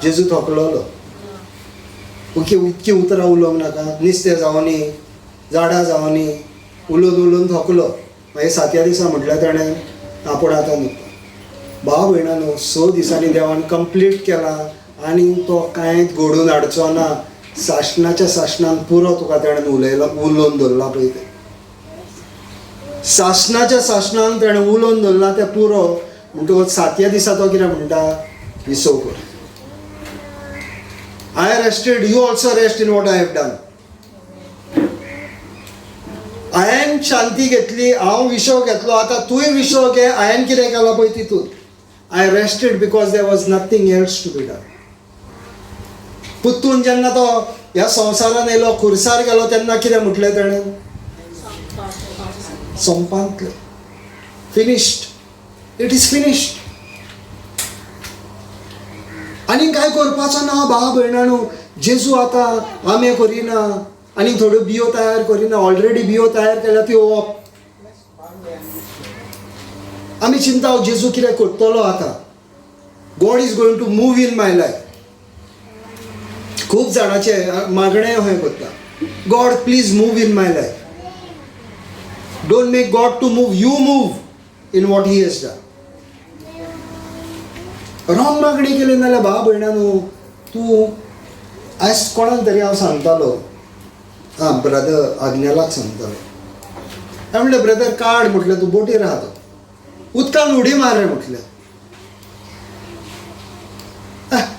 जेजू थकलोलो. ओके, इतकी उतरां उलोवंक नाका, नुस्तें जावनी झाडां जावनी, उलोवन उलोवन थकलो. मागीर सातव्या दिसा म्हटल्यार ताणें आपूण आतां न्हिदता. भाव भयणांनो 6 दिसांनी देवान कंप्लीट केला आनी तो कांयच घडोवन हाडचो ना. सासणाच्या सासणान पुरो तुका ताणें उलयला, उलोवन दवरला पळय तें. सासणाच्या सासणान ताणें उलोवन दवरला तें पुरो. म्हणटकच सातव्या दिसा तो कितें म्हणटा? विसव कर. I rested, you also rest in what I have done. हांवें शांती घेतली, हांव विसव घेतलो, आतां तूंय विसव घे. हांवें कितें केलां पळय तितून. I rested because there was nothing else to be done. पुत्तून जेन्ना तो ह्या संवसारान येयलो, खुर्सार गेलो, तेन्ना कितें म्हटलें ताणें? संपांतलें, finished, it is finished. आनी कांय करपाचो ना भाव भयणांनो. जेजू आतां आमे करिना आनी थोड्यो बियो तयार करिना, ऑलरेडी बियो तयार केल्या त्यो ओप. आमी चिंता जेजू कितें करतलो आतां? God is going to move in my life. खूब जाणांचे मागणें हय करता, God please move in my life. Don't make God to move, you move in what he has done. Wrong मागणी केली नाल्यार भाव भयणांनो तूं आयज कोणाक तरी हांव सांगतालो, आं ब्रदर आज्ञेलाक सांगतालो, हांवें म्हणलें ब्रदर काड म्हटलें, तूं बोटीर आहा तो, उदकान उडी मार रे म्हटलें.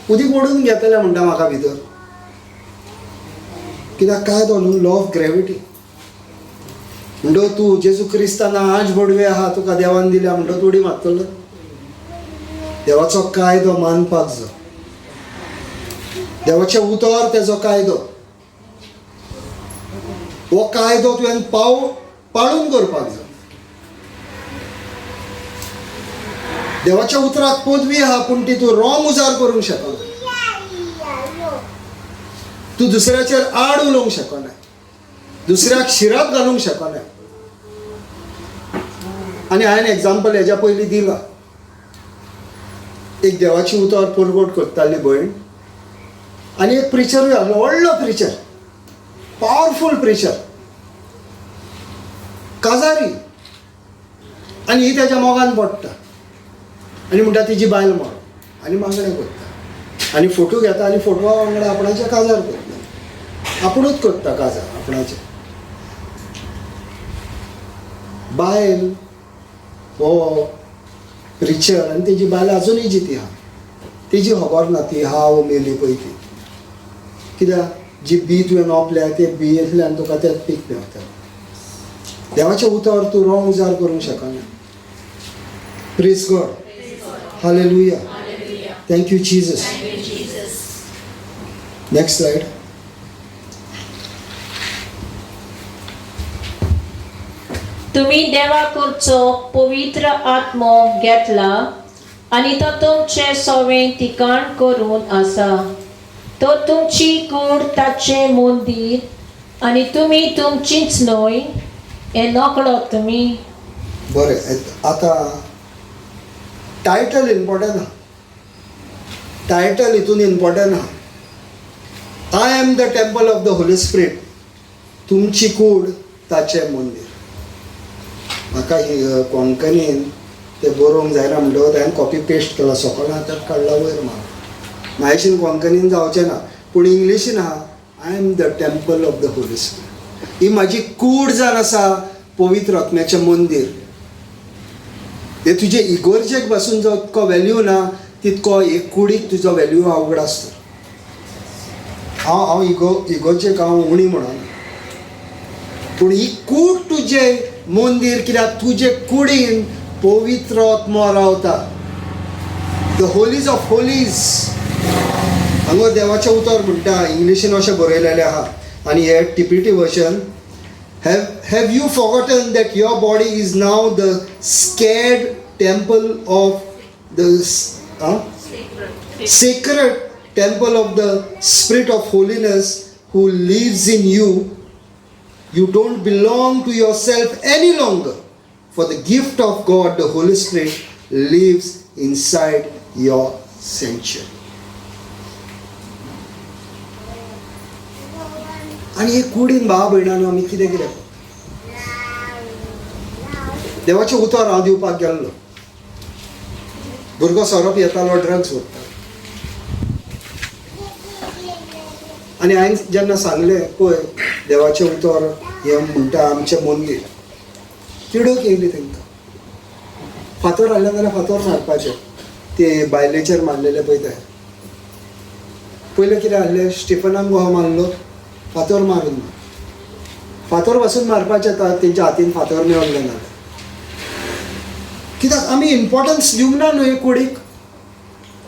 उदीक ओडून घेतलें म्हणटा म्हाका भितर, कित्याक काय तो न्हू लॉ ऑफ ग्रेविटी. म्हणटो तूं जेजू क्रिस्ताना आज बडवे आहा तुका देवान दिल्या, म्हणटो तूं उडी मारतलो. देवाचो कायदो मानपाक जाय. देवाचें उतर तेजो कायदो, हो कायदो तुवें पाळून करपाक जाय. देवाच्या उतराक पदवी आहा पूण ती तूं रॉंग उजार करूंक शकना, तूं दुसऱ्याचेर आड उलोवंक शकना, दुसऱ्याक शिराप घालूंक शकना. आनी हांवें एग्जाम्पल हेज्या पयलीं दिलां. एक देवाची उतर परगट करताली भयण आनी एक प्रिचरूय आसलो, व्हडलो प्रिचर, पावरफूल प्रिचर, काजारी. आनी ही तेज्या मोगान पडटा आनी म्हणटा तिजी बायल मोड आनी मागणें करता आनी फोटो घेता आनी फोटवा वांगडा आपणाचें काजार करता, आपुणूच करता काजार आपणाचें. बायल हो प्रिचर आनी तेजी बायल आजुनूय जिती आहा, तेजी खबर ना ती आहा वो मेली पळय ती. कित्याक जी बी तुवें ओंपल्या ते बियेंतल्यान तुका तें पीक मेळटा. देवाचें उतर तूं रॉंग उजार करूंक शकना. Praise God, hallelujah, thank you Jesus. Next slide. तुमी देवा करचो पवित्र आत्मो घेतला आनी तो तुमचे सवें ठिकाण करून आसा. तो तुमची कूड ताचें मंदीर आनी तुमी तुमचीच न्हय हें नकळो तुमी. बरें, आतां टायटल इम्पॉर्टंट आहा, टायटल हितून इम्पॉर्टंट आहा. I am the temple of the Holy Spirit, तुमची कूड ताचें मंदीर. म्हाका कोंकणीन तें बरोवंक जायना म्हणटकच हांवें कॉपी पेस्ट केला, सकयल हाताक काडला वयर मारला. म्हायशीन कोंकणीन जावचें ना पूण इंग्लिशीन आहा, I am the temple of the Holy Spirit. ही म्हाजी कूड जावन आसा पवित्र आत्म्याचें मंदीर. हे तुजे इगोर्जेक पासून जो इतको वेल्यू ना तितको एक कुडीक तुजो वेल्यू अवघड आसता. हांव हांव इगोर्जेक हांव उणी म्हणना पूण ही कूड तुजें मंदीर, कित्याक तुजे कुडीन पवित्र आत्मो रावता. The holies of holies हांगा देवाचें उतर म्हणटा, इंग्लिशीन अशें बरयलेलें आहा. आनी हे TPT version, have you forgotten that your body is now the sacred temple of the sacred temple of the Spirit of holiness who lives in you. You don't belong to yourself any longer, for the gift of God, the Holy Spirit, lives inside your sanctuary. आनी हे कुडीन भाव भयणांनो आमी कितें कितें देवाचें उतर हांव दिवपाक गेल्लो. भुरगो सोरो पियेतालो, ड्रग्स व्हरतालो. आनी हांवें जेन्ना सांगलें पळय देवाचें उतर हें म्हणटा आमचें मंदीर, तिडक येयली तांकां. फातर हाडले जाल्यार फातर मारपाचे, ते बायलेचेर मारलेले पळय ते. पयलें कितें हाडलें, स्टिफनाक गोहा मारलो, फातर मारून मार, फातर पासून मारपाचें तेंच्या हातीन फातर मेळोन ना. कित्याक आमी इम्पॉर्टन्स दिवंक ना न्हय कुडीक.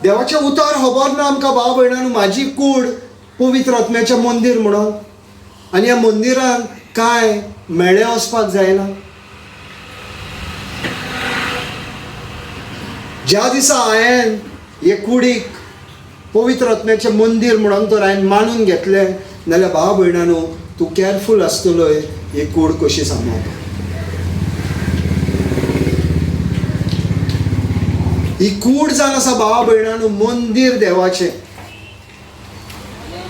देवाचें उतर खबर ना आमकां भाव भयणांनो, म्हाजी कूड पवित्र आत्म्याचें मंदीर म्हणून. आनी ह्या मंदिरान कांय मेळ्ळें वचपाक जायना. ज्या दिसा हांवें हे कुडीक पवित्र आत्म्याचें मंदीर म्हणून तर हांवें मानून घेतलें नाल्यार भाव भयणांनो तूं कॅरफूल आसतलोय ही कूड कशी सांबाळपाक. ही कूड जावन आसा भाव भयणांनो मंदीर देवाचें.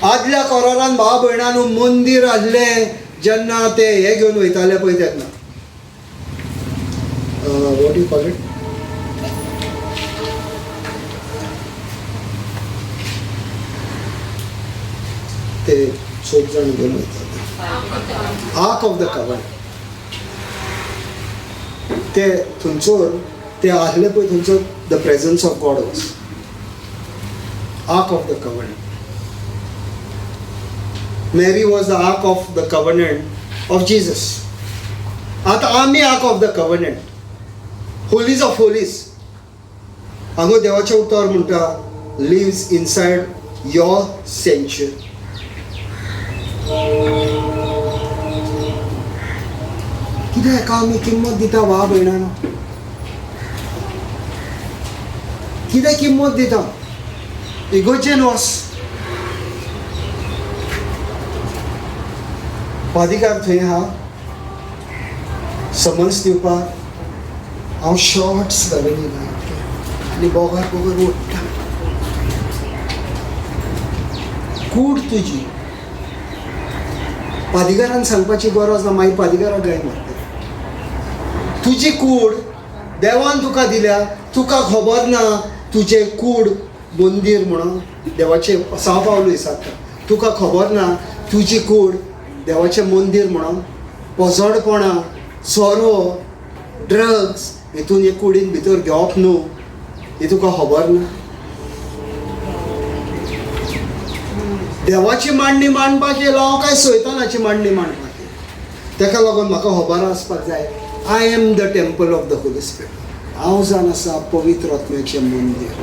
आदल्या कोरारान भाव भयणांनो मंदीर आसलें जेन्ना ते हे घेवन वयताले पळय तेन्ना, what you call it, ते चौग जाण घेवन वयताले, आर्क ऑफ the covenant. ते थंयसर ते आसले पळय थंयसर the presence of God was ark of the covenant. Mary was the ark of the covenant of Jesus. आतां आमी ark of the covenant, holies of holies. हांगा देवाचें उतर म्हणटा लिव्स इनसायड your sanctuary. कितें हाका आमी किंमत दिता वा भयणानो? कितें किंमत दिता? इगोर्जेन वस, पादिकार थंय आहा समन्स दिवपाक. हांव शॉर्ट्स घालून येयला आनी बोगर बोगर ओडटा. कूड तुजी पादिकारान सांगपाची गरज ना, मागीर पादिकाराक गाय मारता. तुजी कूड देवान तुका दिल्या, तुका खबर ना तुजें कूड मंदीर म्हणून देवाचें. साव पावलो विचारता, तुका खबर ना तुजी कूड देवाचें मंदीर म्हणून? पोजडपणां, सोरो, ड्रग्स हितून हे कुडीन भितर घेवप न्हू, ही तुका खबर ना? देवाची मांडणी मांडपाक येयला हांव काय सैतानाची मांडणी मांडपाक येयला? तेका लागून म्हाका खबर आसपाक जाय, I am the temple of the Holy Spirit. हांव जावन आसा पवित्र आत्म्याचें मंदीर.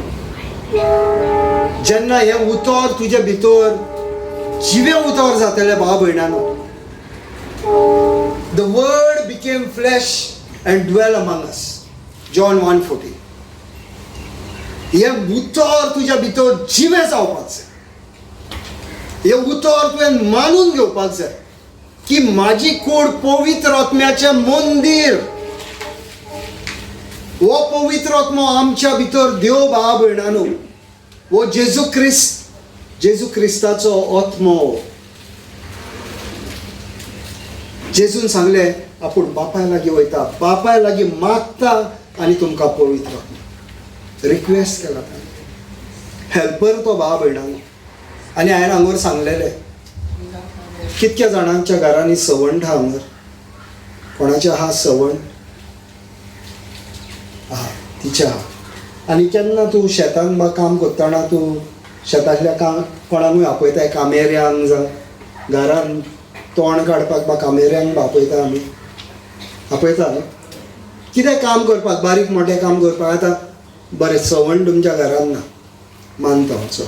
जेन्ना हें उतर तुजे भितर जिवें उतर जातलें भाव भयणानो, the word became flesh and dwell among us, John 1:14. हें उतर तुज्या भितर जिवें जावपाक जाय. हें उतर तुवें मानून घेवपाक जाय की म्हाजी कूड पवित्र आत्म्याचें मंदीर. हो पवित्र आत्मो आमच्या भितर देव भाव भयणानो, हो जेजू क्रिस्त, जेजू क्रिस्ताचो आत्मो. जेजून सांगलें आपूण बापाय लागीं वयता, बापाय लागीं मागता आनी तुमकां पवित्र आत्मो रिक्वेस्ट केला ताणें. हेल्पर तो भाव भयणानो. आनी हांवें हांगर सांगलेलें, कितक्या जाणांच्या घरांनी सवंड आहा हांगर? कोणाचें आहा सवंड? आहा, तिचें आहा. आनी केन्ना तूं शेतान बा काम करतना तूं शेतांतल्या काम कोणाकूय आपयताय, कामेऱ्यांक जावं घरान तोंड काडपाक बा कामेऱ्यांक आपयता आमी, आपयता न्हू कितें काम करपाक, बारीक मोटें काम करपाक. आतां बरें सवण तुमच्या घरान ना, मानता हांव,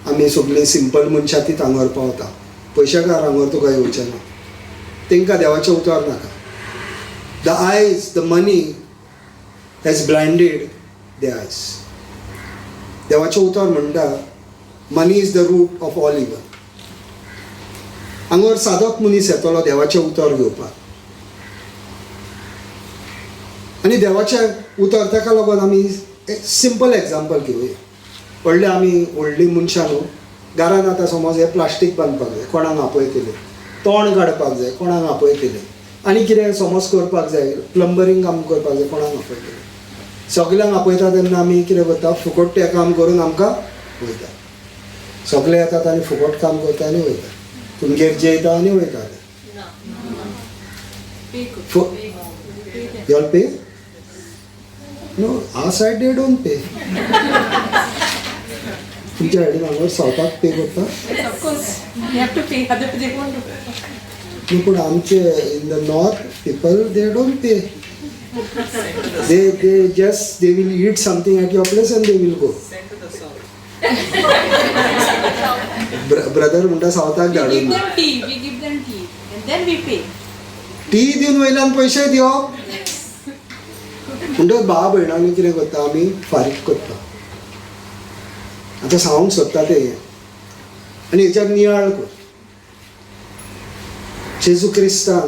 आमी सगळीं सिंपल मनशां तीं हांगर पावता, पयशेकार हांगर तुका येवचें ना, तांकां देवाचें उतर नाका. The eyes, the money has blinded the eyes. देवाचें उतर म्हणटा money is the root of all evil. हांगर सादोच मनीस येतलो देवाचें उतर घेवपाक आनी देवाचें उतर ताका लागून आमी एक सिंपल एग्जाम्पल घेवया. व्हडले आमी व्हडलीं मनशां न्हू, घरान आतां समज हें प्लास्टीक बांदपाक जाय, कोणाक आपयतले, तोंड काडपाक जाय, कोणाक आपयतले, आनी कितें समज करपाक जाय, प्लंबरींग काम करपाक जाय, कोणाक आपयतले. सगल्यांक आपयता तेन्ना आमी कितें करता, फुकट तें काम करून आमकां वयता. सगळे येतात आनी फुकट काम करता आनी वयता, तुमगेर जेयता आनी वयता. You all pay? No, our side they don't pay. तुमच्या सायडीन हांगा सावथाक पे करता? Of course, you have to pay, otherwise they won't do. न्हू, पूण आमचे in the north people they don't pay. They just they will eat something at your place and they will go. Send to the south. Brother म्हणटा सावथाक We धाडून. give them tea, we give them tea, and then we pay. Tea दिवन वयल्यान पयशे दिवप म्हणटकच भाव भयणांनी कितें करता आमी, फारीक करता. आतां सांगूंक सोदता तें आनी हेच्यार नियाळ कर. जेजू क्रिस्तान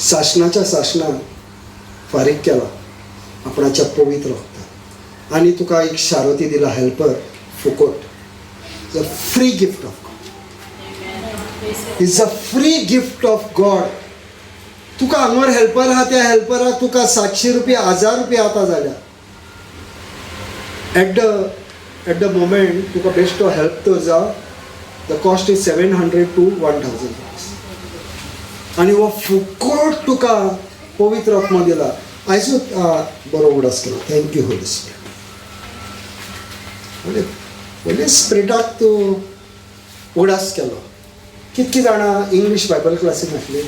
सासणाच्या सासणान फारीक केला आपणाच्या पवित्र रक्तान आनी तुका एक शारती दिला, हेल्पर फुकट. It's a free gift of God, it's a free gift of God. तुका हांगर हेल्पर आहा, त्या हेल्पराक तुका 700 रुपया, 1000 रुपया आतां जाल्या. एट the moment तुका बेश्टो हेल्प तर जावं, the cost is 700 to 1000 rupees. आनी हो फुकट तुका पवित्र आत्मा दिला. आयजूच बरो उगडास केलो. Thank you Holi spirit. Holi स्पिरिटाक तूं उगडास केलो. कितकी जाणां इंग्लीश बायबल क्लासीन आसली?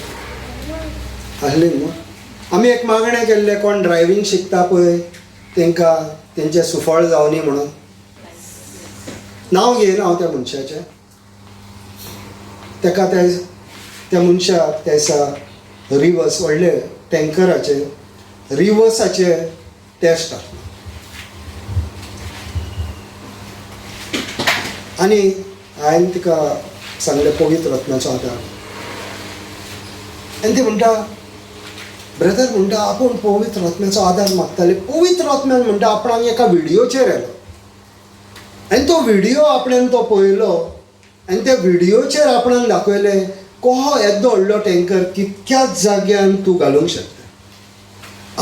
आसली न्हू. आमी एक मागणें केल्लें, कोण ड्रायवींग शिकता पळय तांकां तेंचें सुफळ जावनी म्हणून. नांव घेयना हांव त्या मनशाचें. ताका त्या मनशाक त्या दिसा रिवर्स व्हडले टँकराचे रिवर्साचे टेस्ट आसलो आनी हांवें तिका सांगलें पवित्र रत्नाचो आदार. आनी ती म्हणटा ब्रदर म्हणटा आपूण पवित्र आत्म्याचो आदार मागताले. पवित्र आत्म्यान म्हणटा आपणाक एका व्हिडियोचेर आयलो आनी तो व्हिडियो आपणेन तो पळयलो आनी त्या व्हिडियोचेर आपणान दाखयलें कहो येदो व्हडलो टँकर कितक्याच जाग्यान तूं घालूंक शकता.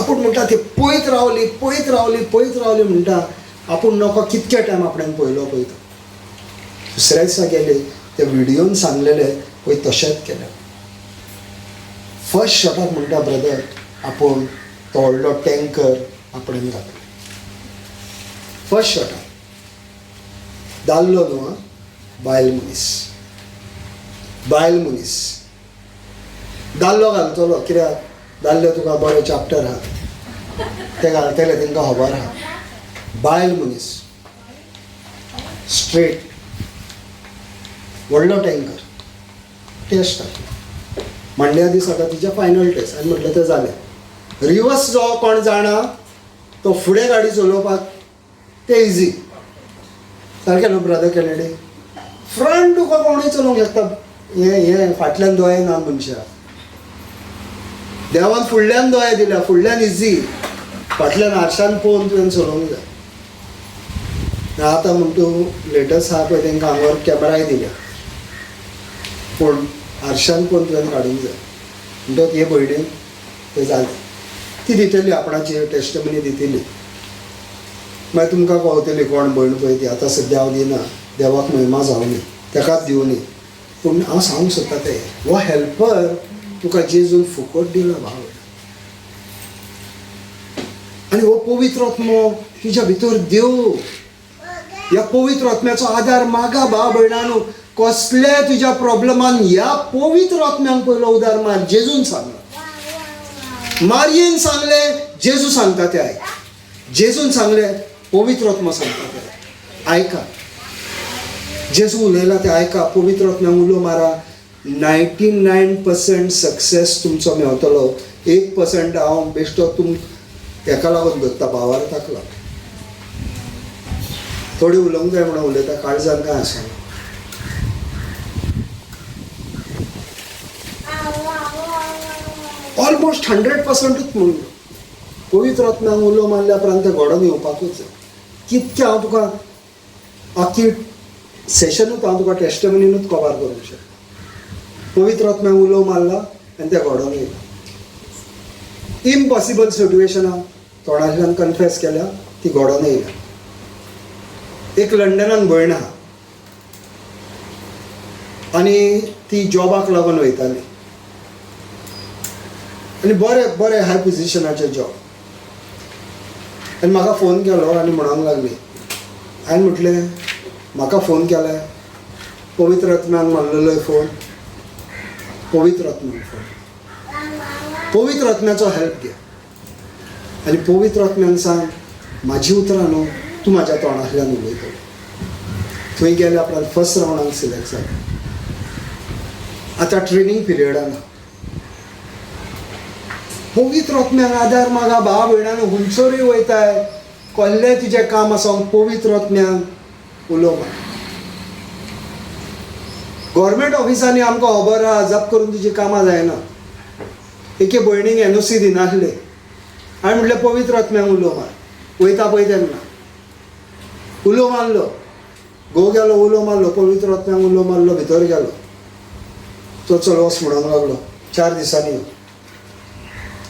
आपूण म्हणटा ती पळयत रावली पळयत रावली पळयत रावली. म्हणटा आपूण नको कितके टायम आपणेन पळयलो पळय तो. दुसऱ्या दिसा गेले त्या व्हिडियोन सांगलेलें पळय तशेंच केलें. फर्स्ट शॉटाक म्हणटा ब्रदर आपूण तो व्हडलो टँकर आपणेन घातलो फर्स्ट शॉटाक. दादलो न्हू बायल मनीस, बायल मनीस दादलो घालतलो कित्याक दादले तुका बरे चॅप्टर आहा ते घालतले तांकां खबर आहा. बायल मनीस स्ट्रेट व्हडलो टँकर टेस्ट आसलो. मंड्या दीस आतां तिचें फायनल टेस्ट आनी म्हटलें तें जालें. रिवर्स जो कोण जाणा तो फुडें गाडी चलोवपाक तें इजी सारकें न्हू ब्रदर केनेडी. फ्रंट तुका कोणूय चलोवंक शकता, हें हें फाटल्यान दोळे ना मनशाक. देवान फुडल्यान दोळे दिल्या, फुडल्यान इजी, फाटल्यान आरशान पळोवन तुवें चलोवंक जाय. आतां म्हण तूं लेटस्ट आहा पळय तांकां आंगार कॅमेराय दिल्या पूण आरशान पळोवन तुवें काडूंक जाय. म्हणटकच हे भयणीन तें जालें. ती दितली आपणाची टेस्टमनी दितली, मागीर तुमकां कळतली कोण भयण पळय ती. आतां सद्या हांव दिना, देवाक महिमा जावनी, ताकाच दिवनी. पूण हांव सांगूंक सोदता तें हो हेल्पर तुका जेजून फुकट दिला भाव. आनी हो पवित्र आत्मो तुज्या भितर देव. ह्या पवित्र आत्म्याचो आदार मागा भाव भयणानू. कसल्या तुज्या प्रॉब्लमान ह्या पवित्र आत्म्याक पयलो उदार मार. जेजून सांगलें, मारयेन सांगलें, जेजू सांगता तें आयक. जेजून सांगलें, पवित्र आत्मा सांगता तें आयका. जेजू उलयला तें आयका. पवित्र आत्म्याक उलो मारा. 99% सक्सेस तुमचो मेवतलो. 1% हांव बेश्टो तुम तेका लागून धरता भावार ताका लागून. थोडी उलोवंक जाय म्हणून उलयता, काळजान कांय आसना. ऑलमोस्ट 100%च म्हणून पवित्र आत्म्याक उलो मारल्या उपरांत तें घडोवन येवपाकूच जाय. कितकें हांव तुका आखी सेशनूच हांव तुका टेस्टमनीनूच कवर करूंक शकता. पवित्र आत्म्याक उलो मारला आनी तें घडोवन येयलां. इम्पॉसिबल सिट्युएशनां तोंडांतल्यान कन्फेस केल्या ती घडोवन येयल्या. एक लंडनान भयण आहा आनी ती जॉबाक लागून वयताली आनी बरें बरें हाय पोजिशनाचें जॉब. आनी म्हाका फोन केलो आनी म्हणूंक लागली. हांवें म्हटलें म्हाका फोन केलाय पवित्र आत्म्यान मारलेलो फोन, पवित्र आत्म्यान फोन, पवित्र आत्म्याचो हेल्प घे आनी पवित्र आत्म्यान सांग म्हाजी उतरां न्हू तूं म्हाज्या तोंडांतल्यान उलयतलो. थंय गेल्या उपरांत फर्स्ट रावंडाक सिलेक्ट जालें. आतां ट्रेनींग पिरियडान पवित्र आत्म्याक आदार मागा भाव भयणान. हुंचरूय वयताय कसलें तुजें काम आसा पवित्र आत्म्याक उलो मार. गव्हर्मेंट ऑफिसांनी आमकां खबर आहा जप करून तुजी कामां जायना. एके भयणीक एनओसी दिनासले. हांवें म्हटलें पवित्र आत्म्याक उलो मार. वयता पळय तेन्ना उलो मारलो, घोव गेलो, उलो मारलो, पवित्र आत्म्याक उलो मारलो, भितर गेलो. तो चल वच म्हणूंक लागलो 4 दिसांनी.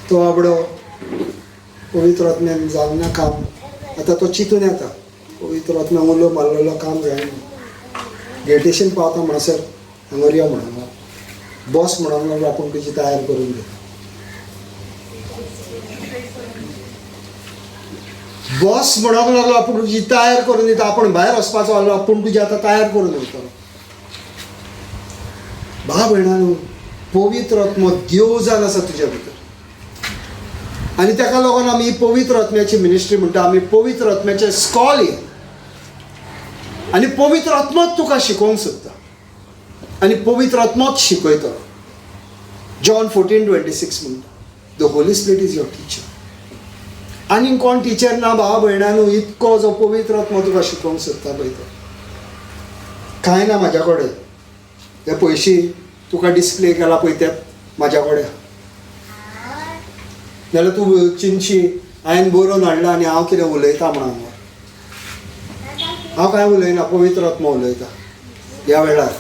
तो बाबडो पवित्र आत्म्यान जावंक ना काम. आतां तो चिंतून येता पवित्र आत्म्याक उलो मारलेलो काम जायना. गेटीशीन पावता म्हणसर हांगर यो म्हणूंक लागलो. बॉस म्हणूंक लागलो आपूण तुजी तयार करून दिता. बॉस म्हणूंक लागलो आपूण तुजी तयार करून दिता. आपूण भायर वचपाचो आहलो, आपूण तुजी आतां तयार करून वयतलो. भाव भयणानो, पवित्र आत्मो देव जावन आसा तुज्या भितर. आनी ताका लागून आमी पवित्र आत्म्याची मिनिस्ट्री म्हणटा. आमी पवित्र आत्म्याचे स्कॉल हे आनी पवित्र आत्मोच तुका शिकोवंक सोदता आनी पवित्र आत्मोच शिकयतलो. जॉन 14:26 म्हणटा, the Holy Spirit is your teacher. आनी कोण टिचर ना भावा भयणानू, इतको जो पवित्र आत्मो तुका शिकोवंक सोदता पळय तो. कांय ना म्हाज्या कडेन, ते पयशे तुका डिस्प्ले केला पळय ते म्हाज्या कडेन, जाल्यार तूं चिंतशी हांवें बरोवन हाडला आनी हांव कितें उलयता म्हणून. हांव कांय उलयना, पवित्र आत्मो उलयता ह्या वेळार.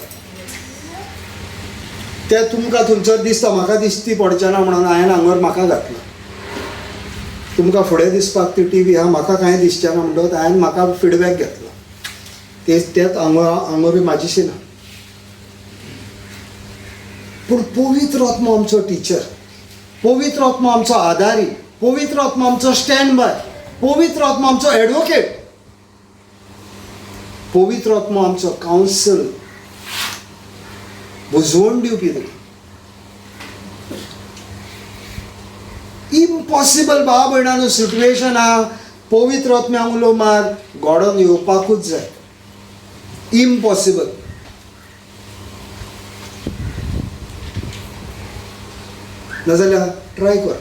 ते तुमकां थंयसर दिसता, म्हाका दिसती पडचें ना म्हणून हांवें हांगर म्हाका घातला. तुमकां फुडें दिसपाक ती टी व्ही आहा, म्हाका कांय दिसचें ना म्हणटकच हांवें म्हाका फिडबॅक घेतला. तेच तेच हांगोरूय म्हाजीशी ना. पूण पवित्र आत्मो आमचो टिचर, पवित्र आत्मो आमचो आदारी, पवित्र आत्मो आमचो स्टँड बाय, पवित्र आत्मो आमचो एडवोकेट, पवित्र आत्मो आमचो कावन्सिल, बुजवण दिवपी तुका. इम्पॉसिबल भाव भयणानो सिट्युएशन आहा, पवित्र आत्म्याक उलो मार, घडोवन येवपाकूच जाय. इम्पॉसिबल. नाजाल्यार ट्राय कर.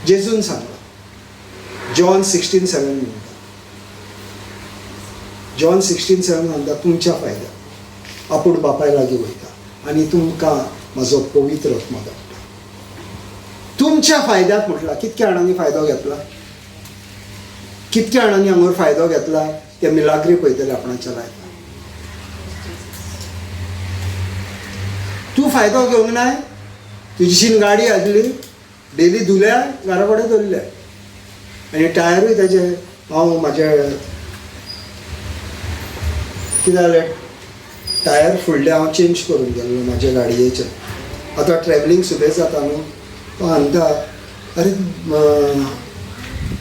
जेजून सांगला जॉन 16:7 म्हणटा, जॉन 16:7 सांगता तुमच्या फायद्याक आपूण बापाय लागीं वयता आनी तुमकां म्हाजो पवित्र आत्मो धाडटा. तुमच्या फायद्याक म्हटला. कितक्या जाणांनी फायदो घेतला, कितक्या जाणांनी हांगर फायदो घेतला ते मिलाग्री पळयतले आपणाच्या लायफान. तूं फायदो घेवंक नाय, तुजीशीन गाडी आसली, डेली धुल्या, घरा कडेन दवरल्या आनी टायरूय ताजे. हांव म्हाजे कितें जालें, टायर फुडले हांव चेंज करून गेल्लो म्हाजे गाडयेचे. आतां ट्रॅवलींग सुबेज जाता न्हू, तो सांगता अरे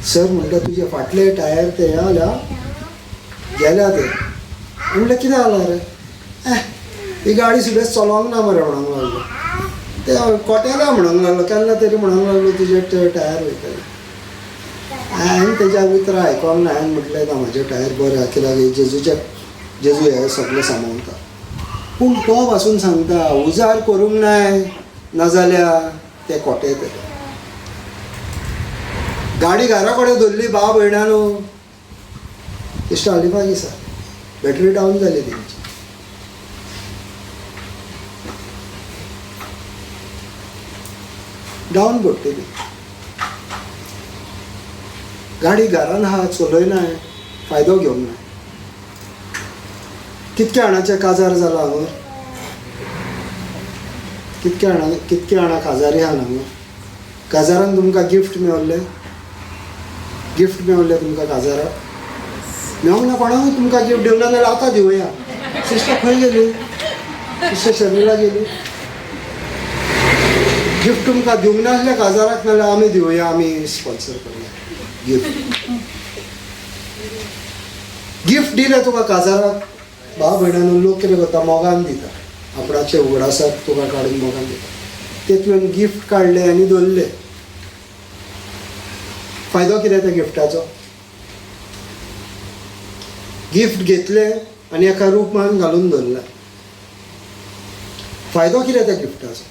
सर म्हणटा तुजे फाटले टायर ते हे जाल्या गेल्या ते. म्हणलें कितें जालां रे, ही गाडी सुबेज चलोवंक ना मरे म्हणूंक लागलो. ते कोटेला म्हणूंक लागलो, केन्ना तरी म्हणूंक लागलो तुजे ते टायर वयतले. हांवें तेज्या उतरां आयकोंक ना. हांवें म्हटलें ना म्हाजे टायर बरें आहा, कित्याक जेजूचे जेजू हे सगळें सांबाळटा. पूण तो पासून सांगता उजार करूंक नाय, नाजाल्यार ते कोटे. ते गाडी घरा कडेन दवरली भाव भयणानो, इश्ट हालिफा दिसा बॅटरी डावन जाली तेंची. डावन पडटली गाडी, घरान आहा, चलयनाय, फायदो घेवंक नाय. कितक्या जाणाचें काजार जाला हांगर, कितक्या जाणां, कितक्या जाणां काजारी आहा हांगर. काजारान तुमकां गिफ्ट मेवल्लें, गिफ्ट मेवल्लें तुमकां काजाराक मेवंक ना कोणाकूय तुमकां गिफ्ट दिवंक ना जाल्यार आतां दिवया. सिस्टर खंय गेली, सिस्टर शर्मिला गेली. गिफ्ट तुमकां दिवंक नासलें काजाराक नाल्यार आमी दिवया, आमी स्पॉन्सर करुया गिफ्ट. गिफ्ट दिलें तुका काजाराक भाव भयणानो, लोक कितें करता मोगान दिता, आपणाचे उगडासाक तुका काडून मोगान दिता. ते तुवें गिफ्ट काडलें आनी दवरलें, फायदो कितें त्या गिफ्टाचो? गिफ्ट घेतलें आनी एका रुमान घालून दवरलें, फायदो कितें त्या गिफ्टाचो?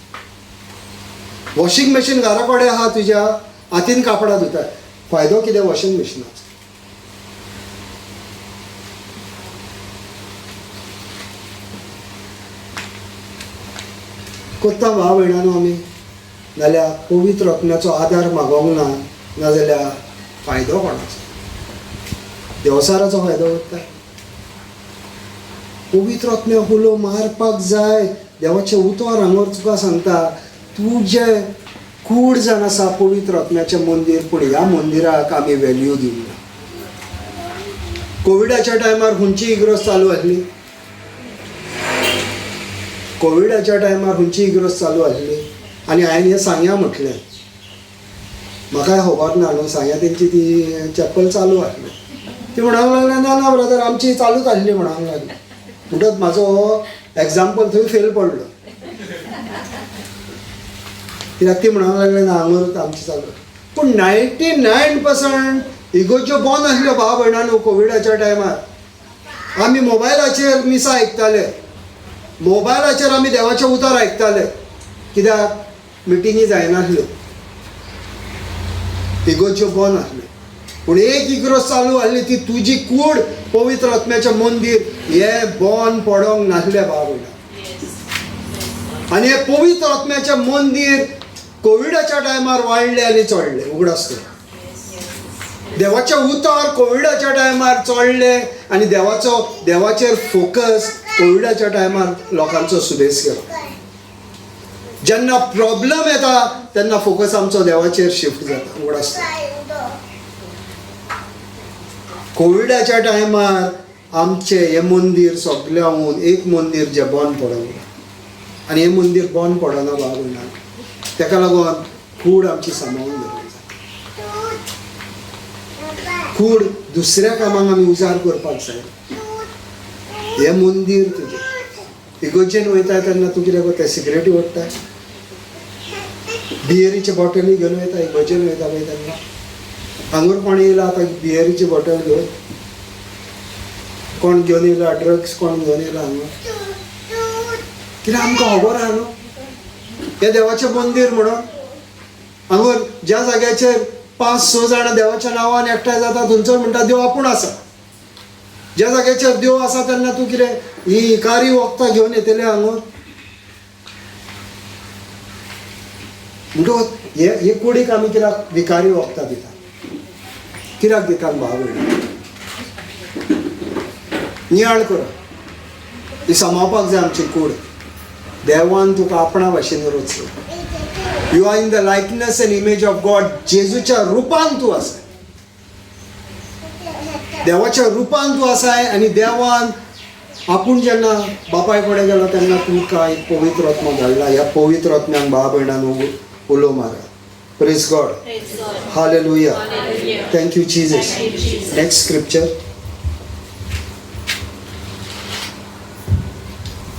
वॉशिंग मशीन घरा कडेन आहा तुज्या, हातीन कापडां धुता, फायदो कितें वॉशिंग मशिनाचो? कोत्ता भाव भयणानो आमी, नाल्यार पवित्र आत्म्याचो आदार मागोंक ना, नाजाल्यार फायदो कोणाचो? देवसाराचो फायदो करता. पवित्र आत्म्याक उलो मारपाक जाय. देवाचें उतर हांगर तुका सांगता, तुजें कूड जावन आसा पवित्र आत्म्याचें मंदीर, पूण ह्या मंदिराक आमी वेल्यू दिवंक ना. कोविडाच्या टायमार खंयची इगर्ज चालू आसली? कोविडाच्या टायमार खंयची इगर्ज चालू आसली? आनी हांवें हें सांग्या म्हटलें, म्हाकाय खबर ना न्हू, सांग्या तेंची ती चॅपल चालू आसली. ती म्हणूंक लागले ना ना ब्रदर आमची चालूच आसली म्हणूंक लागली. म्हणटच म्हाजो हो एग्जाम्पल थंय फेल पडलो. कित्याक ती म्हणूंक लागले ना हांगर आमचें चालू. पूण 99% इगोर्ज्यो बंद आसल्यो भाव भयणांनो कोविडाच्या टायमार. आमी मोबायलाचेर मिसां आयकताले, मोबायलाचेर आमी देवाचें उतर आयकताले, कित्याक मिटिंगी जायनासल्यो, इगोर्ज्यो बंद आसल्यो. पूण एक इगरोज चालू आसली ती तुजी कूड पवित्र आत्म्याचें मंदीर हें बंद पडोंक नासलें भाव भयणां. आनी हें पवित्र आत्म्याचें मंदीर कोविडाच्या टायमार वाडलें आनी चडलें. उगडास कर, देवाचें उतर कोविडाच्या टायमार चडलें आनी देवाचेर फोकस कोविडाच्या टायमार लोकांचो सुदेस केलो. जेन्ना प्रॉब्लम येता तेन्ना फोकस आमचो देवाचेर शिफ्ट जाता. उगडास कर, कोविडाच्या टायमार आमचें हें मंदीर सगळ्यांहून एक मंदीर जें बंद पडना, आनी हें मंदीर बंद पडना बाबा, ताका लागून कूड आमची सांबाळून दवरूंक जाय. कूड दुसऱ्या कामांक आमी उजार करपाक जाय. हें मंदीर तुजें. इगोर्जेन वयता तेन्ना तूं कितें करता? सिगरेटी ओडटा, बियरीचे बॉटली घेवन वयता इगोर्जेन वयता पळय तेन्ना. हांगूर कोण येयला आतां बियरीची बॉटल घेवन? कोण घेवन येयला ड्रग्स? कोण घेवन येयला हांगा? कित्याक आमकां खबर आहा न्हू हें देवाचें मंदीर म्हणून. हांगूर ज्या जाग्याचेर 5-6 जाणां देवाच्या नांवान एकठांय जाता थंयसर म्हणटा देव आपूण आसा. ज्या जाग्याचेर देव आसा तेन्ना तूं कितें ही कारी वखदां घेवन येतले हांगूर? म्हणटकच हे कुडीक आमी कित्याक विकारी वखदां दिता? कित्याक दिता भाव भयणी? नियाळ करा, ती सांबाळपाक जाय आमची कूड. देवान तुका आपणा भाशेन रचलो. You are in the likeness and image of God. जेजूच्या रुपान तूं आसा, देवाच्या रुपान तूं आसाय. आनी देवान आपूण जेन्ना बापाय कडेन गेलो तेन्ना तुका एक पवित्र आत्मा धाडला. ह्या पवित्र आत्म्याक भाव भयणान उलो मारा. Praise God, hallelujah, thank you Jesus. Next scripture.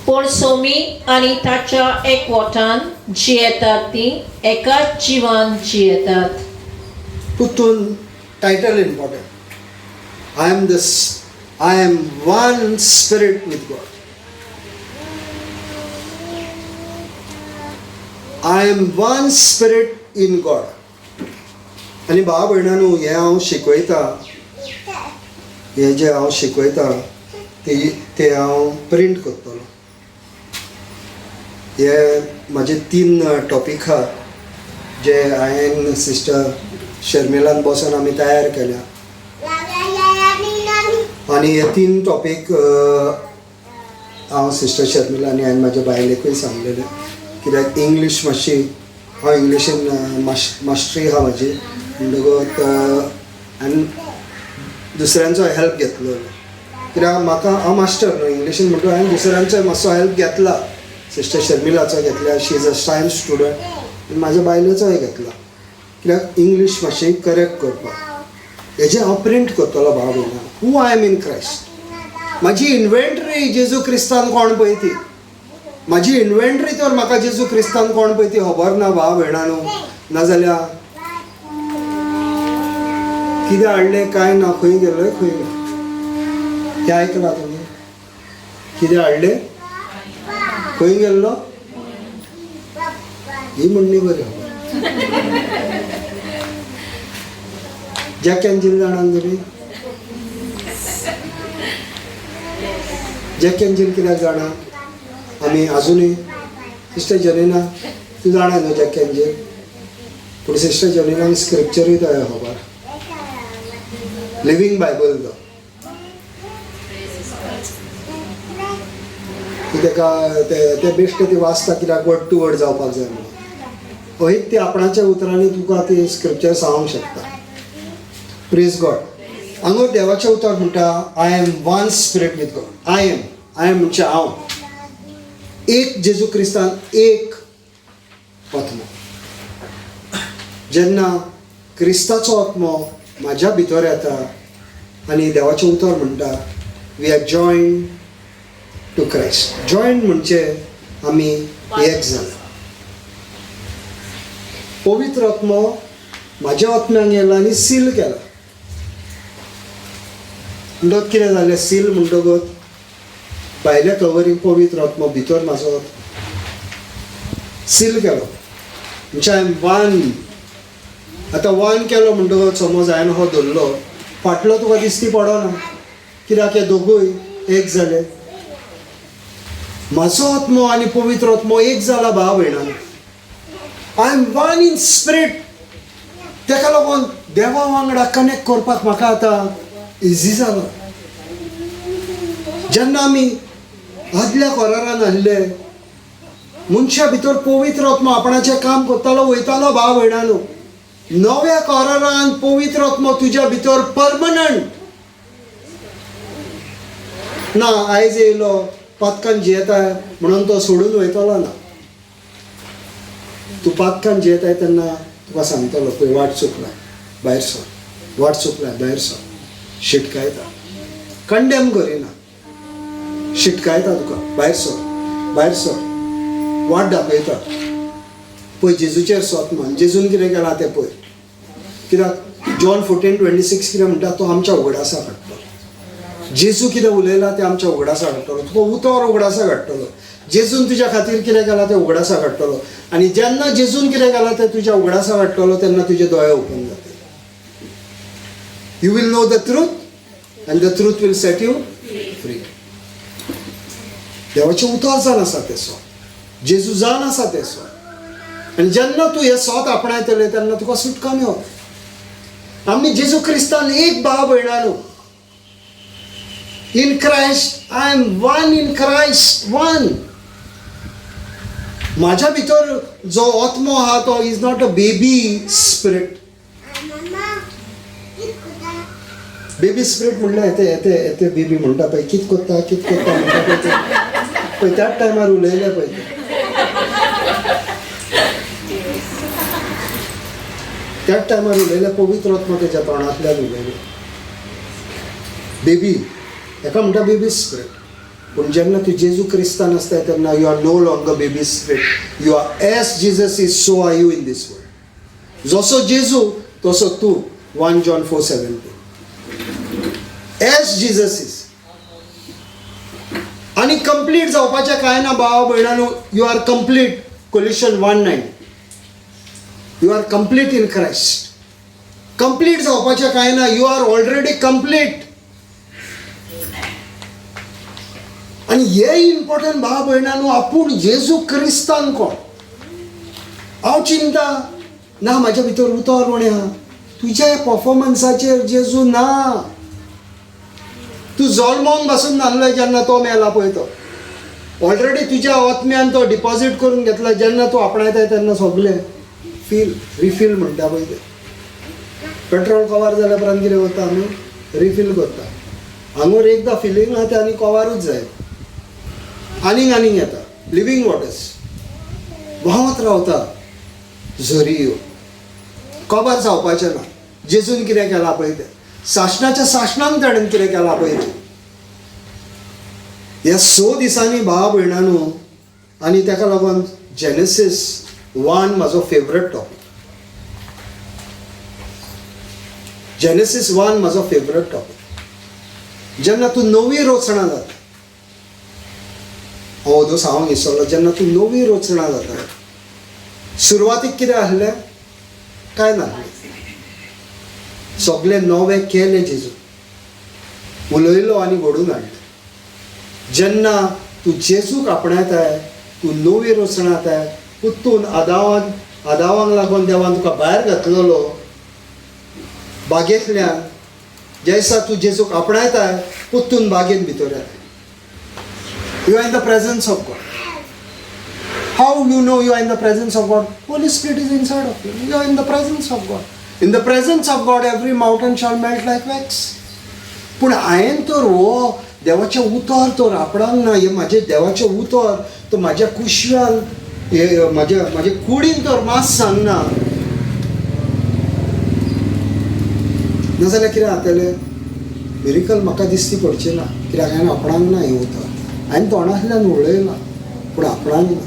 पूण सोमी आनी ताच्या एकवटान जियेतात ती एकाच जिवान जियेतात. पुतून title important. I am one spirit with God. I am one spirit in God. आनी भाव भयणांनो, हें हांव शिकयता, हें जें हांव शिकयता ते हांव प्रिंट करतलो. हे म्हाजे 3 टॉपीक आहा जे हांवें सिस्टर शर्मिलान बसून आमी तयार केल्या. आनी हे 3 टॉपीक हांव सिस्टर शर्मिला आनी हांवें म्हाज्या बायलेकूय सांगलेलें, कित्याक इंग्लीश मातशी हांव इंग्लिशीन मास्टरी आहा म्हाजी, म्हणटकूच हांवें दुसऱ्यांचो हेल्प घेतलो. कित्याक म्हाका हांव मास्टर न्हू इंग्लिशीन, म्हणटकूच हांवें दुसऱ्यांचोय मातसो हेल्प घेतला. सिस्टर शर्मिलाचो घेतला, she is a science student, आनी म्हाज्या बायलेचोय घेतला, कित्याक इंग्लीश मातशी करेक्ट करपाक. हेजें हांव प्रिंट करतलो भाव भयणां. Who I am in Christ. म्हाजी इन्वेंटरी जेजू क्रिस्तान कोण पळय ती, म्हाजी इन्वेंटरी तर म्हाका जेजू क्रिस्तान कोण पळय ती खबर ना भाव भयणां. नाजाल्यार कितें हाडलें कांय ना, खंय गेलो खंय गेलो तें आयकलां तुमी? कितें हाडलें खंय गेल्लो ही म्हणणी बरी खबर. जॅक एंड जील जाणां तुमी? जॅक एंड जील कित्याक जाणा आमी आजुनूय? सिस्टर जनीना तूं जाणा न्हू जॅक एंड जील? पूण सिस्टर जनीनाक स्क्रिप्चरूय तो खबर, लिवींग बायबल तो. ती ताका ते बेश्टे ती वाचता कित्याक वर्ड टू वर्ड जावपाक जाय म्हणून. हयच ती आपणाच्या उतरांनी तुका ती स्क्रिप्चर सांगूंक शकता. Praise God. हांगा देवाचें उतर म्हणटा I am one spirit with God. I am, I am म्हणजे हांव एक जेजू क्रिस्तान एक आत्मो. जेन्ना क्रिस्ताचो आत्मो म्हाज्या भितर येता आनी देवाचें उतर म्हणटा we are join to Christ. Join म्हणजे आमी एक जाले. पवित्र आत्मो म्हाज्या आत्म्यांक येयला आनी सील केला. म्हणटकच कितें जालें, सील म्हणटकच भायल्या कवरींग पवित्र आत्मो भितर म्हाजो सील केलो. म्हणजे हांवें वन, आतां वन केलो म्हणटकच समज हांवें हो धरलो, फाटलो तुका दिसती पडना, कित्याक हे दोगूय एक जाले. म्हाजो आत्मो आनी पवित्र आत्मो एक जाला भाव भयणान. I am one in spirit. तेका लागून देवा वांगडा कनेक्ट करपाक म्हाका आतां इजी जालो. जेन्ना आमी आदल्या कोरारान आसले, मनशा भितर पवित्र आत्मो आपणाचें काम करतालो वयतालो भाव भयणानो. नव्या कोरारान पवित्र आत्मो तुज्या भितर परमनंट ना. आयज येयलो पातकान जियेताय म्हणून तो सोडून वयतलो ना. तूं पातकान जियेताय तेन्ना तुका सांगतलो, पळय वाट चुकला भायर सर, वाट चुकला भायर सर. शिटकायता, कंडेम करिना, शिटकायता तुका, भायर सर भायर सर, वाट दाखयता. पळय जेजूचेर सोत मान, जेजून कितें केलां तें पळय. कित्याक जॉन 14:26 कितें म्हणटा, तो आमच्या उगडासा काडटलो. जेजू कितें उलयला तें आमच्या उगडासा काडटलो, तुका उतर उगडासा काडटलो. जेजून तुज्या खातीर कितें केलां तें उगडासा काडटलो. आनी जेन्ना जेजून कितें केलां तें तुज्या उगडासा काडटलो तेन्ना तुजे दोळे ओपन जातले. You will know the truth and the truth will set you free. देवाचें उतर जावन आसा तें सोत, जेजू जावन आसा तें सोत. आनी जेन्ना तूं हें सोत आपणायतलें तेन्ना तुका सुटका मेवत. आमी जेजू क्रिस्तान एक भाव भयणानो. In Christ I am one, in Christ one. म्हाज्या भितर जो आत्मो आहा तो is not a baby spirit. Baby spirit म्हणल्यार येते येते येते बेबी म्हणटा पळय, कित करता कित करता म्हणटा पळय ते, पळय त्याच टायमार उलयले पळय ते, त्याच टायमार उलयले. पवित्र आत्मो तेच्या तोंडांतल्यान उलयले. बेबी हेका म्हणटा बेबी स्पिरीट. पूण जेन्ना तूं जेजू क्रिस्तान आसता तेन्ना you are no longer baby spirit. You are as Jesus is so are you in this world. जसो जेजू तसो तूं. 1 John 4:17. As Jesus is. आनी कंप्लीट जावपाचें कांय ना भाव भयणानो. You are complete. Colossians 1:9. You are complete in Christ. Complete जावपाचें कांय ना, you are already complete. आनी हें इम्पॉर्टंट भाव भयणानो, आपूण जेजू क्रिस्तान कोण. हांव चिंता ना म्हाज्या भितर उतर उणें आहा, तुज्या परफॉर्मन्साचेर जेजू ना. तूं जल्मोंक पासून नासलो जेन्ना तो मेला पळय, तो ऑलरेडी तुज्या आत्म्यान तो डिपॉजीट करून घेतला. जेन्ना तूं आपणायताय तेन्ना सगळें फील रिफील म्हणटा पळय तें. पेट्रोल कवर जाल्या उपरांत कितें करता आमी, रिफील करता. हांगोर एकदां फिलींग आहा तें आनी कवरूच जाय, आनीक आनीक येता. लिवींग वॉटर्स व्हांवत रावता झरयो, कबर जावपाचें ना. जेजून कितें केलां पळय तें, सासणाच्या सासणान ताणें कितें केलां पळय तें. ह्या 6 दिसांनी भाव भयणानो, आनी ताका लागून जेनेसीस 1 म्हाजो फेवरेट टॉपीक. जेनेसीस 1 म्हाजो फेवरेट टॉपीक. जेन्ना तूं नवी रचणा जाता, हांव ओदोस हांव विसरलो. जेन्ना तूं नवी रचणा जाता, सुरवातीक कितें आसलें कांय नासलें, सगळें नवें केलें जेजू, उलयलो आनी घडून हाडलें. जेन्ना तूं जेजूक आपणायताय, तूं नवी रचणा जाताय. पुत्तून आदावांक लागून देवान तुका भायर घातलेलो बागेंतल्यान. ज्या दिसा तूं जेजूक आपणायताय, पुत्तून बागेंत भितर येता. You are in the presence of God. How you know you are in the presence of God? Holy Spirit is inside of you. You are in the presence of God. In the presence of God, every mountain shall melt like wax. पूण हांवें तर हो देवाचें उतर तर आपणाक ना, हें म्हाजें देवाचें उतर तर म्हाज्या कुशव्यान, हे म्हाज्या म्हाज्या कुडीन तर मास सांगना, नाजाल्यार कितें जातलें? मिरिकल म्हाका दिसती पडचें ना, कित्याक हांवें आपणाक ना हें उतर. हांवें तोंडांतल्यान उलयलां पूण आपणाक ना.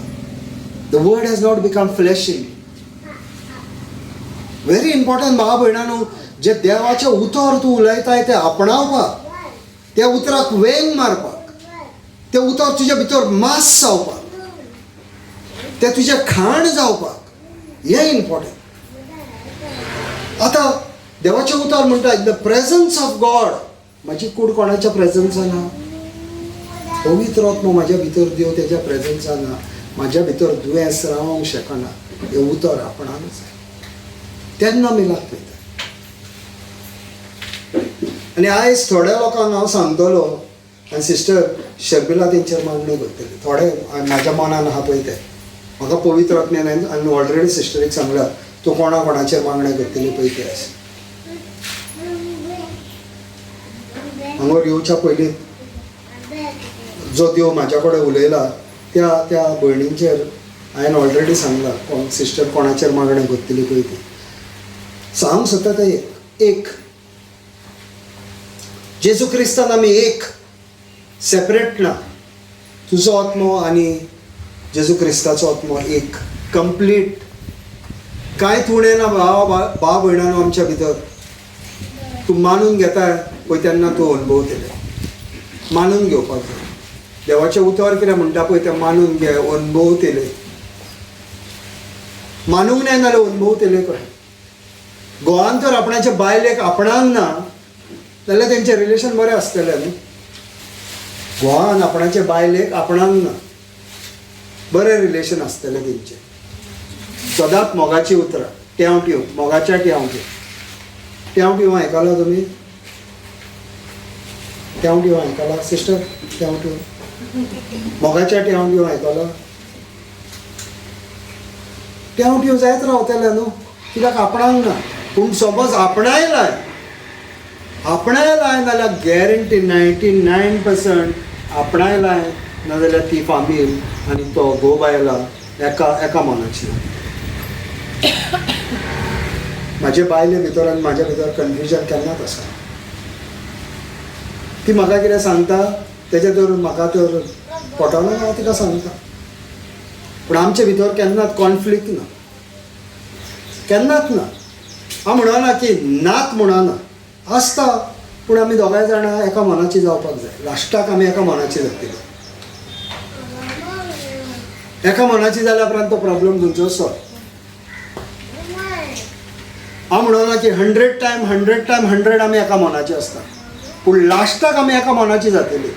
The word has not become flesh in me. Very important भावा भयणानो, जे देवाचें उतर तूं उलयताय तें आपणावपाक, त्या उतराक वेंग मारपाक, तें उतर तुज्या भितर मास जावपाक, तें तुजें खाण जावपाक, हें इम्पॉर्टंट. आतां देवाचें उतर म्हणटा in the presence of God. म्हाजी कूड कोणाच्या प्रेजन्सान आहा? पवित्र आत्मो म्हाज्या भितर देव तेज्या प्रेजन्सान आहा. म्हाज्या भितर दुयेंस रावंक शकना. हें उतर आपणाक जाय तेन्ना मिलाक पळयता. आनी आयज थोड्या लोकांक हांव सांगतलो आनी सिस्टर शर्मिला तेंचेर मागण्यो करतली. थोडे म्हाज्या मनान आहा पळय तें म्हाका पवित्र आत्म्यान आनी ऑलरेडी सिस्टरीक सांगलां तूं कोणा कोणाचेर मागण्यो करतली पळय तें आसा. हांगा येवच्या पयलीं जो देव म्हाज्या कडेन उलयला त्या त्या भयणींचेर हांवें ऑलरेडी सांगलां कोण सिस्टर कोणाचेर मागणें करतली पळय ती. सांगूंक सोदता तें एक एक जेजू क्रिस्तान आमी एक, सेपरेट ना. तुजो आत्मो आनी जेजू क्रिस्ताचो आत्मो एक, कंप्लीट. कांयच उणें ना भाव भाव भयणानो आमच्या भितर. तूं मानून घेताय पळय तेन्ना तूं अणभवतलें. मानून घेवपाक जाय. देवाचें उतर कितें म्हणटा पळय तें मानून घे, अणभवतलें. मानूंक नाय जाल्यार अणभवतलें कशें? गोवान तर आपणाच्या बायलेक आपणाक ना जाल्यार तेंचें रिलेशन बरें आसतलें न्ही. गोवान आपणाचे बायलेक आपणाक ना बरें रिलेशन आसतलें तेंचें. सदांच मोगाचीं उतरां, टेंव टिव, मोगाच्या टेंव टिव. टेंव टिव आयकलां तुमी? टेंव टिव आयकलां सिस्टर? टेंव टिव, मोगाच्या टेंव टिव आयकलां? टेंव टिव जायत रावतलें न्हू, कित्याक आपणाक ना. पूण समज आपणायलाय आपणायलाय जाल्यार गॅरंटी 99% आपणायलाय नाजाल्यार ती फामील आनी तो घोव बायला एका एका मनाची. म्हाजे बायले भितर आनी म्हाज्या भितर कन्फ्युजन केन्नाच आसा. ती म्हाका कितें सांगता तेजें तर म्हाका तर पटना, हांव तिका सांगता. पूण आमचे भितर केन्नाच कॉन्फ्लिक्ट ना, केन्नाच ना. हांव म्हणना की नात म्हणना, आसता. पूण आमी दोगांय जाणां एका मनाची जावपाक जाय. लास्टाक आमी एका मनाची जातली. एका मनाची जाल्या उपरांत तो प्रॉब्लम तुमचो सॉल्व. हांव म्हणना की 100 टायम 100 टायम 100 आमी एका मनाची आसता, पूण लास्टाक आमी एका मनाची जातली.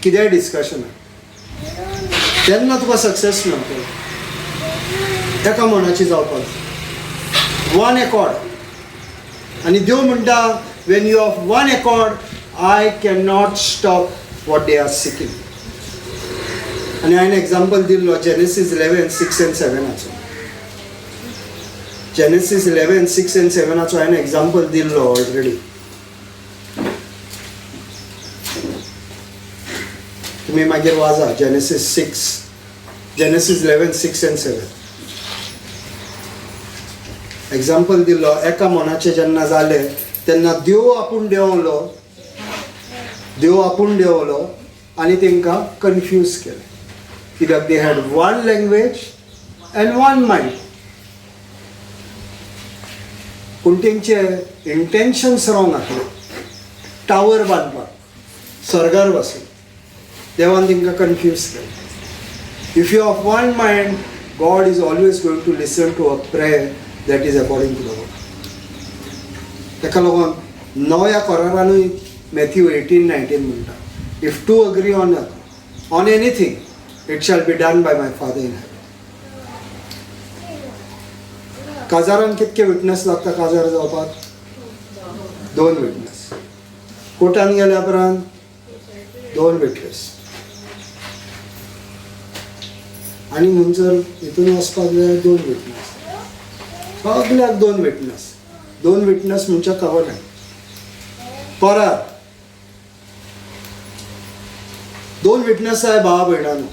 कितेंय डिस्कशन तेन्ना तुका सक्सेस मेळटलो. एका मनाची जावपाक जाय, वन एकॉर्ड. आनी देव म्हणटा when you of one accord I can not stop what they are seeking. आनी हांवें एग्जाम्पल दिल्लो जेनेसीस 11:6 and 7. Genesis 11:6 and 7 हांवें एग्जाम्पल दिल्लो ऑलरेडी. तुमी मागीर वाजा जेनेसीस 11:6 and 7. Example दिल्लो एका मनाचें जेन्ना जालें तेन्ना देव आपूण देंवलो, देव आपूण देंवलो आनी तांकां कन्फ्यूज केलें. कित्याक they had one language and one mind. पूण तेंचे इंटेन्शन्स रॉंग आसले. टावर बांदपाक स्वर्गार बसून देवान तांकां कन्फ्यूज केलें. If you of one mind, God is always going to listen to a prayer that is according to the word. ताका लागून नव्या करारानूय मॅथ्यू 18:19 म्हणटा, if two agree on anything it shall be done by my father in heaven. काजारान कितके विटनस लागता काजार जावपाक? 2 विटनस. कोर्टान गेल्या उपरांत 2 विटनस. आनी म्हणसर हितून वचपाक जाय 2 विटनस, सगल्याक 2 विटनस. 2 विटनस म्हणजे कवनंट, करार. 2 विटनस आहे भावा भयणानो.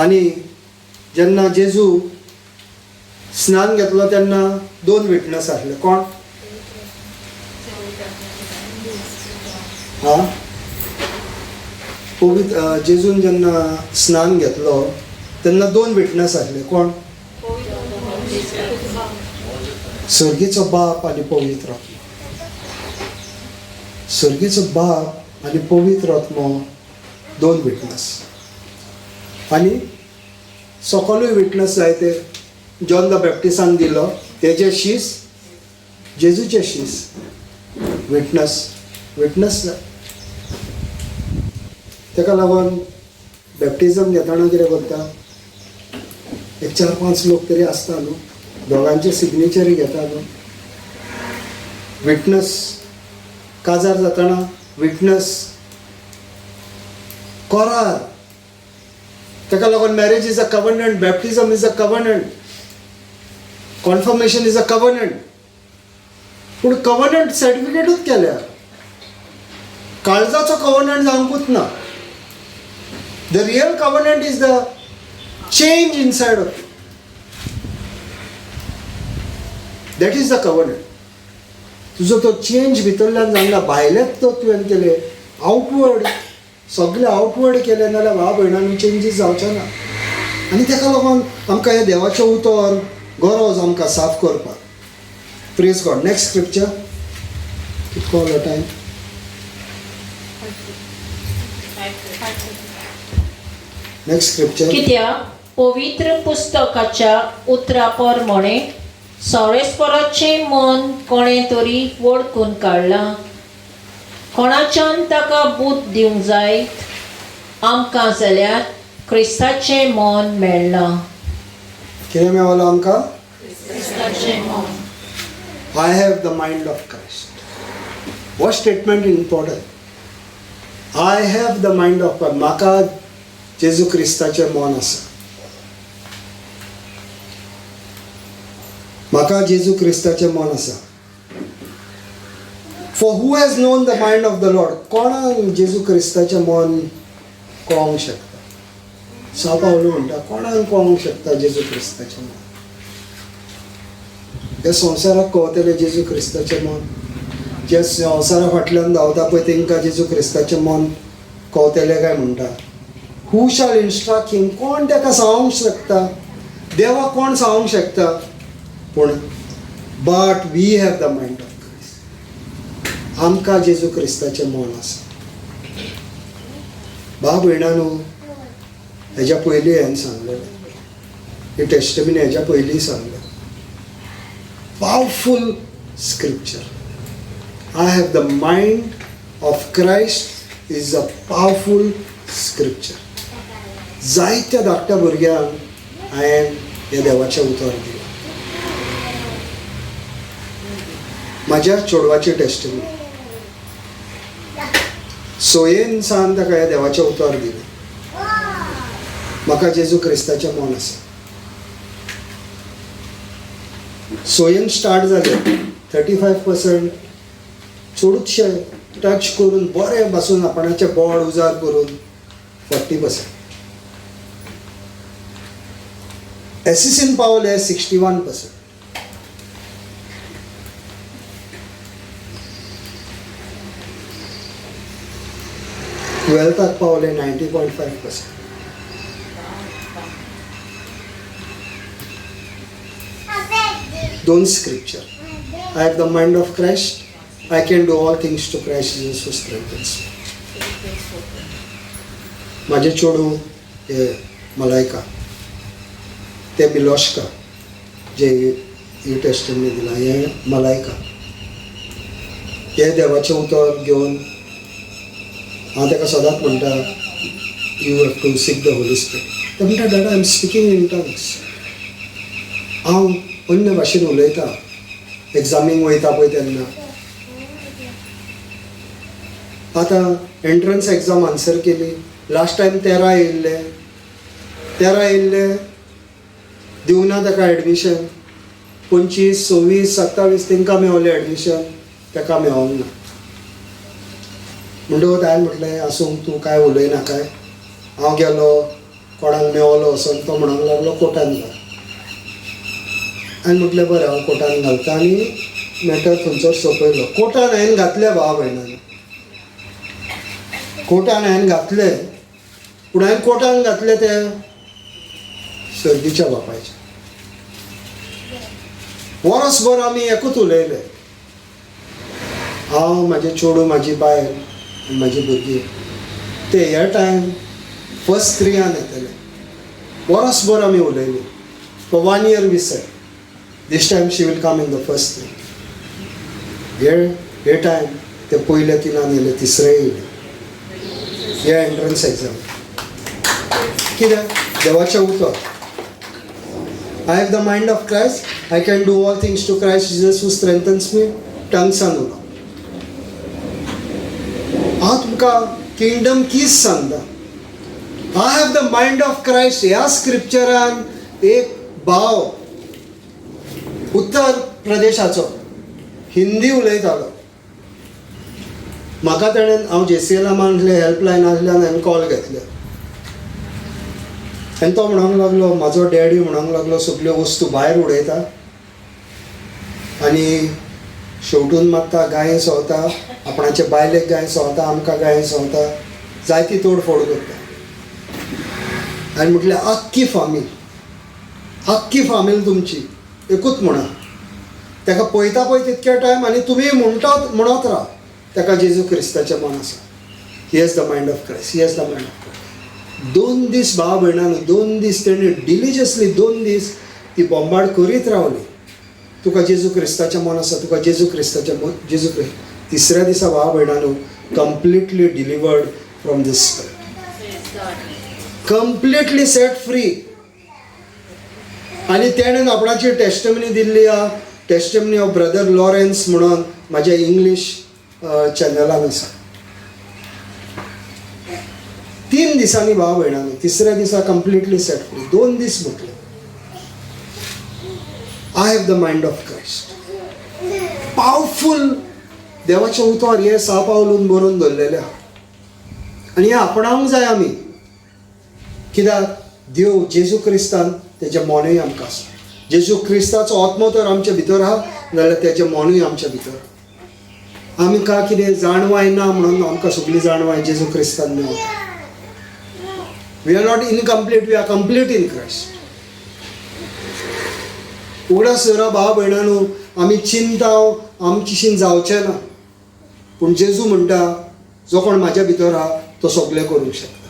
आनी जेन्ना जेजू स्नान घेतलो तेन्ना 2 विटनस आसले. कोण? हा, पवित्र जेजून जेन्ना स्नान घेतलो तेन्ना 2 विटनस आसले. कोण? सर्गीचो बाप आनी पवित्र आत्मो. सर्गीचो बाप आनी पवित्र आत्मो दोन विटनस. आनी सकलूय विटनस जायते जॉन the बॅप्टिसान दिलो, तेजे शीस, जेजूचे शीस, विटनस विटनस. ताका लागून बॅप्टिजम घेतना कितें करता, एक 4-5 लोक तरी आसता न्हू, दोगांचे सिग्नेचरी घेता न्हू. विटनस काजार जातना विटनस कोरार. ताका लागून marriage is a covenant, baptism is a covenant, confirmation is a covenant. पूण कवनंट सर्टिफिकेटूच केल्या, काळजाचो कवनंट जावंकूच ना. The real covenant is the change inside of you. That is the covenant. तुजो तो चेंज भितरल्यान जावंक ना, भायल्याच तो तुवें केले आवटवर्ड, सगळे आवटवर्ड केले नाल्यार भाव भयणांनी चेंजीस जावचे ना. आनी ताका लागून आमकां हें देवाचें उतर गरज आमकां साफ करपाक. Praise God. Next scripture. कितको जालो टायम? Next scripture. कित्याक पवित्र पुस्तकाच्या उतरा प्रमाणे सोरेस्पराचें मन कोणें तरी वळखून काडलां. कोणाच्यान ताका बूद दिवंक जायत? आमकां जाल्यार क्रिस्ताचें मन मेळ्ळां. कितें मेवलां आमकां? क्रिस्ताचें मन. I have the mind of Christ. What statement important? I have the mind of Christ. म्हाका जेजू क्रिस्ताचें मन आसा. म्हाका जेजू क्रिस्ताचें मन आसा. For who has known the mind of the Lord? कोणाक जेजू क्रिस्ताचें मन कळोंक शकता? साव पावलो म्हणटा, कोणाक कळोंक शकता जेजू क्रिस्ताचें मन? ह्या संवसाराक कळतलें जेजू क्रिस्ताचें मन? जे संवसारा फाटल्यान धांवता पळय तेंकां जेजू क्रिस्ताचें मन कळतलें काय म्हणटा? Who shall instruct him? कोण ताका सांगूंक शकता? देवाक कोण सांगूंक शकता? पूण but we have the mind of Christ. आमकां जेजू क्रिस्ताचें मन आसा. भाव भयणांनो, हेज्या पयलीं हांवें सांगलेलें, ही टेस्टमिनी हेज्या पयलीं सांगलें. Powerful scripture. I have the mind of Christ is a powerful scripture. जायत्या धाकट्या भुरग्यांक हांवें हें देवाचें उतर दिलां. म्हाज्या चेडवाची टेस्टिमनी सोयेन सान ताका हें देवाचें उतर दिलें. म्हाका जेजू क्रिस्ताचें मन आसा. सोयेन स्टार्ट जालें 35% चडूचशें टच करून बरें बसून आपणाचें बोड उजार करून 40%. एसएससीन पावले 61%. ट्वेल्थाक पावले 90.5%. दोन scripture. I have the mind of Christ. I can do all things to Christ Jesus who strengthens me. म्हाजें चेडूं हे मलायका, ते मिलोश्का जे ही टेस्टमी दिलां, हें मलायका. हें देवाचें उतर घेवन हांव ताका सदांच म्हणटा, you have to seek the Holy Spirit. ते म्हणटा, Dada, I am speaking in tongues. हांव अन्य भाशेन उलयता एग्जामींक वयता पळय तेन्ना. आतां एंट्रन्स एग्जाम आन्सर केली, लास्ट टायम 13 येयल्ले, 13 येयल्ले दिवना ताका एडमिशन. 25, 26, 27 तांकां मेवलें एडमिशन, ताका मेवोंक ना. म्हणटकूच हांवें म्हटलें, आसूं, तूं कांय उलयनाकाय. हांव गेलो, कोणाक मेवलो वचोन, तो म्हणूंक लागलो कोर्टान घाल. हांवें म्हटलें बरें, हांव कोर्टान घालता आनी मॅटर थंयसर सोंपयलो. कोर्टान हांवें घातलें भाव भयणांनी, कोर्टान हांवें घातलें. पूण हांवें कोर्टान घातलें तें सर्दीच्या बापायचें. वरसभर आमी एकूच उलयले, हांव, म्हाजें चेडूं, म्हाजी बायल आनी म्हाजी भुरगीं. ते हे टायम फर्स्ट थ्रियान येतले. वरसभर आमी उलयली. For 1 year we said this time she will come in the first three. हे टायम ते पयले तिनान येयले, तिसरे येयले हे एंट्रन्स एग्जाम. कित्याक? देवाचें उतर. I have the mind of Christ, I can do all things to Christ Jesus who strengthens me. टंग्सान उलो. हांव तुमकां किंगडम कीज सांगता. I have the mind of Christ ह्या स्क्रिप्चरान एक भाव उत्तर प्रदेशाचो हिंदी उलयतालो. म्हाका तेणें, हांव जे सी एल एमांतले हेल्पलायन आसल्यान हांवें कॉल घेतले आनी तो म्हणूंक लागलो, म्हाजो डॅडी म्हणूंक लागलो सगल्यो वस्तू भायर उडयता आनी शेवटून मारता, गायें सोंवता, आपणाचे बायलेक गायें सोंवता, आमकां गायें सोंवता, जायती तोडफोड करता. आनी म्हटलें आख्खी फामील, आख्खी फामील तुमची एकूच म्हणा. ताका पळयता पळय तितक्या टायम आनी तुमी म्हणटात म्हणत राव ताका जेजू क्रिस्ताचें मन आसा. He has the mind of Christ, he has the mind of Christ. 2 दीस भाव भयणान, 2 दीस तेणी डिलिजियसली 2 दीस ती बॉम्बार्ड करीत रावली. तुका जेजू क्रिस्ताचें मन आसा, तुका जेजू क्रिस्ताचें मन, जेजू क्रिस्त. तिसऱ्या दिसा भाव भयणानो completely delivered from this spirit, completely set free. आनी तेणेन आपणाची टेस्टमनी दिल्ली आहा, टेस्टमनी ऑफ ब्रदर लॉरेन्स म्हणून म्हाज्या इंग्लीश चॅनलान आसा. 3 दिसांनी भाव भयणांनी, तिसऱ्या दिसा कंप्लिटली सेट फ्री. 2 दीस म्हटलें I have the mind of Christ. Powerful देवाचें उतर हें सा पावलून बरोवन दवरलेलें आहा आनी हें आपणावंक जाय आमी. कित्याक देव जेजू क्रिस्तान तेजें मनूय आमकां आसा. जेजू क्रिस्ताचो आत्मो तर आमच्या भितर आहा, नाल्यार तेजें मनूय आमच्या भितर. आमकां कितें जाणवाय ना म्हणून आमकां सगळी जाणवाय जेजू क्रिस्तान मेवता. We are not incomplete, we are complete in Christ. उगडास दवरा भाव भयणांनो, आमी चिंता आमचीशीन जावचें ना, पूण जेजू म्हणटा जो कोण म्हाज्या भितर आहा तो सगळें करूंक शकता.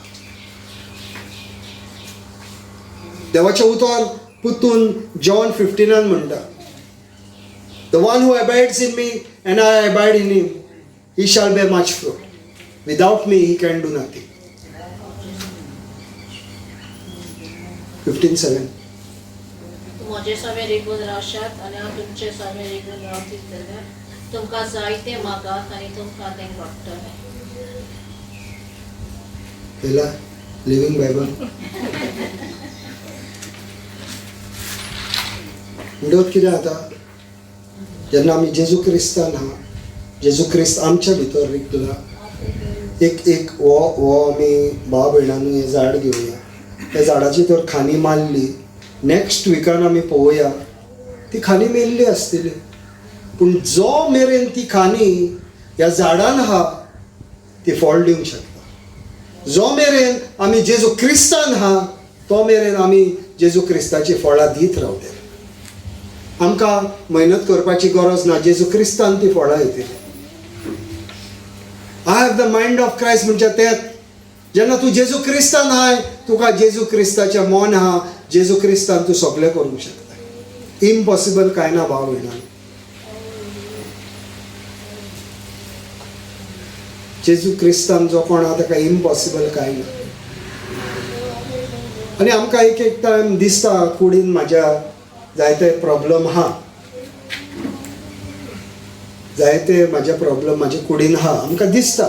देवाचें उतर पुतून जॉन 15 म्हणटा, the one who abides in me and I abide in him, he shall bear much fruit. Without me he can do nothing. 15:7. म्हजे सामे रिगून रावशात आनी हांव तुमचे सामे रिगून रावतीत जाल्यार तुमकां जायते मागात आनी तुमकां तें घडटलें. येला लिव्हिंग बायबल. म्हणटकच कितें जाता, जेन्ना आमी जेजू क्रिस्तान आहा, जेजू क्रिस्त आमच्या भितर रिगला, एक एक हो हो आमी भाव भयणांनी हें झाड घेवया, त्या झाडाची तर खांदी मारली, नॅक्स्ट विकान आमी पळोवया ती खांदी मेल्ली आसतली, पूण जो मेरेन ती खांदी ह्या झाडान आहा ती फळ दिवंक शकता. जो मेरेन आमी जेजू क्रिस्तान आहा तो मेरेन आमी जेजू क्रिस्ताची फळां दीत रावतले. आमकां मेहनत करपाची गरज ना, जेजू क्रिस्तान ती फळां येतली. I have the mind of Christ म्हणजे तें, जेन्ना तूं जेजू क्रिस्तान आहाय तुका जेजू क्रिस्ताचें मन आहा, जेजू क्रिस्तान तूं सगळें करूंक शकता. इम्पॉसिबल कांय ना भाव भयणांनो. जेजू क्रिस्तान जो कोण आहा ताका इम्पॉसिबल कांय ना. आनी आमकां एक एक टायम दिसता कुडीन म्हाज्या जायते प्रॉब्लम आहा, जायते म्हाजे प्रॉब्लम म्हाजे कुडीन आहा, आमकां दिसता.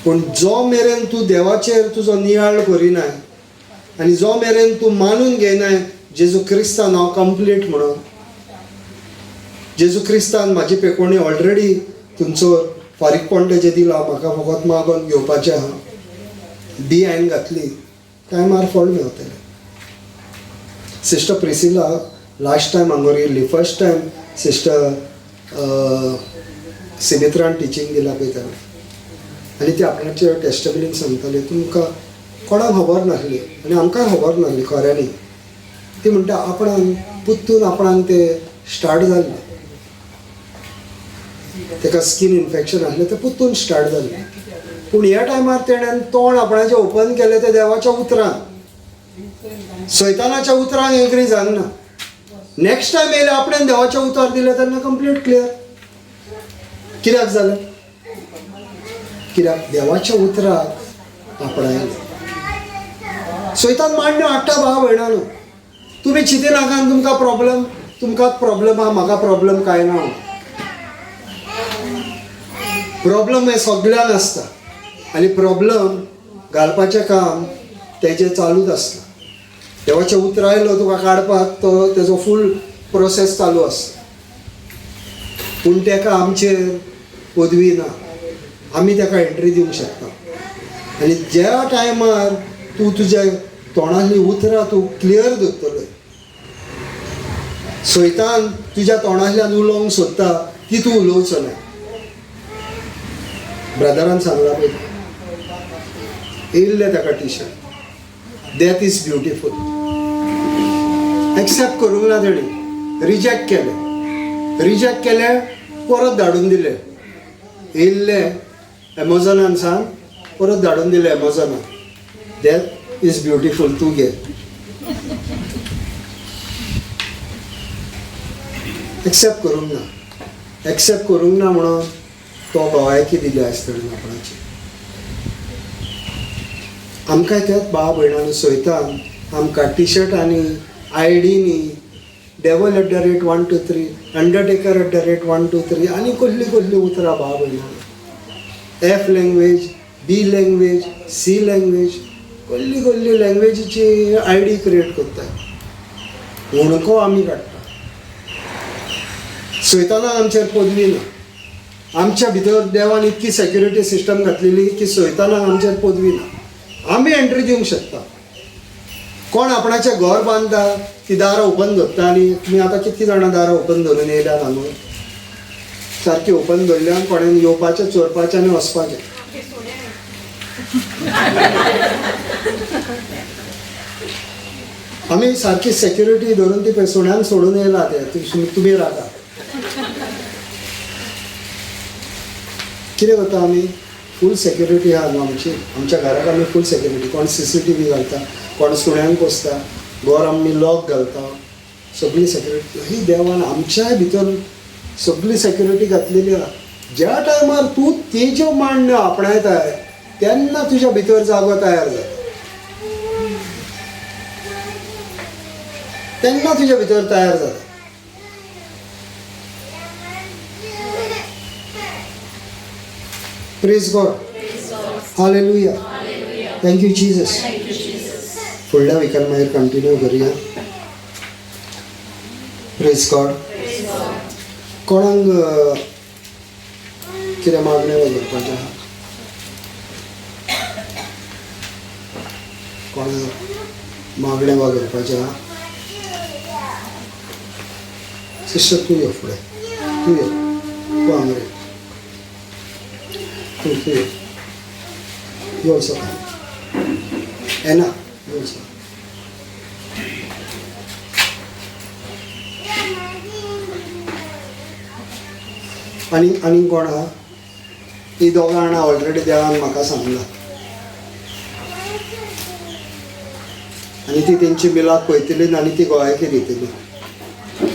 पूण जो मेरेन तूं देवाचेर तुजो नियाळ करिनाय आनी जो मेरेन तूं मानून घेयनाय जेजू क्रिस्तान हांव कंप्लीट म्हणून, जेजू क्रिस्तान म्हाजी पेकोणी ऑलरेडी तुमचो फारीकपण तेजें दिलां, म्हाका फकत मागोन घेवपाचें आहा, बी हांवें घातली टायमार फळ मेवतलें. सिस्टर प्रिसिला लास्ट टायम हांगर येयल्ली, फर्स्ट टायम सिस्टर सिमित्रान टिचींग दिलां पळय तेन्ना, आनी ती आपणाचे टेस्टमनीन सांगताली, तुमकां कोणाक खबर नासली आनी आमकांय खबर नासली खऱ्यांनी. ती म्हणटा आपणाक पुत्तून आपणाक ते स्टार्ट जाल्लें. ताका स्कीन इन्फेक्शन आसलें तें पुत्तून स्टार्ट जालें. पूण ह्या टायमार तेणेन तोंड आपणाचें ओपन केलें तें देवाच्या उतरान, सैतानाच्या उतरान एग्री जावंक ना. नेक्स्ट टायम येयलें आपणेन देवाचें उतर दिलें तेन्ना कंप्लीट क्लियर. कित्याक जालें? कित्याक देवाच्या उतराक आपणायलें. सैतान मांडण्यो हाडटा भाव भयणानो, तुमी चिंतिनाका तुमकां प्रॉब्लम, तुमकां प्रॉब्लम आहा, म्हाका प्रॉब्लम कांय ना. प्रॉब्लम हे सगळ्यांक आसता आनी प्रॉब्लम घालपाचें काम तेजें चालूच आसता. देवाचें उतर आयलो तुका काडपाक तो तेजो फूल प्रोसेस चालू आसता. पूण तेका आमचेर पदवी ना, आमी तेका एंट्री दिवंक शकता. आनी ज्या टायमार तूं तुज्या तोंडांतलीं उतरां तूं क्लियर दवरतलो, सैतान तुज्या तोंडांतल्यान उलोवंक सोदता ती तूं उलोवचो ना. ब्रदरान सांगला पळय, येयल्लें ताका T shirt, death is beautiful, accept करूंक ना तेणी, रिजेक्ट केलें. रिजेक्ट केलें, परत धाडून दिलें. येयल्लें एमेझॉनान सान परत धाडून दिलें एमेझॉनान, डेथ is beautiful तूं घे. एक्सेप्ट करूंक ना, एक्सेप्ट करूंक ना म्हणून तो भलायकी दिली आयज तेणेन आपणाची. आमकां त्याच भाव भयणांनी सैतान आमकां टी शर्ट आनी आयडीनी devil at the rate 1 2 3, undertaker at the rate 1 2 3 आनी कसलीं कसलीं उतरां भाव भयणांनी, F language, B language, C language, कसली कसली लँग्वेजीची I D create करता. हुणको आमी काडटा. सैतानाक आमचेर पदवी ना. आमच्या भितर देवान इतकी सेक्युरिटी सिस्टम घातलेली की सैतानाक आमचेर पदवी ना. आमी एंट्री दिवंक शकता. कोण आपणाचें घर बांदता ती दारां ओपन धरता आनी तुमी आतां कितलीं जाणां दारां ओपन धरून येयल्यात हांगा, सारकी ओपन धरल्यान कोणेन येवपाचें, चोरपाचें आनी वचपाचें. आमी सारकी सेक्युरिटी धरून ती सुण्यांक सोडून येयला ते तुमी रावता. कितें करता आमी? फूल सेक्युरिटी आहा न्हू आमची, आमच्या घराक आमी फूल सेक्युरिटी. कोण CCTV घालता, कोण सुण्यांक पोसता, घर आमी लॉक घालता, सगळी सेक्युरिटी. ही देवान आमच्याय भितर सगळी सेक्युरिटी घातलेली आहा. ज्या टायमार तूं तेज्यो मांडण्यो आपणायताय तेन्ना तुज्या भितर जागो तयार जाता, तेन्ना तुज्या भितर तयार जाता. Praise God. Hallelujah. Thank you Jesus. फुडल्या विकान मागीर कंटिन्यू करुया. Praise God. कोणाक कितें मागणें करपाचें आहा? कोणाक मागणें वा करपाचें आहा? सिस्टर तूं यो फुडें, तूं यो, तूं हांगा रे, तूं तूं यो, यो also come. येना, यो also. आनी आनी कोण आहा? ही दोगां जाणां ऑलरेडी देवान म्हाका सांगलां आनी ती तेंची मिलाद पळयतली आनी ती गोवायकी दितली.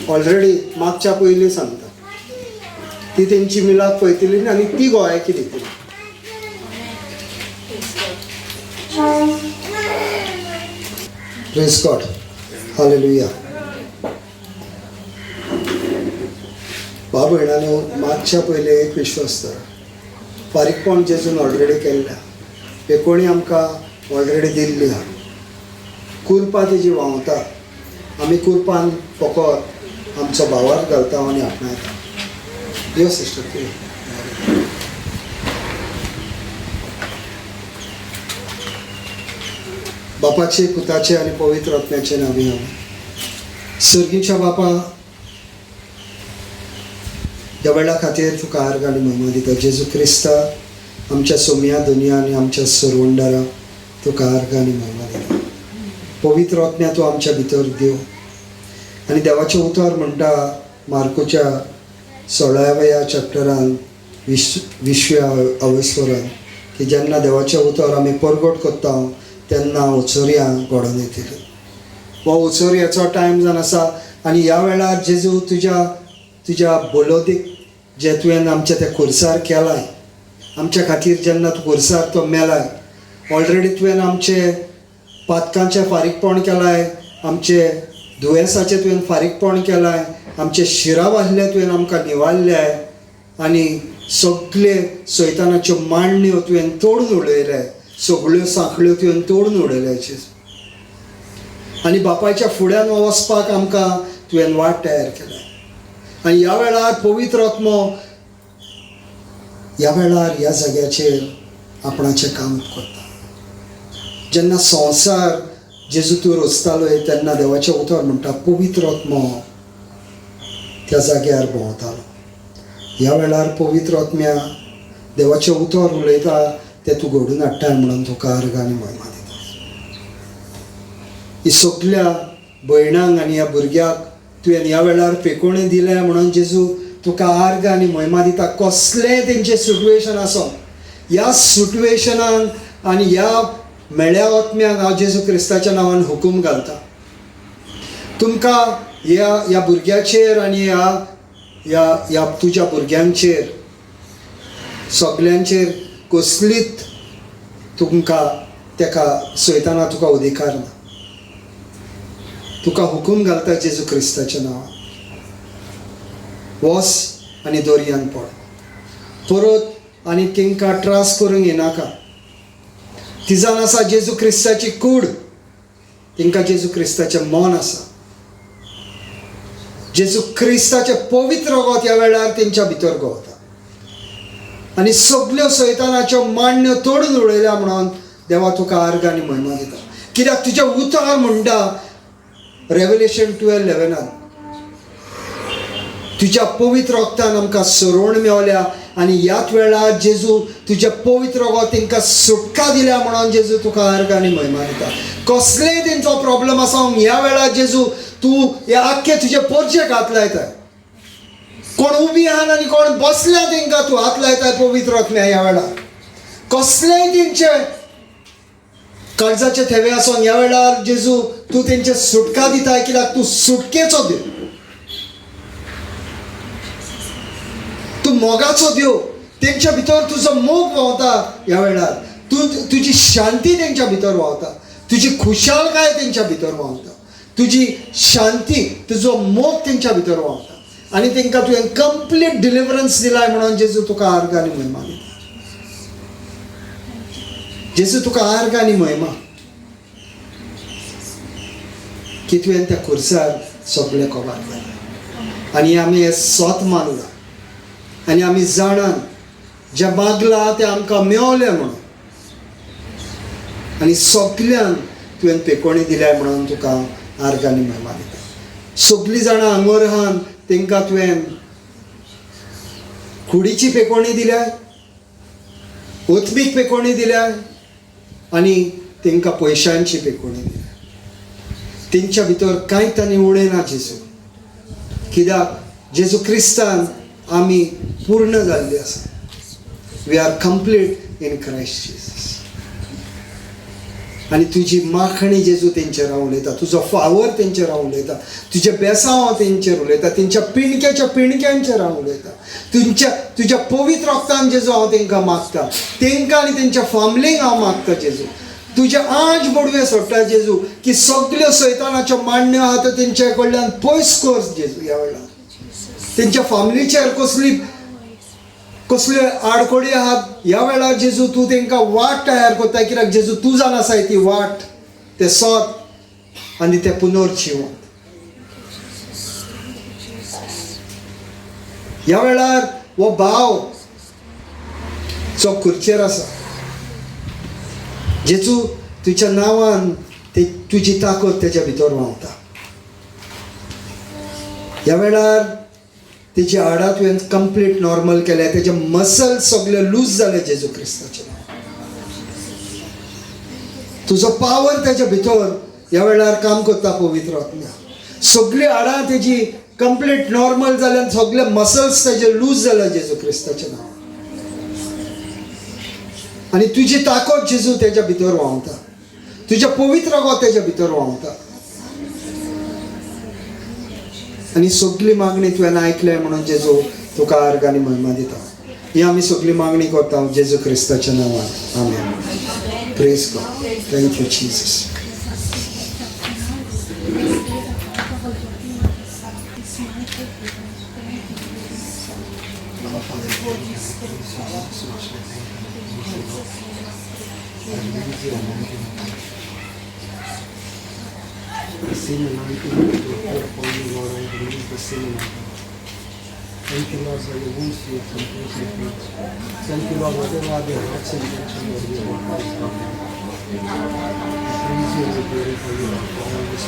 ऑलरेडी मागच्या पयलीं सांगता, ती तेंची मिलाद पळयतली आनी ती गोवायकी दितली. Praise God. Hallelujah. भाव भयणांनो, मागच्या पयलें एक विश्वास तर फारीकपण जेजून ऑलरेडी केल्लें, पेकोणी आमकां ऑलरेडी दिल्ली आहा. कुरपा तेजी व्हांवता, आमी कुरपान फकत आमचो भावार घालता आनी आपणायता. यो सिस्टर, तूं बापाचे, पुताचे आनी पवित्र आत्म्याचे नांवी आमेन. सर्गीच्या बापा, ह्या वेळा खातीर तुका आर्ग आनी महिमा दिता. जेजू क्रिस्ता आमच्या सोम्या दुनिया आनी आमच्या सरवंडारा तुका आर्ग आनी महिमा दिता. पवित्र आत्म्या तूं आमच्या भितर देव. आनी देवाचें उतर म्हणटा मार्कोच्या 16व्या चॅप्टरान 20व्या अवस्वरान की जेन्ना देवाचें उतर आमी परगट करता तेन्ना उचोरया घडोवन येतली. हो उचोरयाचो टायम जावन आसा आनी ह्या वेळार जेजू तुज्या तुज्या बोलोदीक जें तुवें आमच्या त्या खुर्सार केलाय आमच्या खातीर, जेन्ना तूं खुर्सार तो मेलाय, ऑलरेडी तुवें आमचे पातकांचें फारीकपण केलाय, आमचे दुयेंसाचें तुवें फारीकपण केलाय, आमचे शिराव आसले तुवें आमकां निवारल्याय आनी सगळे सैतानाच्यो मांडण्यो तुवें तोडून उडयले, सगळ्यो सांखळ्यो तुवें तोडून उडयले आनी बापायच्या फुड्यान वचपाक आमकां तुवें वाट तयार केल्या. आनी ह्या वेळार पवित्र आत्मो ह्या वेळार ह्या जाग्याचेर आपणाचें काम करता. जेन्ना संवसार जेजू तूं रचतालो तेन्ना देवाचें उतर म्हणटा पवित्र आत्मो त्या जाग्यार भोंवतालो. ह्या वेळार पवित्र आत्म्या देवाचें उतर उलयता तें तूं घडून हाडटाय म्हणून तुका अर्ग आनी महिमा दिता. ही सगल्या भयणांक आनी ह्या भुरग्याक तुवें ह्या वेळार पेकोणी दिलें म्हणून जेजू तुका आर्ग आनी महिमा दिता. कसलेंय तेंचें सिट्युएशन आसो, ह्या सिट्युएशनान आनी ह्या मेळ्या आत्म्याक हांव जेजू क्रिस्ताच्या नांवान हुकूम घालता, तुमकां ह्या ह्या भुरग्याचेर आनी ह्या ह्या ह्या तुज्या भुरग्यांचेर सगल्यांचेर कसलीच तुमकां तेका सैताना तुका अधिकार ना. तुका हुकूम घालता जेजू क्रिस्ताच्या नांवान, वस आनी दर्यान पड, परत आनी तेंकां त्रास करूंक येनाका. तिजान आसा जेजू क्रिस्ताची कूड, तेंकां जेजू क्रिस्ताचें मन आसा, जेजू क्रिस्ताचें पवित्र रगत ह्या वेळार तेंच्या भितर गवता आनी सगल्यो सैतानाच्यो मांडण्यो तोडून उडयल्या म्हणून देवा तुका आर्ग आनी महिमा दिता. कित्याक तुजें उतर म्हणटा रेवलेशन 12:11 तुज्या पवित्र रगतान आमकां सरोवण मेवल्या आनी ह्याच वेळार जेजू तुज्या पवित्र रगत तेंकां सुटका दिल्या म्हणून जेजू तुका आर्ग आनी महिमा दिता. कसलेय तेंचो प्रॉब्लम आसा ह्या वेळार जेजू तूं हे आख्खे तुजे पोरचेक हात लायताय, कोण उबी आहा आनी कोण बसल्या तेंकां तूं हात लायताय पवित्र आत्म्या. ह्या वेळार कसलेय तेंचे काळजाचे थेवे आसून ह्या वेळार जेजू तूं तेंचे सुटका दिताय, कित्याक तूं सुटकेचो देव, तूं मोगाचो देव, तेंच्या भितर तुजो मोग व्हांवता. ह्या वेळार तूं तुजी शांती तेंच्या भितर व्हांवता, तुजी खुशालकाय तेंच्या भितर व्हांवता, तुजी शांती तुजो मोग तेंच्या भितर व्हांवता आनी तेंकां तुवें कंप्लीट डिलिवरन्स दिलाय म्हणून जेजू तुका आर्ग आनी महिमा दिता. जेजू तुका आर्ग आनी महिमा की तुवें त्या खुर्सार सगळें कबार केलें आनी आमी हें सोत मानलां आनी आमी जाणान जें मागलां तें आमकां मेवलें म्हणून आनी सगल्यांक तुवें पेकोणी दिल्या म्हणून तुका आर्ग आनी महिमा दिता. सगळीं जाणां आंगोरहान तेंकां तुवें कुडीची पेकोणी दिल्या, ओतमीक पेकोणी दिल्या आनी तेंकां पयशांची पेकोणी दिल्या. तेंच्या भितर कांय तांणी उणें ना जेजू, कित्याक जेजू क्रिस्तान आमी पूर्ण जाल्ली आसा. We are complete in Christ Jesus. आनी तुजी माखणी जेजू तेंचेर हांव उलयता, तुजो फावर तेंचेर हांव उलयता, तुजें बेसांव हांव तेंचेर उलयता, तेंच्या पिणक्याच्या पिणक्यांचेर हांव उलयता, तुमच्या तुज्या पवित्र रक्तान जेजू हांव तेंकां मागता, तेंकां आनी तेंच्या फामिलींक हांव मागता जेजू. तुजें आज बोडवे सोडटा जेजू की सगल्यो सैतानाच्यो मांडण्यो आहा त्यो तेंच्या कडल्यान पयस कर जेजू. ह्या वेळार तेंच्या फामिलीचेर कसली कसल्यो आडखळी आहात ह्या वेळार जेजू तूं तेंकां वाट तयार करता, कित्याक जेजू तूं जाण आसाय ती वाट, तें सत आनी तें पुनर्जिवन. ह्या वेळार हो भाव जो खुर्चेर आसा जेजू तुज्या नांवान ते तुजी ताकद तेच्या भितर व्हांवता. ह्या वेळार तेजी हाडां तुवें कंप्लीट नॉर्मल केलें, तेजे मसल सगळे लूज जाले जेजू क्रिस्ताचे नांवान. तुजो पावर तेच्या भितर ह्या वेळार काम करता पवित्र आत्म्या. सगळी हाडां तेजी कंप्लीट नॉर्मल जाल्यान, सगळे मसल्स तेजे लूज जाल्या जेजू क्रिस्ताचें नांव. आनी तुजी ताकद जेजू तेज्या भितर व्हांवता, तुजें पवित्र रगत तेज्या भितर व्हांवता. आनी सगळी मागणी तुवें आयकल्या म्हणून जेजू तुका अर्ग आनी महिमा दिता. ही आमी सगळी मागणी करता जेजू क्रिस्ताच्या नांवान, आमेन. Praise God. Thank you Jesus. The same anointing to pour upon you, Lord, I release the same anointing. Thank you, Lord, for your wounds you have completely healed. Thank you, Lord, whatever are their hearts and intentions, Lord, we have always got them. I praise you and I glorify you, Lord, for all this.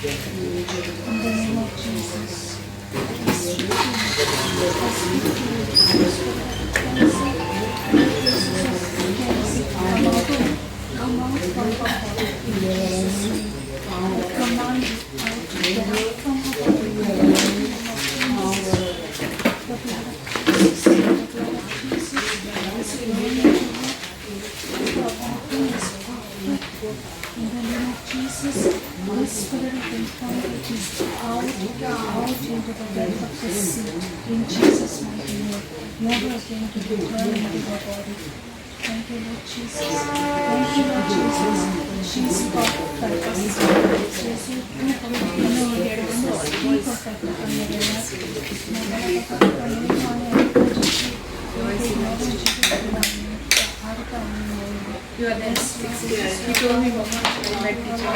In Jesus' name. In the name of Jesus. Come out, come out from her body in Jesus' name. I command you out, get out from her body in the name of Jesus. The blood of Jesus, the blood of Jesus is flowing into her. Your body is perfect. In the name of Jesus, this spirit of infirmity is out, out into the depth of the sea. In Jesus' mighty name, never again to return into the body. Thank you, Lord Jesus. Thank you, Lord Jesus. She's perfect. Jesus, perfect. You are there. He told me, Mama, I met teacher.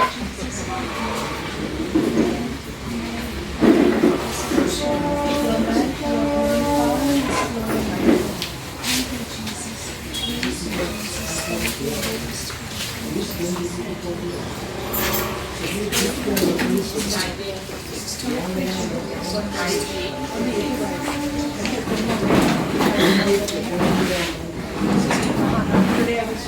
Thank you, Jesus. Praise you, Jesus. Thank you, Holy Spirit. Today I was